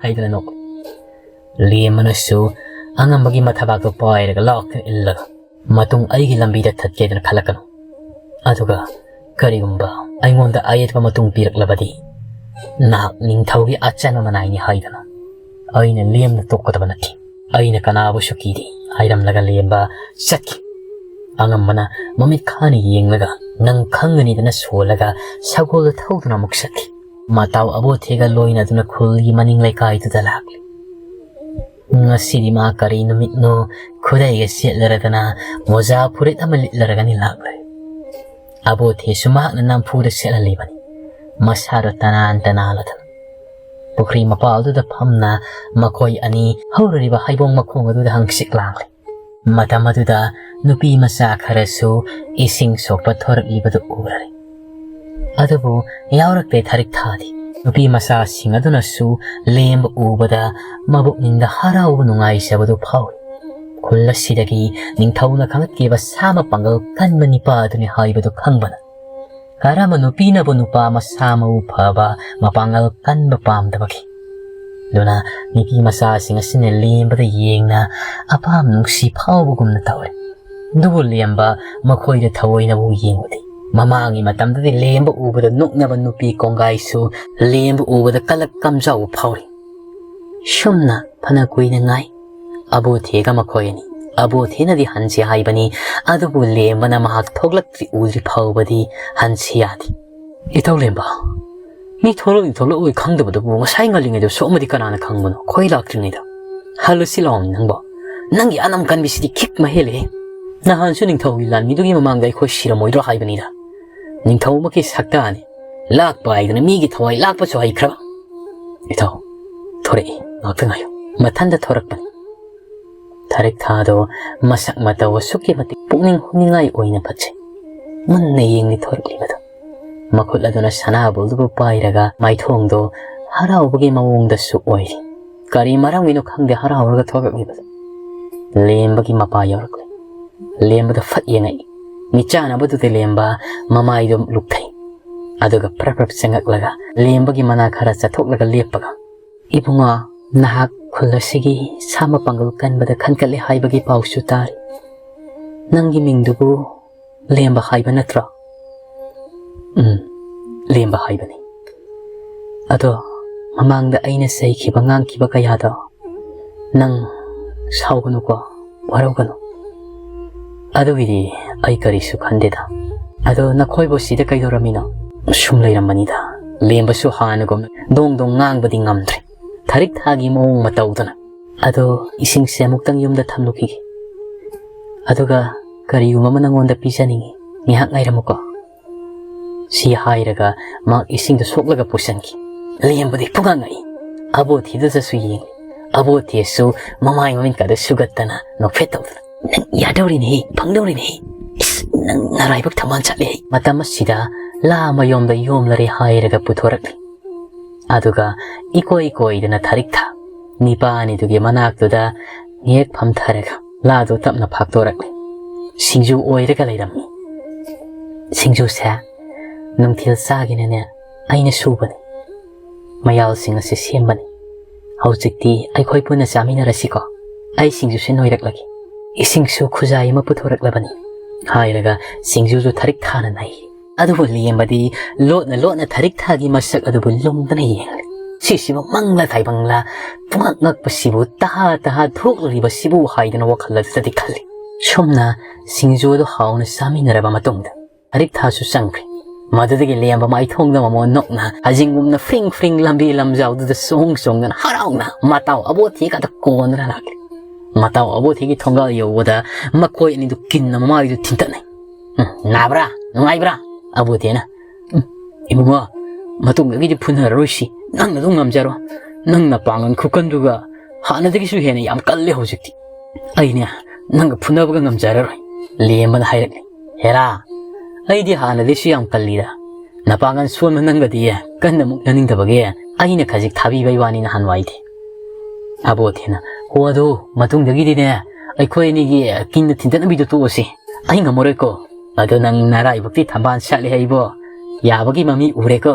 ꯍꯥꯏꯗꯅ ꯅꯣꯛꯂꯤ꯫ ꯂꯦꯝꯕꯅꯁꯨ ꯑꯉꯝꯕꯒꯤ ꯃꯊꯕꯥꯛꯇꯣ ꯄꯥꯏꯔꯒ ꯂꯥꯎꯗꯅ ꯏꯜꯂꯒ, "ꯃꯇꯨꯡ ꯑꯩꯒꯤ ꯂꯝꯕꯤꯗ ꯊꯠꯀꯦꯗꯅ ꯈꯜꯂꯛꯀꯅꯨ꯫ ꯑꯗꯨꯒ ꯀꯔꯤꯒꯨꯝꯕ ꯑꯩꯉꯣꯟꯗ ꯑꯌꯦꯠꯄ ꯃꯇꯨꯡ ꯄꯤꯔꯛꯂꯕꯗꯤ ꯅꯍꯥꯛ ꯅꯤꯡꯊꯧꯒꯤ ꯑꯆꯟꯕ ꯃꯅꯥꯏꯅꯤ" ꯍꯥꯏꯗꯅ ꯑꯩꯅ ꯂꯦꯝꯅ ꯇꯣꯛꯀꯗꯕ ꯅꯠꯇꯦ꯫ ꯑꯩꯅ ꯀꯅꯥꯕꯨꯁꯨ ꯀꯤꯗꯦ ꯍꯥꯏꯔꯝꯂꯒ ꯂꯦꯝꯕ ꯆꯠꯈꯤ꯫ ꯑꯉꯝꯕꯅ ꯃꯃꯤꯠ ꯈꯥꯅ ꯌꯦꯡꯂꯒ ꯅꯪ ꯈꯪꯒꯅꯤꯗꯅ ꯁꯣꯜꯂꯒ ꯁꯒꯣꯜꯗ ꯊꯧꯗꯨꯅ ꯑꯃꯨꯛ ꯆꯠꯈꯤ꯫ ꯃꯇꯥꯎ ꯑꯕꯣꯊꯦꯒ ꯂꯣꯏꯅꯗꯨꯅ ꯈꯨꯜꯒꯤ ꯃꯅꯤꯡ ꯂꯩꯀꯥꯏꯗꯨꯗ ꯂꯥꯛꯂꯤ꯫ ꯉꯁꯤꯗꯤ ꯃꯥ ꯀꯔꯤ ꯅꯨꯃꯤꯠꯅꯣ, ꯈꯨꯗꯩꯒ ꯁꯦꯠꯂꯔꯗꯅ ꯃꯣꯖꯥ ꯐꯨꯔꯤꯠ ꯑꯃ ꯂꯤꯠꯂꯔꯒꯅꯤ ꯂꯥꯛꯂꯤ꯫ ꯑꯕꯣꯊꯦꯁꯨ ꯃꯍꯥꯛꯅ ꯅꯝꯐꯨꯗ ꯁꯦꯠꯍꯜꯂꯤꯕꯅꯤ꯫ ꯃꯁꯥꯗꯣ ꯇꯅꯥꯟ ꯇꯅꯥꯜꯂꯗꯅ ꯄꯨꯈ꯭ꯔꯤ ꯃꯄꯥꯜꯗꯨꯗ ꯐꯝꯅ ꯃꯈꯣꯏ ꯑꯅꯤ ꯍꯧꯔꯤꯕ ꯍꯩꯕꯣꯡ ꯃꯈꯣꯡ ꯑꯗꯨꯗ ꯍꯪꯆꯤꯠ ꯂꯥꯡꯂꯤ꯫ ꯃꯇꯝ ꯑꯗꯨꯗ ꯅꯨꯄꯤ ꯃꯆꯥ ꯈꯔꯁꯨ ꯏꯁꯤꯡ ꯁꯣꯛꯄ ꯊꯣꯔꯛꯂꯤꯕꯗꯨ ꯎꯔꯔꯦ꯫ ꯑꯗꯨꯕꯨ ꯌꯥꯎꯔꯛꯇꯦ ꯊꯔꯤꯛ ꯊꯥꯗꯤ꯫ ꯅꯨꯄꯤ ꯃꯆꯥꯁꯤꯡ ꯑꯗꯨꯅꯁꯨ ꯂꯦꯝꯕ ꯎꯕꯗ ꯃꯕꯨꯛꯅꯤꯡꯗ ꯍꯔꯥꯎꯕ ꯅꯨꯡꯉꯥꯏꯖꯕꯗꯨ ꯐꯥꯎꯏ꯫ ꯈꯨꯜ ꯑꯁꯤꯗꯒꯤ ꯅꯤꯡꯊꯧꯅ ꯈꯪꯒꯠꯈꯤꯕ ꯁꯥ ꯃꯄꯥꯡꯒꯜ ꯀꯟꯕ ꯅꯤꯄꯥ ꯑꯗꯨꯅꯤ ꯍꯥꯏꯕꯗꯨ ꯈꯪꯕꯅ ꯀꯔꯝꯕ ꯅꯨꯄꯤꯅꯕꯨ ꯅꯨꯄꯥ ꯃꯁꯥ ꯃꯎ ꯐꯕ, ꯃꯄꯥꯡꯒꯜ ꯀꯟꯕ ꯄꯥꯝꯗꯕꯒꯦ? ꯑꯗꯨꯅ ꯅꯨꯄꯤ ꯃꯆꯥꯁꯤꯡ ꯑꯁꯤꯅ ꯂꯦꯝꯕꯗ ꯌꯦꯡꯅ ꯑꯄꯥꯝ ꯅꯨꯡꯁꯤ ꯐꯥꯎꯕꯒꯨꯝꯅ ꯇꯧꯔꯦ꯫ ꯑꯗꯨꯕꯨ ꯂꯦꯝꯕ ꯃꯈꯣꯏꯗ ꯊꯑꯣꯏꯅꯕꯨ ꯌꯦꯡꯉꯨꯗꯦ꯫ ꯃꯃꯥꯡꯒꯤ ꯃꯇꯝꯗꯗꯤ ꯂꯦꯝꯕ ꯎꯕꯗ ꯅꯣꯛꯅꯕ ꯅꯨꯄꯤ ꯀꯣꯡꯒꯥꯏꯁꯨ ꯂꯦꯝꯕ ꯎꯕꯗ ꯀꯂꯛ ꯀꯝꯖꯥꯎꯕ ꯐꯥꯎꯔꯤ꯫ ꯁꯨꯝꯅ ꯐꯅ ꯀꯨꯏꯅ ꯉꯥꯏ꯫ ꯑꯕꯣꯊꯦꯒ ꯃꯈꯣꯏ ꯑꯅꯤ꯫ ꯑꯕꯣꯊꯦꯅꯗꯤ ꯍꯟꯁꯤ ꯍꯥꯏꯕꯅꯤ, ꯑꯗꯨꯕꯨ ꯂꯦꯝꯕꯅ ꯃꯍꯥꯛ ꯊꯣꯛꯂꯛꯇ꯭ꯔꯤ ꯎꯗ꯭ꯔꯤ ꯐꯥꯎꯕꯗꯤ ꯍꯟꯁꯤ ꯌꯥꯗꯦ꯫ "ꯏꯇꯧ ꯂꯦꯝꯕ, ꯃꯤ ꯊꯣꯛꯂꯛꯏ ꯊꯣꯛꯂꯛꯑꯣꯏ ꯈꯪꯗꯕꯗꯨꯕꯨ ꯉꯁꯥꯏ ꯉꯜꯂꯤꯉꯩꯗ ꯁꯣꯛꯑꯝꯃꯗꯤ ꯀꯅꯥꯅ ꯈꯪꯕꯅꯣ? ꯈꯣꯏ ꯂꯥꯛꯇ꯭ꯔꯤꯉꯩꯗ꯫ ꯍꯜꯂꯨꯁꯤ ꯂꯥꯛꯑꯣꯅꯦ ꯅꯪꯕꯣ꯫ ꯅꯪꯒꯤ ꯑꯅꯝ ꯀꯟꯕꯤꯁꯤꯗꯤ ꯈꯤꯛ ꯃꯍꯦꯜꯂꯦ꯫ ꯅꯍꯥꯟꯁꯨ ꯅꯤꯡꯊꯧꯒꯤ ꯂꯥꯟꯃꯤꯗꯨꯒꯤ ꯃꯃꯥꯡꯗ ꯑꯩꯈꯣꯏ ꯁꯤꯔꯝꯃꯣꯏꯗ꯭ꯔꯣ ꯍꯥꯏꯕꯅꯤꯗ꯫ ꯅꯤꯡꯊꯧꯃꯛꯀꯤ ꯁꯛꯇꯥꯅꯤ꯫ ꯂꯥꯛꯄ ꯍꯥꯏꯗꯨꯅ ꯃꯤꯒꯤ ꯊꯋꯥꯏ ꯂꯥꯛꯄꯁꯨ ꯍꯩꯈ꯭ꯔꯕ꯫ ꯏꯇꯥꯎ, ꯊꯣꯔꯛꯏ, ꯉꯥꯛꯇ ꯉꯥꯏꯌꯨ꯫ ꯃꯊꯟꯇ ꯊꯣꯔꯛꯄꯅꯤ꯫ ꯊꯔꯤꯛ ꯊꯥꯗꯣ ꯃꯁꯛ ꯃꯇꯧ ꯑꯁꯨꯛꯀꯤ ꯃꯇꯤꯛ ꯄꯨꯛꯅꯤꯡ ꯍꯨꯅꯤꯡꯉꯥꯏ ꯑꯣꯏꯅ ꯐꯖꯩ꯫ ꯃꯨꯟꯅ ꯌꯦꯡꯂꯤ ꯊꯣꯔꯛꯂꯤꯕꯗꯣ꯫ ꯃꯈꯨꯠ ꯑꯗꯨꯅ ꯁꯅꯥꯕꯨꯜꯗꯨꯕꯨ ꯄꯥꯏꯔꯒ ꯃꯥꯏꯊꯣꯡꯗꯣ ꯍꯔꯥꯎꯕꯒꯤ ꯃꯑꯣꯡꯗꯁꯨ ꯑꯣꯏꯔꯤ꯫ ꯀꯔꯤ ꯃꯔꯝꯒꯤꯅꯣ ꯈꯪꯗꯦ ꯍꯔꯥꯎꯔꯒ ꯊꯣꯔꯛꯂꯤꯕꯗꯣ꯫ ꯂꯦꯝꯕꯒꯤ ꯃꯄꯥ ꯌꯧꯔꯛꯂꯦ꯫ ꯂꯦꯝꯕꯗ ꯐꯠ ꯌꯦꯡꯉꯛꯏ꯫ ꯃꯤꯠꯆꯥꯟꯅꯕꯗꯨꯗ ꯂꯦꯝꯕ ꯃꯃꯥꯏꯗꯨ ꯂꯨꯞꯊꯩ꯫ ꯑꯗꯨꯒ ꯄ꯭ꯔꯞ ꯄ꯭ꯔꯞ ꯆꯪꯉꯛꯂꯒ ꯂꯦꯝꯕꯒꯤ ꯃꯅꯥ ꯈꯔ ꯆꯠꯊꯣꯛꯂꯒ ꯂꯦꯞꯄꯒ, "ꯏꯕꯨꯡꯉꯣ, ꯅꯍꯥꯛ ꯈꯨꯜ ꯑꯁꯤꯒꯤ ꯁꯥ ꯃꯄꯥꯡꯒꯜ ꯀꯟꯕꯗ ꯈꯟꯒꯠꯂꯦ ꯍꯥꯏꯕꯒꯤ ꯄꯥꯎꯁꯨ ꯇꯥꯔꯤ꯫ ꯅꯪꯒꯤ ꯃꯤꯡꯗꯨꯕꯨ ꯂꯦꯝꯕ ꯍꯥꯏꯕ ꯅꯠꯇ꯭ꯔꯣ?" "ꯎꯝ, ꯂꯦꯝꯕ ꯍꯥꯏꯕꯅꯤ꯫ ꯑꯗꯣ ꯃꯃꯥꯡꯗ ꯑꯩꯅ ꯆꯩꯈꯤꯕ ꯉꯥꯡꯈꯤꯕ ꯀꯌꯥꯗꯣ ꯅꯪ ꯁꯥꯎꯒꯅꯨꯀꯣ, ꯋꯥꯔꯧꯒꯅꯨ꯫ ꯑꯗꯨꯒꯤꯗꯤ ꯑꯩ ꯀꯔꯤꯁꯨ ꯈꯟꯗꯦꯗ꯫ ꯑꯗꯣ ꯅꯈꯣꯏꯕꯨ ꯁꯤꯗ ꯀꯩꯗꯧꯔꯝꯃꯤꯅꯣ?" "ꯁꯨꯝ ꯂꯩꯔꯝꯕꯅꯤꯗ꯫ ꯂꯦꯝꯕꯁꯨ ꯍꯥꯟꯅꯒꯨꯝꯅ ꯗꯣꯡ ꯗꯣꯡ ꯉꯥꯡꯕꯗꯤ ꯉꯝꯗ꯭ꯔꯦ꯫ ꯊꯔꯤꯛ ꯊꯥꯒꯤ ꯃꯑꯣꯡ ꯃꯇꯧꯗꯨꯅ꯫ ꯑꯗꯣ ꯏꯁꯤꯡꯁꯦ ꯑꯃꯨꯛꯇꯪ ꯌꯨꯝꯗ ꯊꯝꯂꯨꯈꯤꯒꯦ꯫ ꯑꯗꯨꯒ ꯀꯔꯤꯒꯨꯝꯕ ꯑꯃ ꯅꯪꯉꯣꯟꯗ ꯄꯤꯖꯅꯤꯡꯉꯤ꯫ ꯉꯥꯏꯍꯥꯛ ꯉꯥꯏꯔꯝꯃꯨꯀꯣ꯫" ꯁꯤ ꯍꯥꯏꯔꯒ ꯃꯍꯥꯛ ꯏꯁꯤꯡꯗꯨ ꯁꯣꯛꯂꯒ ꯄꯨꯁꯤꯟꯈꯤ꯫ ꯂꯦꯝꯕꯗꯤ ꯄꯨꯡꯉꯛ ꯉꯛꯏ꯫ ꯑꯕꯣꯊꯤꯗꯨꯗꯁꯨ ꯌꯦꯡꯂꯤ꯫ ꯑꯕꯣꯊꯤꯁꯨ ꯃꯃꯥꯏ ꯃꯃꯤꯠꯀꯗꯨ ꯁꯨꯒꯠꯇꯅ ꯅꯣꯛꯐꯦꯠ ꯇꯧꯗꯨꯅ, "ꯅꯪ ꯌꯥꯗꯧꯔꯤꯅꯦꯍꯦ, ꯐꯪꯗꯧꯔꯤꯅꯦꯍꯦ꯫ ꯏꯁ, ꯅꯪ ꯅꯔꯥꯏꯕꯛ ꯊꯝꯕꯥꯜ ꯁꯥꯠꯂꯦꯍꯦ!" ꯃꯇꯝ ꯑꯁꯤꯗ ꯂꯥ ꯃꯌꯣꯝꯗ ꯌꯣꯝꯂꯔꯦ ꯍꯥꯏꯔꯒ ꯄꯨꯊꯣꯔꯛꯂꯤ꯫ ꯑꯗꯨꯒ ꯏꯀꯣꯏ ꯀꯣꯏꯗꯅ ꯊꯔꯤꯛꯊ ꯅꯤꯄꯥ ꯑꯅꯤꯗꯨꯒꯤ ꯃꯅꯥꯛꯇꯨꯗ ꯉꯦꯛ ꯐꯝꯊꯔꯒ ꯂꯥꯗꯨ ꯇꯞꯅ ꯐꯥꯛꯇꯣꯔꯛꯂꯤ꯫ ꯁꯤꯡꯖꯨ ꯑꯣꯏꯔꯒ ꯂꯩꯔꯝꯃꯤ꯫ ꯁꯤꯡꯖꯨꯁꯦ ꯅꯨꯡꯊꯤꯜ ꯆꯥꯒꯦꯅꯅꯦ ꯑꯩꯅ ꯁꯨꯕꯅꯤ꯫ ꯃꯌꯥꯜꯁꯤꯡ ꯑꯁꯤ ꯁꯦꯝꯕꯅꯤ꯫ ꯍꯧꯖꯤꯛꯇꯤ ꯑꯩꯈꯣꯏ ꯄꯨꯟꯅ ꯆꯥꯃꯤꯟꯅꯔꯁꯤꯀꯣ꯫ ꯑꯩ ꯁꯤꯡꯖꯨꯁꯦ ꯅꯣꯏꯔꯛꯂꯒꯦ꯫ ꯏꯁꯤꯡꯁꯨ ꯈꯨꯖꯥꯏ ꯑꯃ ꯄꯨꯊꯣꯔꯛꯂꯕꯅꯤ꯫ ꯍꯥꯏꯔꯒ ꯁꯤꯡꯖꯨꯁꯨ ꯊꯔꯤꯛ ꯊꯥꯅ ꯅꯩ꯫ ꯑꯗꯨꯕꯨ ꯂꯦꯝꯕꯗꯤ ꯂꯣꯠꯅ ꯂꯣꯠꯅ ꯊꯔꯤꯛ ꯊꯥꯒꯤ ꯃꯁꯛ ꯑꯗꯨꯕꯨ ꯂꯨꯝꯗꯅ ꯌꯦꯡꯂꯤ꯫ ꯁꯤꯁꯤꯕꯨ ꯃꯪꯂꯥ ꯇꯥꯏꯕꯪꯂꯥ, ꯄꯨꯡꯉꯛ ꯉꯛꯄꯁꯤꯕꯨ, ꯇꯍꯥ ꯇꯍꯥ ꯊꯣꯛꯂꯨꯔꯤꯕꯁꯤꯕꯨ ꯍꯥꯏꯗꯅ ꯋꯥꯈꯜ ꯑꯗꯨꯗꯗꯤ ꯈꯜꯂꯤ꯫ ꯁꯨꯝꯅ ꯁꯤꯡꯖꯨ ꯑꯗꯨ ꯍꯥꯎꯅ ꯆꯥꯃꯤꯟꯅꯔꯕ ꯃꯇꯨꯡꯗ ꯊꯔꯤꯛ ꯊꯥꯁꯨ ꯆꯪꯈ꯭ꯔꯦ꯫ ꯃꯗꯨꯗꯒꯤ ꯂꯦꯝꯕ ꯃꯥꯏꯊꯣꯡꯗ ꯃꯃꯣꯟ ꯅꯣꯛꯅ ꯍꯖꯤꯡꯒꯨꯝꯅ ꯐ꯭ꯔꯤꯡ ꯐ꯭ꯔꯤꯡ ꯂꯝꯕꯤ ꯂꯝꯖꯥꯎꯗꯨꯗ ꯆꯣꯡ ꯆꯣꯡꯗꯅ ꯍꯔꯥꯎꯅ ꯃꯇꯥꯎ ꯑꯕꯣꯊꯤꯒꯗ ꯀꯣꯟꯗꯨꯅ ꯂꯥꯛꯂꯤ꯫ ꯃꯇꯥꯎ ꯑꯕꯣꯊꯤꯒꯤ ꯊꯣꯡꯒꯥꯜ ꯌꯧꯕꯗ ꯃꯈꯣꯏ ꯑꯅꯤꯗꯨ ꯀꯤꯟꯅ ꯃꯃꯥꯏꯗꯨ ꯊꯤꯟꯇꯠꯅꯩ꯫ "ꯎꯝ, ꯅꯥꯕ꯭ꯔꯥ? ꯅꯨꯡꯉꯥꯏꯕ꯭ꯔꯥ?" ꯑꯕꯣꯊꯤꯅ, "ꯎꯝ, ꯏꯕꯨꯡꯉꯣ, ꯃꯇꯨꯡꯗꯒꯤꯗꯤ ꯐꯨꯅꯔꯔꯣꯏꯁꯤ꯫ ꯅꯪꯅ ꯑꯗꯨꯝ ꯉꯝꯖꯔꯣ꯫ ꯅꯪ ꯅꯄꯥꯡꯒꯜ ꯈꯨꯀꯟꯗꯨꯒ ꯍꯥꯟꯅꯗꯒꯤꯁꯨ ꯍꯦꯟꯅ ꯌꯥꯝ ꯀꯜꯂꯦ ꯍꯧꯖꯤꯛꯇꯤ꯫ ꯑꯩꯅꯦ ꯅꯪꯒ ꯐꯨꯅꯕꯒ ꯉꯝꯖꯔꯔꯣꯏ", ꯂꯦꯝꯕꯅ ꯍꯥꯏꯔꯛꯂꯤ꯫ "ꯍꯦꯔꯥ, ꯑꯩꯗꯤ ꯍꯥꯟꯅꯗꯒꯤꯁꯨ ꯌꯥꯝ ꯀꯜꯂꯤꯗ꯫ ꯅꯄꯥꯡꯒꯜ ꯁꯣꯟꯕ ꯅꯪꯒꯗꯤ ꯀꯟꯅ ꯃꯨꯛꯅꯅꯤꯡꯗꯕꯒꯤ ꯑꯩꯅ ꯈꯖꯤꯛ ꯊꯥꯕꯤꯕꯩ ꯋꯥꯅꯤ ꯅꯍꯥꯟꯋꯥꯏꯗꯤ꯫" ꯑꯕꯣꯊꯤꯅ, "ꯍꯣ ꯑꯗꯨ, ꯃꯇꯨꯡꯗꯒꯤꯗꯤꯅꯦ ꯑꯩꯈꯣꯏ ꯑꯅꯤꯒꯤ ꯀꯤꯟꯅ ꯊꯤꯟꯗꯠꯅꯕꯤꯗꯨ ꯇꯣꯛꯑꯁꯤ꯫ ꯑꯩ ꯉꯝꯃꯔꯣꯏꯀꯣ꯫ ꯑꯗꯣ ꯅꯪ ꯅꯔꯥꯏꯕꯛꯇꯤ ꯊꯝꯕꯥꯜ ꯁꯥꯠꯂꯦ ꯍꯥꯏꯕꯣ꯫ ꯌꯥꯕꯒꯤ ꯃꯃꯤ ꯎꯔꯦꯀꯣ꯫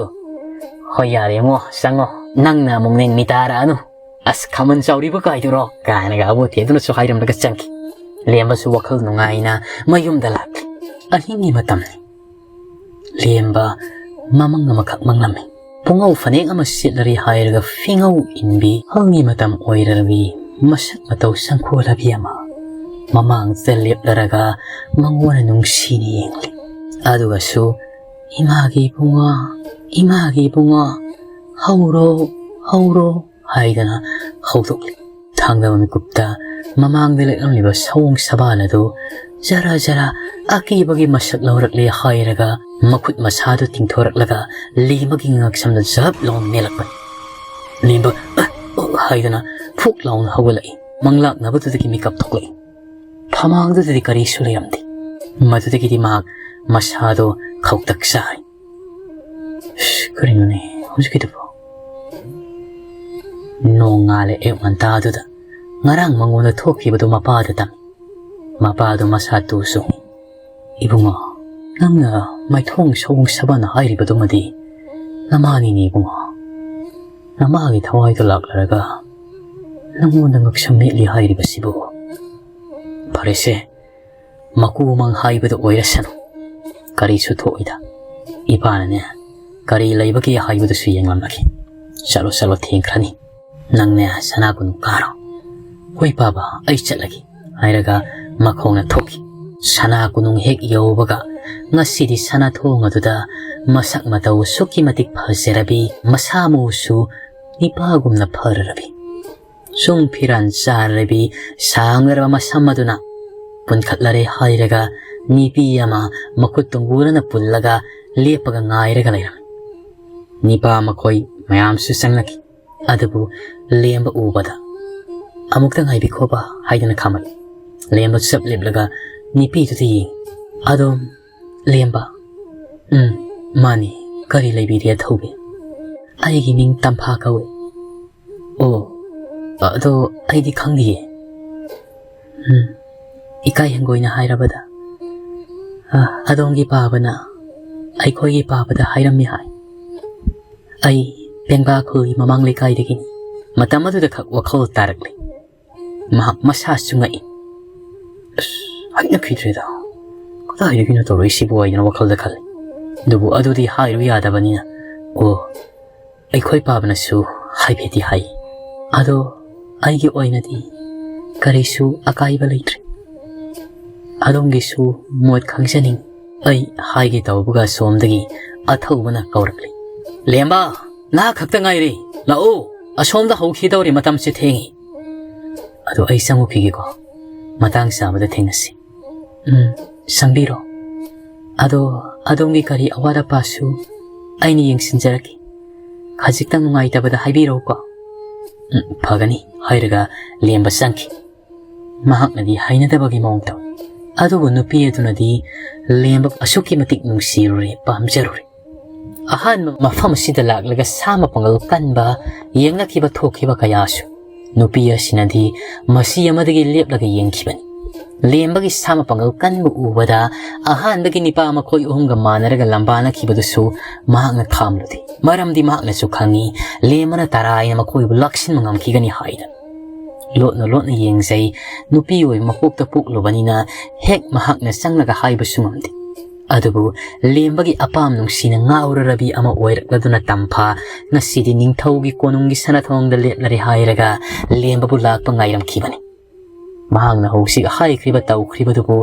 ꯍꯣꯏ, ꯌꯥꯔꯦ ꯏꯕꯨꯡꯉꯣ, ꯆꯪꯉꯣ꯫ ꯅꯪꯅ ꯑꯃꯨꯛ ꯅꯤꯡꯃꯤ ꯇꯥꯔꯛꯑꯅꯨ꯫ ꯑꯁ, ꯈꯥꯃꯟ ꯆꯥꯎꯔꯤꯕ ꯀꯥꯏꯗꯨꯔꯣ?" ꯀꯥꯏꯅꯒ ꯑꯕꯣꯊꯤꯗꯨꯅꯁꯨ ꯍꯥꯏꯔꯝꯂꯒ ꯆꯪꯈꯤ꯫ ꯂꯦꯝꯕꯁꯨ ꯋꯥꯈꯜ ꯅꯨꯡꯉꯥꯏꯅ ꯃꯌꯨꯝꯗ ꯂꯥꯛꯈꯤ꯫ ꯑꯍꯤꯡꯒꯤ ꯃꯇꯝꯅꯤ꯫ ꯂꯦꯝꯕ ꯃꯃꯪ ꯑꯃꯈꯛ ꯃꯪꯂꯝꯃꯤ꯫ ꯄꯨꯡꯉꯧ ꯐꯅꯦꯛ ꯑꯃ ꯁꯦꯠꯂꯔꯤ ꯍꯥꯏꯔꯒ ꯐꯤꯉꯧ ꯏꯟꯕꯤ, ꯍꯪꯒꯤ ꯃꯇꯝ ꯑꯣꯏꯔꯔꯕꯤ ꯃꯁꯛ ꯃꯇꯧ ꯁꯪꯈꯣꯜꯂꯕꯤ ꯑꯃ ꯃꯃꯥꯡꯗ ꯂꯦꯞꯂꯔꯒ ꯃꯉꯣꯟꯗ ꯅꯨꯡꯁꯤꯅ ꯌꯦꯡꯂꯤ꯫ ꯑꯗꯨꯒꯁꯨ, "ꯏꯃꯥꯒꯤ ꯏꯕꯨꯡꯉꯣ, ꯏꯃꯥꯒꯤ ꯏꯕꯨꯡꯉꯣ, ꯍꯧꯔꯣ, ꯍꯧꯔꯣ" ꯍꯥꯏꯗꯅ ꯍꯧꯗꯣꯛꯂꯤ꯫ ꯊꯥꯡꯗꯕ ꯃꯤꯀꯨꯞꯇ ꯃꯃꯥꯡꯗ ꯂꯦꯞꯂꯝꯂꯤꯕ ꯁꯑꯣꯡ ꯁꯕꯥꯟ ꯑꯗꯨ ꯖꯔ ꯖꯔ ꯑꯀꯤꯕꯒꯤ ꯃꯁꯛ ꯂꯧꯔꯛꯂꯦ ꯍꯥꯏꯔꯒ ꯃꯈꯨꯠ ꯃꯁꯥꯗꯨ ꯇꯤꯡꯊꯣꯔꯛꯂꯒ ꯂꯦꯝꯕꯒꯤ ꯉꯛꯁꯝꯗ ꯖꯞ ꯂꯥꯎꯅ ꯅꯦꯜꯂꯛꯄꯅꯤ꯫ ꯂꯦꯝꯕ "ꯑ, ꯑ" ꯍꯥꯏꯗꯨꯅ ꯐꯨꯛ ꯂꯥꯎꯅ ꯍꯧꯒꯠꯂꯛꯏ꯫ ꯃꯪꯂꯥꯛꯅꯕꯗꯨꯗꯒꯤ ꯃꯤꯀꯞ ꯊꯣꯛꯂꯛꯏ꯫ ꯐꯃꯥꯡꯗꯨꯗꯗꯤ ꯀꯔꯤꯁꯨ ꯂꯩꯔꯝꯗꯦ꯫ ꯃꯗꯨꯗꯒꯤꯗꯤ ꯃꯍꯥꯛ ꯃꯁꯥꯗꯣ ꯈꯧꯇꯛ ꯆꯥꯔꯦ꯫ "ꯏꯁ, ꯀꯔꯤꯅꯣꯅꯦ ꯍꯧꯖꯤꯛꯀꯤꯗꯨꯕꯣ?" ꯅꯣꯡꯉꯥꯜꯂꯦ ꯑꯌꯨꯛ ꯉꯟꯇꯥꯗꯨꯗ꯫ ꯉꯔꯥꯡ ꯃꯉꯣꯟꯗ ꯊꯣꯛꯈꯤꯕꯗꯨ ꯃꯄꯥꯗ ꯇꯝꯃꯤ꯫ ꯃꯄꯥꯗꯨ ꯃꯁꯥ ꯇꯨ ꯆꯨꯡꯉꯤ꯫ "ꯏꯕꯨꯡꯉꯣ, ꯅꯪꯅ ꯃꯥꯏꯊꯣꯡ ꯁꯑꯣꯡ ꯁꯕꯥꯟ ꯍꯥꯏꯔꯤꯕꯗꯨꯃꯗꯤ ꯅꯃꯥꯅꯤꯅꯦ ꯏꯕꯨꯡꯉꯣ꯫ ꯅꯃꯥꯒꯤ ꯊꯋꯥꯏꯗꯣ ꯂꯥꯛꯂꯔꯒ ꯅꯪꯉꯣꯟꯗ ꯉꯛꯁꯝ ꯃꯦꯠꯂꯤ ꯍꯥꯏꯔꯤꯕꯁꯤꯕꯨ?" "ꯐꯔꯦꯁꯦ, ꯃꯀꯨꯃꯪ ꯍꯥꯏꯕꯗꯨ ꯑꯣꯏꯔꯁꯅꯨ꯫ ꯀꯔꯤꯁꯨ ꯊꯣꯛꯑꯣꯏꯗ꯫ ꯏꯄꯥꯅꯅꯦ, ꯀꯔꯤ ꯂꯩꯕꯒꯦ ꯍꯥꯏꯕꯗꯨꯁꯨ ꯌꯦꯡꯂꯝꯃꯒꯦ꯫ ꯆꯠꯂꯣ, ꯆꯠꯂꯣ, ꯊꯦꯡꯈ꯭ꯔꯅꯤ꯫ ꯅꯪꯅꯦ, ꯁꯅꯥ ꯀꯣꯅꯨꯡ ꯀꯥꯔꯣ꯫" "ꯍꯣꯏ ꯄꯥꯕ, ꯑꯩ ꯆꯠꯂꯒꯦ," ꯍꯥꯏꯔꯒ ꯃꯈꯣꯡꯅ ꯊꯣꯛꯈꯤ꯫ ꯁꯅꯥ ꯀꯣꯅꯨꯡ ꯍꯦꯛ ꯌꯧꯕꯒ, ꯉꯁꯤꯗꯤ ꯁꯅꯥ ꯊꯣꯡ ꯑꯗꯨꯗ ꯃꯁꯛ ꯃꯇꯧ ꯑꯁꯨꯛꯀꯤ ꯃꯇꯤꯛ ꯐꯖꯔꯕꯤ, ꯃꯁꯥ ꯃꯎꯁꯨ ꯅꯤꯄꯥꯒꯨꯝꯅ ꯐꯔꯔꯕꯤ, ꯁꯨꯝ ꯐꯤꯔꯥꯟ ꯆꯥꯔꯕꯤ ꯁꯥꯡꯂꯔꯕ ꯃꯁꯝ ꯑꯗꯨꯅ ꯄꯨꯟꯈꯠꯂꯔꯦ ꯍꯥꯏꯔꯒ ꯅꯤꯄꯤ ꯑꯃ ꯃꯈꯨꯠ ꯇꯨꯡꯒꯨꯔꯅ ꯄꯨꯜꯂꯒ ꯂꯦꯞꯄꯒ ꯉꯥꯏꯔꯒ ꯂꯩꯔꯝꯃꯤ꯫ ꯅꯤꯄꯥ ꯃꯈꯣꯏ ꯃꯌꯥꯝꯁꯨ ꯆꯪꯂꯛꯈꯤ꯫ ꯑꯗꯨꯕꯨ ꯂꯦꯝꯕ ꯎꯕꯗ, "ꯑꯃꯨꯛꯇ ꯉꯥꯏꯕꯤꯈꯣꯕ" ꯍꯥꯏꯗꯨꯅ ꯈꯥꯝꯃꯛꯏ꯫ ꯂꯦꯝꯕ ꯆꯞ ꯂꯦꯞꯂꯒ ꯅꯤꯄꯤꯗꯨꯗ ꯌꯦꯡꯉꯤ꯫ "ꯑꯗꯣꯝ ꯂꯦꯝꯕ?" "ꯎꯝ, ꯃꯥꯅꯤ꯫ ꯀꯔꯤ ꯂꯩꯕꯤꯔꯦ ꯑꯊꯧꯕꯤ?" "ꯑꯩꯒꯤ ꯃꯤꯡ ꯇꯝꯐꯥ ꯀꯧꯏ꯫" "ꯑꯣ, ꯑꯗꯣ ꯑꯩꯗꯤ ꯈꯪꯗꯤꯌꯦ꯫" "ꯎꯝ, ꯏꯀꯥꯏ ꯍꯪꯒꯣꯏꯅ ꯍꯥꯏꯔꯕꯗ, ꯑ, ꯑꯗꯣꯝꯒꯤ ꯄꯥꯕꯅ ꯑꯩꯈꯣꯏꯒꯤ ꯄꯥꯕꯗ ꯍꯥꯏꯔꯝꯃꯤ ꯍꯥꯏ꯫ ꯑꯩ ꯄꯦꯡꯕꯥ ꯈꯨꯜꯒꯤ ꯃꯃꯥꯡ ꯂꯩꯀꯥꯏꯗꯒꯤꯅꯤ꯫" ꯃꯇꯝ ꯑꯗꯨꯗ ꯈꯛ ꯋꯥꯈꯜ ꯇꯥꯔꯛꯂꯤ꯫ ꯃꯍꯥꯛ ꯃꯁꯥꯁꯨ ꯉꯛꯏ꯫ "ꯑꯁ, ꯍꯩꯅꯈꯤꯗ꯭ꯔꯦꯗ꯫ ꯀꯗꯥꯏꯗꯒꯤꯅꯣ ꯇꯧꯔꯛꯏꯁꯤꯕꯨ?" ꯍꯥꯏꯗꯅ ꯋꯥꯈꯜꯗ ꯈꯜꯂꯤ꯫ ꯑꯗꯨꯕꯨ ꯑꯗꯨꯗꯤ ꯍꯥꯏꯔꯨ ꯌꯥꯗꯕꯅꯤꯅ, "ꯑꯣ, ꯑꯩꯈꯣꯏ ꯄꯥꯕꯅꯁꯨ ꯍꯥꯏꯐꯦꯠꯇꯤ ꯍꯥꯏ꯫ ꯑꯗꯣ ꯑꯩꯒꯤ ꯑꯣꯏꯅꯗꯤ ꯀꯔꯤꯁꯨ ꯑꯀꯥꯏꯕ ꯂꯩꯇ꯭ꯔꯦ꯫ ꯑꯗꯣꯝꯒꯤꯁꯨ ꯃꯣꯠ ꯈꯪꯖꯅꯤꯡꯏ꯫" ꯑꯩ ꯍꯥꯏꯒꯦ ꯇꯧꯕꯒ ꯑꯁꯣꯝꯗꯒꯤ ꯑꯊꯧꯕꯅ ꯀꯧꯔꯛꯂꯤ꯫ "ꯂꯦꯝꯕ, ꯅꯍꯥꯛ ꯈꯛꯇ ꯉꯥꯏꯔꯦ꯫ ꯂꯥꯛꯑꯣ, ꯑꯁꯣꯝꯗ ꯍꯧꯈꯤꯗꯧꯔꯦ, ꯃꯇꯝꯁꯦ ꯊꯦꯡꯉꯤ꯫" ꯑꯗꯣ ꯑꯩ ꯆꯪꯉꯨꯈꯤꯒꯦꯀꯣ꯫ ꯃꯇꯥꯡ ꯆꯥꯕꯗ ꯊꯦꯡꯅꯁꯤ꯫ ꯎꯝ, ꯆꯪꯕꯤꯔꯣ꯫ ꯑꯗꯣ ꯑꯗꯣꯝꯒꯤ ꯀꯔꯤ ꯑꯋꯥꯠ ꯑꯄꯥꯁꯨ ꯑꯩꯅ ꯌꯦꯡꯁꯤꯟꯖꯔꯛꯀꯦ꯫ ꯈꯖꯤꯛꯇꯪ ꯅꯨꯡꯉꯥꯏꯇꯕꯗ ꯍꯥꯏꯕꯤꯔꯛꯎꯀꯣ꯫ "ꯎꯝ, ꯐꯒꯅꯤ," ꯍꯥꯏꯔꯒ ꯂꯦꯝꯕ ꯆꯪꯈꯤ꯫ ꯃꯍꯥꯛꯅꯗꯤ ꯍꯩꯅꯗꯕꯒꯤ ꯃꯑꯣꯡ ꯇꯧꯏ꯫ ꯑꯗꯨꯕꯨ ꯅꯨꯄꯤ ꯑꯗꯨꯅꯗꯤ ꯂꯦꯝꯕ ꯑꯁꯨꯛꯀꯤ ꯃꯇꯤꯛ ꯅꯨꯡꯁꯤꯔꯨꯔꯦ, ꯄꯥꯝꯖꯔꯨꯔꯦ꯫ ꯑꯍꯥꯟꯕ ꯃꯐꯝ ꯑꯁꯤꯗ ꯂꯥꯛꯂꯒ ꯁꯥ ꯃꯄꯥꯡꯒꯜ ꯀꯟꯕ ꯌꯦꯡꯂꯛꯈꯤꯕ ꯊꯣꯛꯈꯤꯕ ꯀꯌꯥꯁꯨ ꯅꯨꯄꯤ ꯑꯁꯤꯅꯗꯤ ꯃꯁꯤ ꯑꯃꯗꯒꯤ ꯂꯦꯞꯂꯒ ꯌꯦꯡꯈꯤꯕꯅꯤ꯫ ꯂꯦꯝꯕꯒꯤ ꯁꯥ ꯃꯄꯥꯡꯒꯜ ꯀꯟꯕ ꯎꯕꯗ ꯑꯍꯥꯟꯕꯒꯤ ꯅꯤꯄꯥ ꯃꯈꯣꯏ ꯑꯍꯨꯝꯒ ꯃꯥꯟꯅꯔꯒ ꯂꯝꯕꯥꯅꯈꯤꯕꯗꯨꯁꯨ ꯃꯍꯥꯛꯅ ꯈꯥꯝꯂꯨꯗꯦ꯫ ꯃꯔꯝꯗꯤ ꯃꯍꯥꯛꯅꯁꯨ ꯈꯪꯏ, ꯂꯦꯝꯕꯅ ꯇꯔꯥꯏꯅ ꯃꯈꯣꯏꯕꯨ ꯂꯥꯛꯁꯤꯟꯕ ꯉꯝꯈꯤꯒꯅꯤ ꯍꯥꯏꯅ꯫ ꯂꯣꯠꯅ ꯂꯣꯠꯅ ꯌꯦꯡꯖꯩ꯫ ꯅꯨꯄꯤ ꯑꯣꯏꯕ ꯃꯄꯣꯛꯇ ꯄꯣꯛꯂꯨꯕꯅꯤꯅ ꯍꯦꯛ ꯃꯍꯥꯛꯅ ꯆꯪꯂꯒ ꯍꯥꯏꯕꯁꯨ ꯉꯝꯗꯦ꯫ ꯑꯗꯨꯕꯨ ꯂꯦꯝꯕꯒꯤ ꯑꯄꯥꯝ ꯅꯨꯡꯁꯤꯅ ꯉꯥꯎꯔꯔꯕꯤ ꯑꯃ ꯑꯣꯏꯔꯛꯂꯗꯨꯅ ꯇꯝꯐꯥ ꯉꯁꯤꯗꯤ ꯅꯤꯡꯊꯧꯒꯤ ꯀꯣꯅꯨꯡꯒꯤ ꯁꯅꯥꯊꯣꯡꯗ ꯂꯦꯞꯂꯔꯦ ꯍꯥꯏꯔꯒ ꯂꯦꯝꯕꯕꯨ ꯂꯥꯛꯄ ꯉꯥꯏꯔꯝꯈꯤꯕꯅꯤ꯫ ꯃꯍꯥꯛꯅ ꯍꯧꯖꯤꯛ ꯍꯥꯏꯈ꯭ꯔꯤꯕ ꯇꯧꯈ꯭ꯔꯤꯕꯗꯨꯕꯨ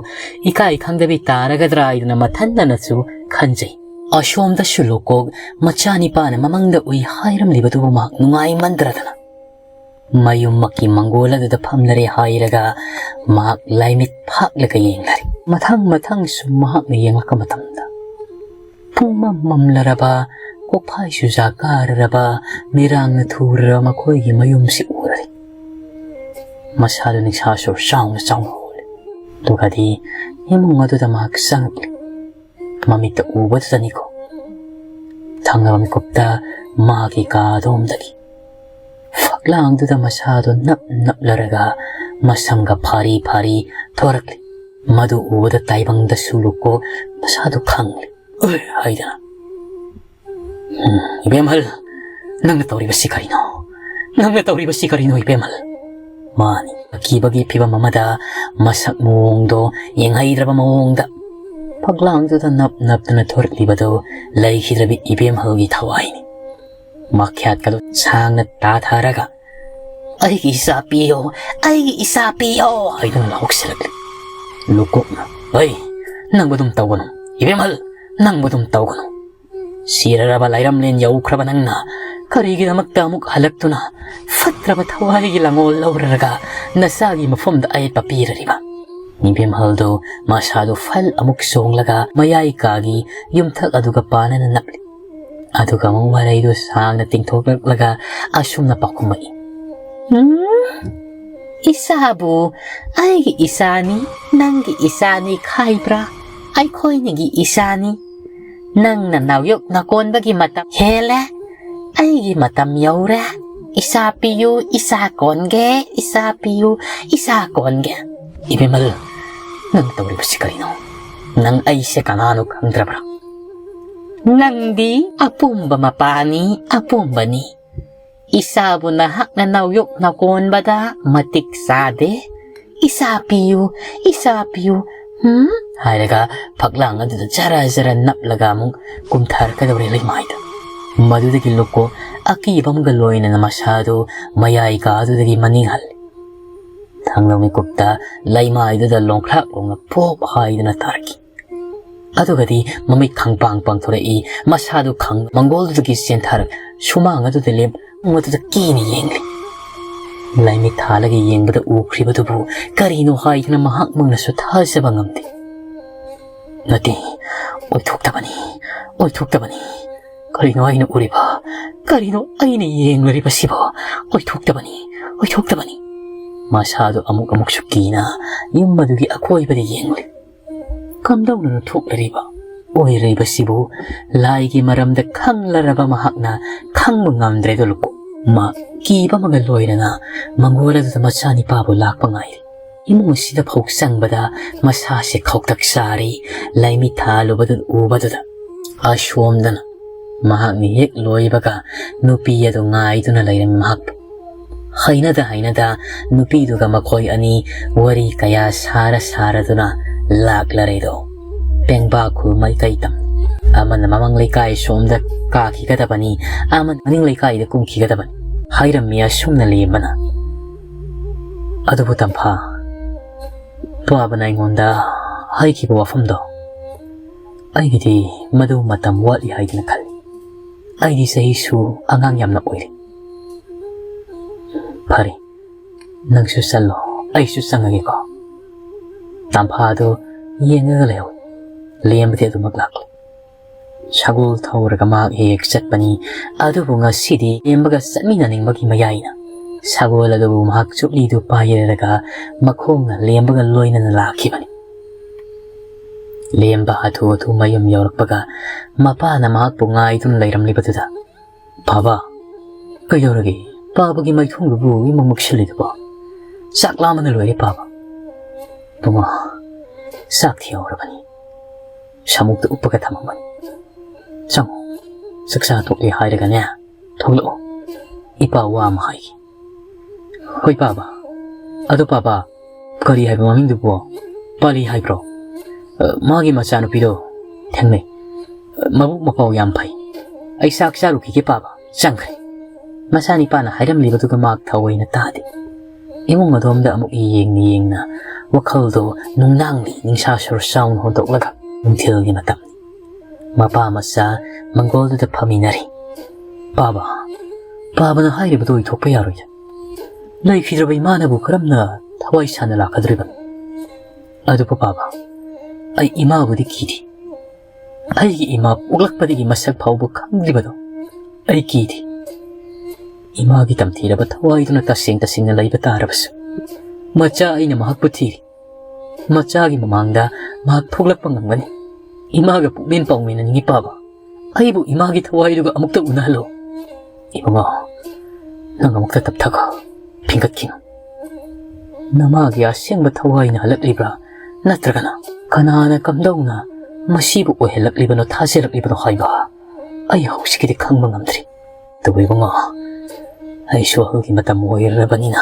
ꯏꯀꯥꯏ ꯈꯪꯗꯕꯤ ꯇꯥꯔꯒꯗ꯭ꯔꯥ ꯍꯥꯏꯗꯨꯅ ꯃꯊꯟꯇꯅꯁꯨ ꯈꯟꯖꯩ꯫ ꯑꯁꯣꯝꯗꯁꯨ ꯂꯨꯀꯣꯛ ꯃꯆꯥꯅꯤꯄꯥꯅ ꯃꯃꯪꯗ ꯎꯏ ꯍꯥꯏꯔꯝꯂꯤꯕꯗꯨꯕꯨ ꯃꯍꯥꯛ ꯅꯨꯡꯉꯥꯏꯃꯟꯗ꯭ꯔꯗꯅ ꯃꯌꯨꯝꯃꯛꯀꯤ ꯃꯪꯒꯣꯜ ꯑꯗꯨꯗ ꯐꯝꯂꯔꯦ ꯍꯥꯏꯔꯒ ꯃꯍꯥꯛ ꯂꯥꯏꯃꯤꯠ ꯐꯥꯛꯂꯒ ꯌꯦꯡꯂꯔꯦ꯫ ꯃꯊꯪ ꯃꯊꯪꯁꯨ ꯃꯍꯥꯛꯅ ꯌꯦꯡꯂꯛꯄ ꯃꯇꯝꯗ ꯄꯨꯡꯃꯝ ꯃꯝꯂꯔꯕ, ꯀꯣꯛꯐꯥꯏ ꯆꯨꯖꯥꯛ ꯀꯥꯔꯔꯕ, ꯃꯤꯔꯥꯡꯅ ꯊꯨꯔꯔꯕ ꯃꯈꯣꯏꯒꯤ ꯃꯌꯨꯝꯁꯤ ꯎꯔꯔꯦ꯫ ꯃꯁꯥꯗꯨ ꯅꯤꯡꯁꯥ ꯁꯣꯔ ꯆꯥꯎꯅ ꯆꯥꯎꯅ ꯍꯣꯜꯂꯤ꯫ ꯑꯗꯨꯒꯗꯤ ꯏꯃꯨꯡ ꯑꯗꯨꯗ ꯃꯍꯥꯛ ꯆꯪꯂꯛꯂꯤ꯫ ꯃꯃꯤꯠꯇ ꯎꯕꯗꯨꯗꯅꯤꯀꯣ꯫ ꯊꯪꯅꯕ ꯃꯤꯀꯨꯞꯇ ꯃꯥꯒꯤ ꯀꯥ ꯑꯗꯣꯝꯗꯒꯤ ꯐꯛꯂꯥꯡꯗꯨꯗ ꯃꯁꯥꯗꯣ ꯅꯞ ꯅꯞꯂꯔꯒ ꯃꯁꯝꯒ ꯐꯥꯔꯤ ꯐꯥꯔꯤ ꯊꯣꯔꯛꯂꯤ꯫ ꯃꯗꯨ ꯎꯕꯗ ꯇꯥꯏꯕꯪꯗꯁꯨ ꯂꯨꯀꯣ ꯃꯁꯥꯗꯨ ꯈꯪꯂꯤ꯫ "ꯑꯣꯏ!" ꯍꯥꯏꯗꯅ꯫ "ꯎꯝ, ꯏꯕꯦꯝꯍꯜ, ꯅꯪꯅ ꯇꯧꯔꯤꯕꯁꯤ ꯀꯔꯤꯅꯣ? ꯅꯪꯅ ꯇꯧꯔꯤꯕꯁꯤ ꯀꯔꯤꯅꯣ, ꯏꯕꯦꯝꯍꯜ?" ꯃꯥꯅꯤ, ꯑꯀꯤꯕꯒꯤ ꯐꯤꯕꯝ ꯑꯃꯗ ꯃꯁꯛ ꯃꯑꯣꯡꯗꯣ ꯌꯦꯡꯍꯩꯗ꯭ꯔꯕ ꯃꯑꯣꯡꯗ ꯐꯛꯂꯥꯡꯗꯨꯗ ꯅꯞ ꯅꯞꯇꯨꯅ ꯊꯣꯔꯛꯂꯤꯕꯗꯨ ꯂꯩꯈꯤꯗ꯭ꯔꯕꯤ ꯏꯕꯦꯝꯍꯜꯒꯤ ꯊꯋꯥꯏꯅꯤ꯫ ꯃꯈ꯭ꯌꯥꯠꯀꯗꯨ ꯁꯥꯡꯅ ꯇꯥꯊꯔꯒ, "ꯑꯩꯒꯤ ꯏꯆꯥ ꯄꯤꯌꯣ, ꯑꯩꯒꯤ ꯏꯆꯥ ꯄꯤꯌꯣ" ꯍꯥꯏꯗꯨꯅ ꯂꯥꯎꯁꯤꯜꯂꯛꯂꯤ꯫ ꯂꯨꯀꯣꯛꯅ, "ꯑꯩ, ꯅꯪꯕꯨ ꯑꯗꯨꯝ ꯇꯧꯒꯅꯨ, ꯏꯕꯦꯝꯍꯜ, ꯅꯪꯕꯨ ꯑꯗꯨꯝ ꯇꯧꯒꯅꯨ꯫ ꯁꯤꯔꯔꯕ ꯂꯥꯏꯔꯝꯂꯦꯟ ꯌꯧꯈ꯭ꯔꯕ ꯅꯪꯅ ꯀꯔꯤꯒꯤꯗꯃꯛꯇ ꯑꯃꯨꯛ ꯍꯜꯂꯛꯇꯨꯅ ꯐꯠꯇ꯭ꯔꯕ ꯊꯋꯥꯏꯒꯤ ꯂꯪꯉꯣꯜ ꯂꯧꯔꯔꯒ ꯅꯆꯥꯒꯤ ꯃꯐꯝꯗ ꯑꯌꯦꯠꯄ ꯄꯤꯔꯔꯤꯕ? ꯏꯕꯦꯝꯍꯜꯗꯨ ꯃꯁꯥꯗꯨ ꯐꯜ ꯑꯃꯨꯛ ꯆꯣꯡꯂꯒ ꯃꯌꯥꯏ ꯀꯥꯒꯤ ꯌꯨꯝꯊꯛ ꯑꯗꯨꯒ ꯄꯥꯟꯅꯅ ꯅꯞꯂꯤ꯫ ꯑꯗꯨꯒ ꯑꯃꯨꯛ ꯃꯔꯩꯗꯨ ꯁꯥꯡꯅ ꯇꯤꯡꯊꯣꯛꯂꯛꯂꯒ ꯑꯁꯨꯝꯅ ꯄꯥꯎꯈꯨꯝꯃꯛꯏ, "ꯎꯝ, ꯏꯆꯥꯕꯨ ꯑꯩꯒꯤ ꯏꯆꯥꯅꯤ, ꯅꯪꯒꯤ ꯏꯆꯥꯅꯤ ꯈꯥꯏꯕ꯭ꯔꯥ? ꯑꯩꯈꯣꯏꯅꯤꯒꯤ ꯏꯆꯥꯅꯤ꯫ ꯅꯪꯅ ꯅꯥꯎꯌꯣꯛ ꯅꯀꯣꯟꯕꯒꯤ ꯃꯇꯝ ꯍꯦꯜꯂꯦ꯫ ꯑꯩꯒꯤ ꯃꯇꯝ ꯌꯧꯔꯦ꯫ ꯏꯆꯥ ꯄꯤꯌꯨ, ꯏꯆꯥ ꯀꯣꯟꯒꯦ, ꯏꯆꯥ ꯄꯤꯌꯨ, ꯏꯆꯥ ꯀꯣꯟꯒꯦ꯫" "ꯏꯕꯦꯝꯃꯜ, ꯅꯪ ꯇꯧꯔꯤꯕꯁꯤ ꯀꯔꯤꯅꯣ? ꯅꯪ ꯑꯩꯁꯦ ꯀꯅꯥꯅꯣ ꯈꯪꯗ꯭ꯔꯕ꯭ꯔꯥ? ꯅꯪꯗꯤ ꯑꯄꯨꯝꯕ ꯃꯄꯥꯅꯤ, ꯑꯄꯨꯝꯕꯅꯤ꯫ ꯏꯆꯥꯕꯨ ꯅꯍꯥꯛꯅ ꯅꯥꯎꯌꯣꯛ ꯅꯀꯣꯟꯕꯗ ꯃꯇꯤꯛ ꯆꯥꯗꯦ꯫ ꯏꯆꯥ ꯄꯤꯌꯨ, ꯏꯆꯥ ꯄꯤꯌꯨ, ꯍꯨꯝ?" ꯍꯥꯏꯔꯒ ꯐꯛꯂꯥꯡ ꯑꯗꯨꯗ ꯖꯔ ꯖꯔ ꯅꯞꯂꯒ ꯑꯃꯨꯛ ꯀꯨꯝꯊꯔꯛꯀꯗꯧꯔꯦ ꯂꯩꯃꯥꯏꯗ꯫ ꯃꯗꯨꯗꯒꯤ ꯂꯨꯀꯣ ꯑꯀꯤꯕ ꯑꯃꯒ ꯂꯣꯏꯅꯅ ꯃꯁꯥꯗꯨ ꯃꯌꯥꯏ ꯀꯥꯗꯨꯗꯒꯤ ꯃꯅꯤꯡ ꯍꯜꯂꯤ꯫ ꯊꯥꯡꯂ ꯃꯤꯀꯨꯞꯇ ꯂꯩꯃꯥꯏꯗꯨꯗ ꯂꯣꯡꯈ꯭ꯔꯥꯛ ꯂꯣꯡꯅ ꯄꯣꯞ ꯍꯥꯏꯗꯨꯅ ꯇꯥꯔꯛꯈꯤ꯫ ꯑꯗꯨꯒꯗꯤ ꯃꯃꯤꯠ ꯈꯪꯄꯥꯡ ꯄꯥꯡꯊꯣꯔꯛꯏ, ꯃꯁꯥꯗꯨ ꯈꯪ ꯃꯪꯒꯣꯜꯗꯨꯗꯒꯤ ꯆꯦꯟꯊꯔꯛ ꯁꯨꯃꯥꯡ ꯑꯗꯨꯗ ꯂꯦꯞ ꯃꯗꯨꯗ ꯀꯤꯅ ꯌꯦꯡꯂꯤ꯫ ꯂꯥꯏꯃꯤꯠ ꯊꯥꯜꯂꯒ ꯌꯦꯡꯕꯗ ꯎꯈ꯭ꯔꯤꯕꯗꯨꯕꯨ ꯀꯔꯤꯅꯣ ꯍꯥꯏꯗꯨꯅ ꯃꯍꯥꯛꯃꯛꯅꯁꯨ ꯊꯥꯖꯕ ꯉꯝꯗꯦ꯫ "ꯅꯠꯇꯦ, ꯑꯣꯏꯊꯣꯛꯇꯕꯅꯤ, ꯑꯣꯏꯊꯣꯛꯇꯕꯅꯤ꯫ ꯀꯔꯤꯅꯣ ꯑꯩꯅ ꯎꯔꯤꯕ? ꯀꯔꯤꯅꯣ ꯑꯩꯅ ꯌꯦꯡꯂꯨꯔꯤꯕꯁꯤꯕꯣ? ꯑꯣꯏꯊꯣꯛꯇꯕꯅꯤ, ꯑꯣꯏꯊꯣꯛꯇꯕꯅꯤ꯫" ꯃꯁꯥꯗꯨ ꯑꯃꯨꯛ ꯑꯃꯨꯛꯁꯨ ꯀꯤꯅ ꯌꯨꯝ ꯑꯗꯨꯒꯤ ꯑꯀꯣꯏꯕꯗ ꯌꯦꯡꯂꯤ꯫ ꯀꯝꯗꯧꯅꯅꯣ ꯊꯣꯛꯂꯔꯤꯕ ꯑꯣꯏꯔꯤꯕꯁꯤꯕꯨ? ꯂꯥꯏꯒꯤ ꯃꯔꯝꯗ ꯈꯪꯂꯔꯕ ꯃꯍꯥꯛꯅ ꯈꯪꯕ ꯉꯝꯗ꯭ꯔꯦꯗꯣ ꯂꯨꯀꯣ꯫ ꯃꯥ ꯀꯤꯕ ꯑꯃꯒ ꯂꯣꯏꯅꯅ ꯃꯪꯒꯣꯜ ꯑꯗꯨꯗ ꯃꯆꯥꯅꯤꯄꯥꯕꯨ ꯂꯥꯛꯄ ꯉꯥꯏꯔꯤ꯫ ꯏꯃꯨꯡ ꯑꯁꯤꯗ ꯐꯥꯎ ꯆꯪꯕꯗ ꯃꯁꯥꯁꯦ ꯈꯧꯇꯛ ꯆꯥꯔꯤ꯫ ꯂꯥꯏꯃꯤꯠ ꯊꯥꯜꯂꯨꯕꯗꯨ ꯎꯕꯗꯨꯗ ꯑꯁꯣꯝꯗꯅ ꯃꯍꯥꯛꯅ ꯍꯦꯛ ꯂꯣꯏꯕꯒ ꯅꯨꯄꯤ ꯑꯗꯨ ꯉꯥꯏꯗꯨꯅ ꯂꯩꯔꯝꯃꯤ ꯃꯍꯥꯛꯄꯨ꯫ ꯍꯩꯅꯗ ꯍꯩꯅꯗ ꯅꯨꯄꯤꯗꯨꯒ ꯃꯈꯣꯏ ꯑꯅꯤ ꯋꯥꯔꯤ ꯀꯌꯥ ꯁꯥꯔ ꯁꯥꯔꯗꯨꯅ ꯂꯥꯛꯂꯔꯦꯗꯣ꯫ ꯄꯦꯡꯕꯥ ꯈꯨꯜ ꯃꯥꯏꯀꯩ ꯇꯝ꯫ ꯑꯃꯅ ꯃꯃꯥꯡ ꯂꯩꯀꯥꯏ ꯁꯣꯝꯗ ꯀꯥꯈꯤꯒꯗꯕꯅꯤ, ꯑꯃꯅ ꯃꯅꯤꯡ ꯂꯩꯀꯥꯏꯗ ꯀꯨꯝꯈꯤꯒꯗꯕꯅꯤ ꯍꯥꯏꯔꯝꯃꯤ ꯑꯁꯨꯝꯅ ꯂꯦꯝꯕꯅ꯫ ꯑꯗꯨꯕꯨ ꯇꯝꯐꯥ, ꯄꯥꯕꯅ ꯑꯩꯉꯣꯟꯗ ꯍꯥꯏꯈꯤꯕ ꯋꯥꯐꯝꯗꯣ ꯑꯩꯒꯤꯗꯤ ꯃꯗꯨ ꯃꯇꯝ ꯋꯥꯠꯂꯤ ꯍꯥꯏꯗꯨꯅ ꯈꯜꯂꯤ꯫ ꯑꯩꯗꯤ ꯆꯍꯤꯁꯨ ꯑꯉꯥꯡ ꯌꯥꯝꯅ ꯑꯣꯏꯔꯤ꯫ ꯐꯔꯦ, ꯅꯪꯁꯨ ꯆꯠꯂꯣ, ꯑꯩꯁꯨ ꯆꯪꯉꯒꯦꯀꯣ꯫ ꯇꯝꯐꯥꯗꯨ ꯌꯦꯡꯉꯒ ꯂꯩꯍꯧꯏ꯫ ꯂꯦꯝꯕꯗꯤ ꯑꯗꯨꯃꯛ ꯂꯥꯛꯂꯦ꯫ ꯁꯒꯣꯜ ꯊꯧꯔꯒ ꯃꯍꯥꯛ ꯍꯦꯛ ꯍꯦꯛ ꯆꯠꯄꯅꯤ꯫ ꯑꯗꯨꯕꯨ ꯉꯁꯤꯗꯤ ꯂꯦꯝꯕꯒ ꯆꯠꯃꯤꯟꯅꯅꯤꯡꯕꯒꯤ ꯃꯌꯥꯏꯅ ꯁꯒꯣꯜ ꯑꯗꯨꯕꯨ ꯃꯍꯥꯛ ꯆꯨꯞꯂꯤꯗꯨ ꯄꯥꯏꯔꯒ ꯃꯈꯣꯡꯅ ꯂꯦꯝꯕꯒ ꯂꯣꯏꯅꯅ ꯂꯥꯛꯈꯤꯕꯅꯤ꯫ ꯂꯦꯝꯕ ꯍꯥꯊꯨ ꯍꯥꯊꯨ ꯃꯌꯨꯝ ꯌꯧꯔꯛꯄꯒ ꯃꯄꯥꯅ ꯃꯍꯥꯛꯄꯨ ꯉꯥꯏꯗꯨꯅ ꯂꯩꯔꯝꯂꯤꯕꯗꯨꯗ, "ꯄꯥꯕ, ꯀꯩꯗꯧꯔꯒꯦ? ꯄꯥꯕꯒꯤ ꯃꯥꯏꯊꯣꯡꯗꯨꯕꯨ ꯏꯃꯝ ꯃꯝꯁꯤꯜꯂꯤꯗꯨꯕꯣ? ꯆꯥꯛ ꯂꯥꯝꯕꯅ ꯂꯣꯏꯔꯦ ꯄꯥꯕ꯫" "ꯕꯨꯡꯉꯣ, ꯆꯥꯛꯇꯤ ꯌꯧꯔꯕꯅꯤ꯫" ꯁꯥꯃꯨꯛꯇ ꯎꯞꯄꯒ ꯊꯝꯃꯝꯕꯅꯤ꯫ "ꯆꯪꯉꯣ, ꯆꯥꯛꯆꯥ ꯇꯣꯛꯂꯦ ꯍꯥꯏꯔꯒꯅꯦ, ꯊꯣꯛꯂꯛꯑꯣ꯫ ꯏꯄꯥ ꯋꯥ ꯑꯃ ꯍꯥꯏꯒꯦ꯫" "ꯍꯣꯏ ꯄꯥꯕ꯫ ꯑꯗꯣ ꯄꯥꯕ, ꯀꯔꯤ ꯍꯥꯏꯕ ꯃꯃꯤꯡꯗꯨꯕꯣ? ꯄꯥꯂꯤ ꯍꯥꯏꯕ꯭ꯔꯣ? ꯑ, ꯃꯥꯒꯤ ꯃꯆꯥꯅꯨꯄꯤꯗꯣ ꯊꯦꯡꯅꯩ꯫ ꯑ, ꯃꯕꯨꯛ ꯃꯄꯥꯎ ꯌꯥꯝ ꯐꯩ꯫ ꯑꯩ ꯆꯥꯛ ꯆꯥꯔꯨꯈꯤꯒꯦ ꯄꯥꯕ꯫" ꯆꯪꯈ꯭ꯔꯦ꯫ ꯃꯆꯥꯅꯤꯄꯥꯅ ꯍꯥꯏꯔꯝꯂꯤꯕꯗꯨꯒ ꯃꯍꯥꯛ ꯊꯑꯣꯏꯅ ꯇꯥꯗꯦ꯫ ꯏꯃꯨꯡ ꯑꯗꯣꯝꯗ ꯑꯃꯨꯛ ꯌꯦꯡꯅ ꯌꯦꯡꯅ ꯋꯥꯈꯜꯗꯣ ꯅꯨꯡꯅꯥꯡꯂꯤ ꯅꯤꯡꯁꯥ ꯁꯣꯔ ꯆꯥꯎꯅ ꯍꯣꯟꯗꯣꯛꯂꯒ ꯅꯨꯡꯊꯤꯜꯒꯤ ꯃꯇꯝꯅꯤ꯫ ꯃꯄꯥ ꯃꯆꯥ ꯃꯪꯒꯣꯜꯗꯨꯗ ꯐꯝꯃꯤꯟꯅꯔꯤ꯫ "ꯄꯥꯕ, ꯄꯥꯕꯅ ꯍꯥꯏꯔꯤꯕꯗꯨ ꯑꯣꯏꯊꯣꯛꯄ ꯌꯥꯔꯣꯏꯗ꯫ ꯂꯩꯈꯤꯗ꯭ꯔꯕ ꯏꯃꯥꯅꯕꯨ ꯀꯔꯝꯅ ꯊꯋꯥꯏ ꯁꯥꯅ ꯂꯥꯛꯀꯗꯧꯔꯤꯕꯅꯣ? ꯑꯗꯨꯕꯨ ꯄꯥꯕ, ꯑꯩ ꯏꯃꯥꯕꯨꯗꯤ ꯀꯤꯗꯦ꯫ ꯑꯩꯒꯤ ꯏꯃꯥ ꯄꯣꯛꯂꯛꯄꯗꯒꯤ ꯃꯁꯛ ꯐꯥꯎꯕ ꯈꯪꯗ꯭ꯔꯤꯕꯗꯣ ꯑꯩ ꯀꯤꯗꯦ꯫ ꯏꯃꯥꯒꯤ ꯇꯝꯊꯤꯔꯕ ꯊꯋꯥꯏꯗꯨꯅ ꯇꯁꯦꯡ ꯇꯁꯦꯡꯅ ꯂꯩꯕ ꯇꯥꯔꯕꯁꯨ, ꯃꯆꯥ ꯑꯩꯅ ꯃꯍꯥꯛꯄꯨ ꯊꯤꯔꯤ꯫ ꯃꯆꯥꯒꯤ ꯃꯃꯥꯡꯗ ꯃꯍꯥꯛ ꯊꯣꯛꯂꯛꯄ ꯉꯝꯒꯅꯤ꯫ ꯏꯃꯥꯒ ꯄꯨꯛꯃꯦꯟ ꯄꯥꯎꯃꯦꯟꯅꯅꯤꯡꯉꯤ ꯄꯥꯕ꯫ ꯑꯩꯕꯨ ꯏꯃꯥꯒꯤ ꯊꯋꯥꯏꯗꯨꯒ ꯑꯃꯨꯛꯇ ꯎꯅꯍꯜꯂꯣ꯫" "ꯏꯕꯨꯡꯉꯣ, ꯅꯪ ꯑꯃꯨꯛꯇ ꯇꯞꯊꯈꯣ, ꯐꯤꯡꯒꯠꯈꯤꯅꯨ꯫ ꯅꯃꯥꯒꯤ ꯑꯁꯦꯡꯕ ꯊꯋꯥꯏꯅ ꯍꯜꯂꯛꯂꯤꯕ꯭ꯔꯥ, ꯅꯠꯇ꯭ꯔꯒꯅ ꯀꯅꯥꯅ ꯀꯝꯗꯧꯅ ꯃꯁꯤꯕꯨ ꯑꯣꯏꯍꯜꯂꯛꯂꯤꯕꯅꯣ, ꯊꯥꯖꯔꯛꯂꯤꯕꯅꯣ ꯍꯥꯏꯕ ꯑꯩ ꯍꯧꯖꯤꯛꯀꯤꯗꯤ ꯈꯪꯕ ꯉꯝꯗ꯭ꯔꯤ꯫ ꯑꯗꯨꯕꯨ ꯏꯕꯨꯡꯉꯣ, ꯑꯩꯁꯨ ꯑꯍꯜꯒꯤ ꯃꯇꯝ ꯑꯣꯏꯔꯕꯅꯤꯅ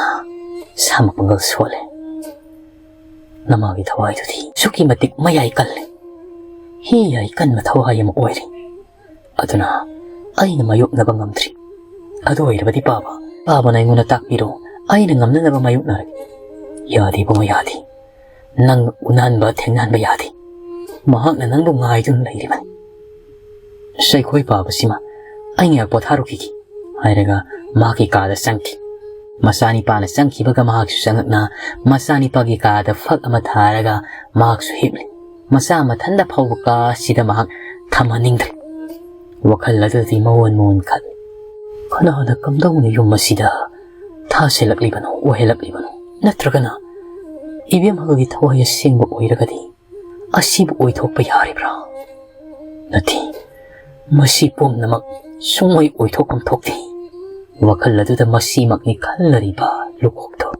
ꯁꯥ ꯃꯄꯥꯡꯒꯜ ꯁꯣꯜꯂꯦ꯫ ꯅꯃꯥꯒꯤ ꯊꯋꯥꯏꯗꯨꯗꯤ ꯑꯁꯨꯛꯀꯤ ꯃꯇꯤꯛ ꯃꯌꯥꯏ ꯀꯜꯂꯦ꯫ ꯍꯤ ꯌꯥꯏ ꯀꯟꯕ ꯊꯋꯥꯏ ꯑꯃ ꯑꯣꯏꯔꯦ꯫ ꯑꯗꯨꯅ ꯑꯩꯅ ꯃꯥꯌꯣꯛꯅꯕ ꯉꯝꯗ꯭ꯔꯤ꯫ ꯑꯗꯨ ꯑꯣꯏꯔꯕꯗꯤ ꯄꯥꯕ, ꯄꯥꯕꯅ ꯑꯩꯉꯣꯟꯗ ꯇꯥꯛꯄꯤꯔꯣ, ꯑꯩꯅ ꯉꯝꯅꯅꯕ ꯃꯥꯌꯣꯛꯅꯔꯒꯦ꯫" "ꯌꯥꯗꯦ ꯏꯕꯨꯡꯉꯣ, ꯌꯥꯗꯦ꯫ ꯅꯪ ꯎꯅꯍꯟꯕ ꯊꯦꯡꯅꯍꯟꯕ ꯌꯥꯗꯦ꯫ ꯃꯍꯥꯛꯅ ꯅꯪꯕꯨ ꯉꯥꯏꯗꯨꯅ ꯂꯩꯔꯤꯕꯅꯤ꯫ ꯁꯩꯈꯣꯏ ꯄꯥꯕꯁꯤꯃ ꯑꯩ ꯉꯥꯏꯍꯥꯛ ꯄꯣꯊꯥꯔꯨꯈꯤꯒꯦ," ꯍꯥꯏꯔꯒ ꯃꯍꯥꯛꯀꯤ ꯀꯥꯗ ꯆꯪꯈꯤ꯫ ꯃꯆꯥꯅꯤꯄꯥꯅ ꯆꯪꯈꯤꯕꯒ ꯃꯍꯥꯛꯁꯨ ꯆꯪꯉꯛꯅ ꯃꯆꯥꯅꯤꯄꯥꯒꯤ ꯀꯥꯗ ꯐꯛ ꯑꯃ ꯊꯥꯔꯒ ꯃꯍꯥꯛꯁꯨ ꯍꯤꯞꯂꯤ꯫ ꯃꯆꯥ ꯃꯊꯟꯗ ꯐꯥꯎꯕ ꯀꯥ ꯑꯁꯤꯗ ꯃꯍꯥꯛ ꯊꯝꯍꯟꯅꯤꯡꯗ꯭ꯔꯦ꯫ ꯋꯥꯈꯜ ꯑꯗꯨꯗꯤ ꯃꯑꯣꯟ ꯃꯑꯣꯟ ꯈꯜꯂꯤ꯫ ꯀꯅꯥꯅ ꯀꯝꯗꯧꯅ ꯌꯨꯝ ꯑꯁꯤꯗ ꯊꯥꯁꯤꯜꯂꯛꯂꯤꯕꯅꯣ, ꯑꯣꯏꯍꯜꯂꯛꯂꯤꯕꯅꯣ? ꯅꯠꯇ꯭ꯔꯒꯅ ꯏꯕꯦꯝꯃꯒꯤ ꯊꯋꯥꯏ ꯑꯁꯦꯡꯕ ꯑꯣꯏꯔꯒꯗꯤ ꯑꯁꯤꯕꯨ ꯑꯣꯏꯊꯣꯛꯄ ꯌꯥꯔꯤꯕ꯭ꯔꯥ? ꯅꯠꯇꯦ, ꯃꯁꯤ ꯄꯨꯝꯅꯃꯛ ꯁꯨꯡꯑꯣꯏ ꯑꯣꯏꯊꯣꯛꯐꯝ ꯊꯣꯛꯇꯦ꯫ ꯋꯥꯈꯜ ꯑꯗꯨꯗ ꯃꯁꯤꯃꯛꯅꯤ ꯈꯜꯂꯔꯤꯕ ꯂꯨꯀꯣꯛꯇꯣ꯫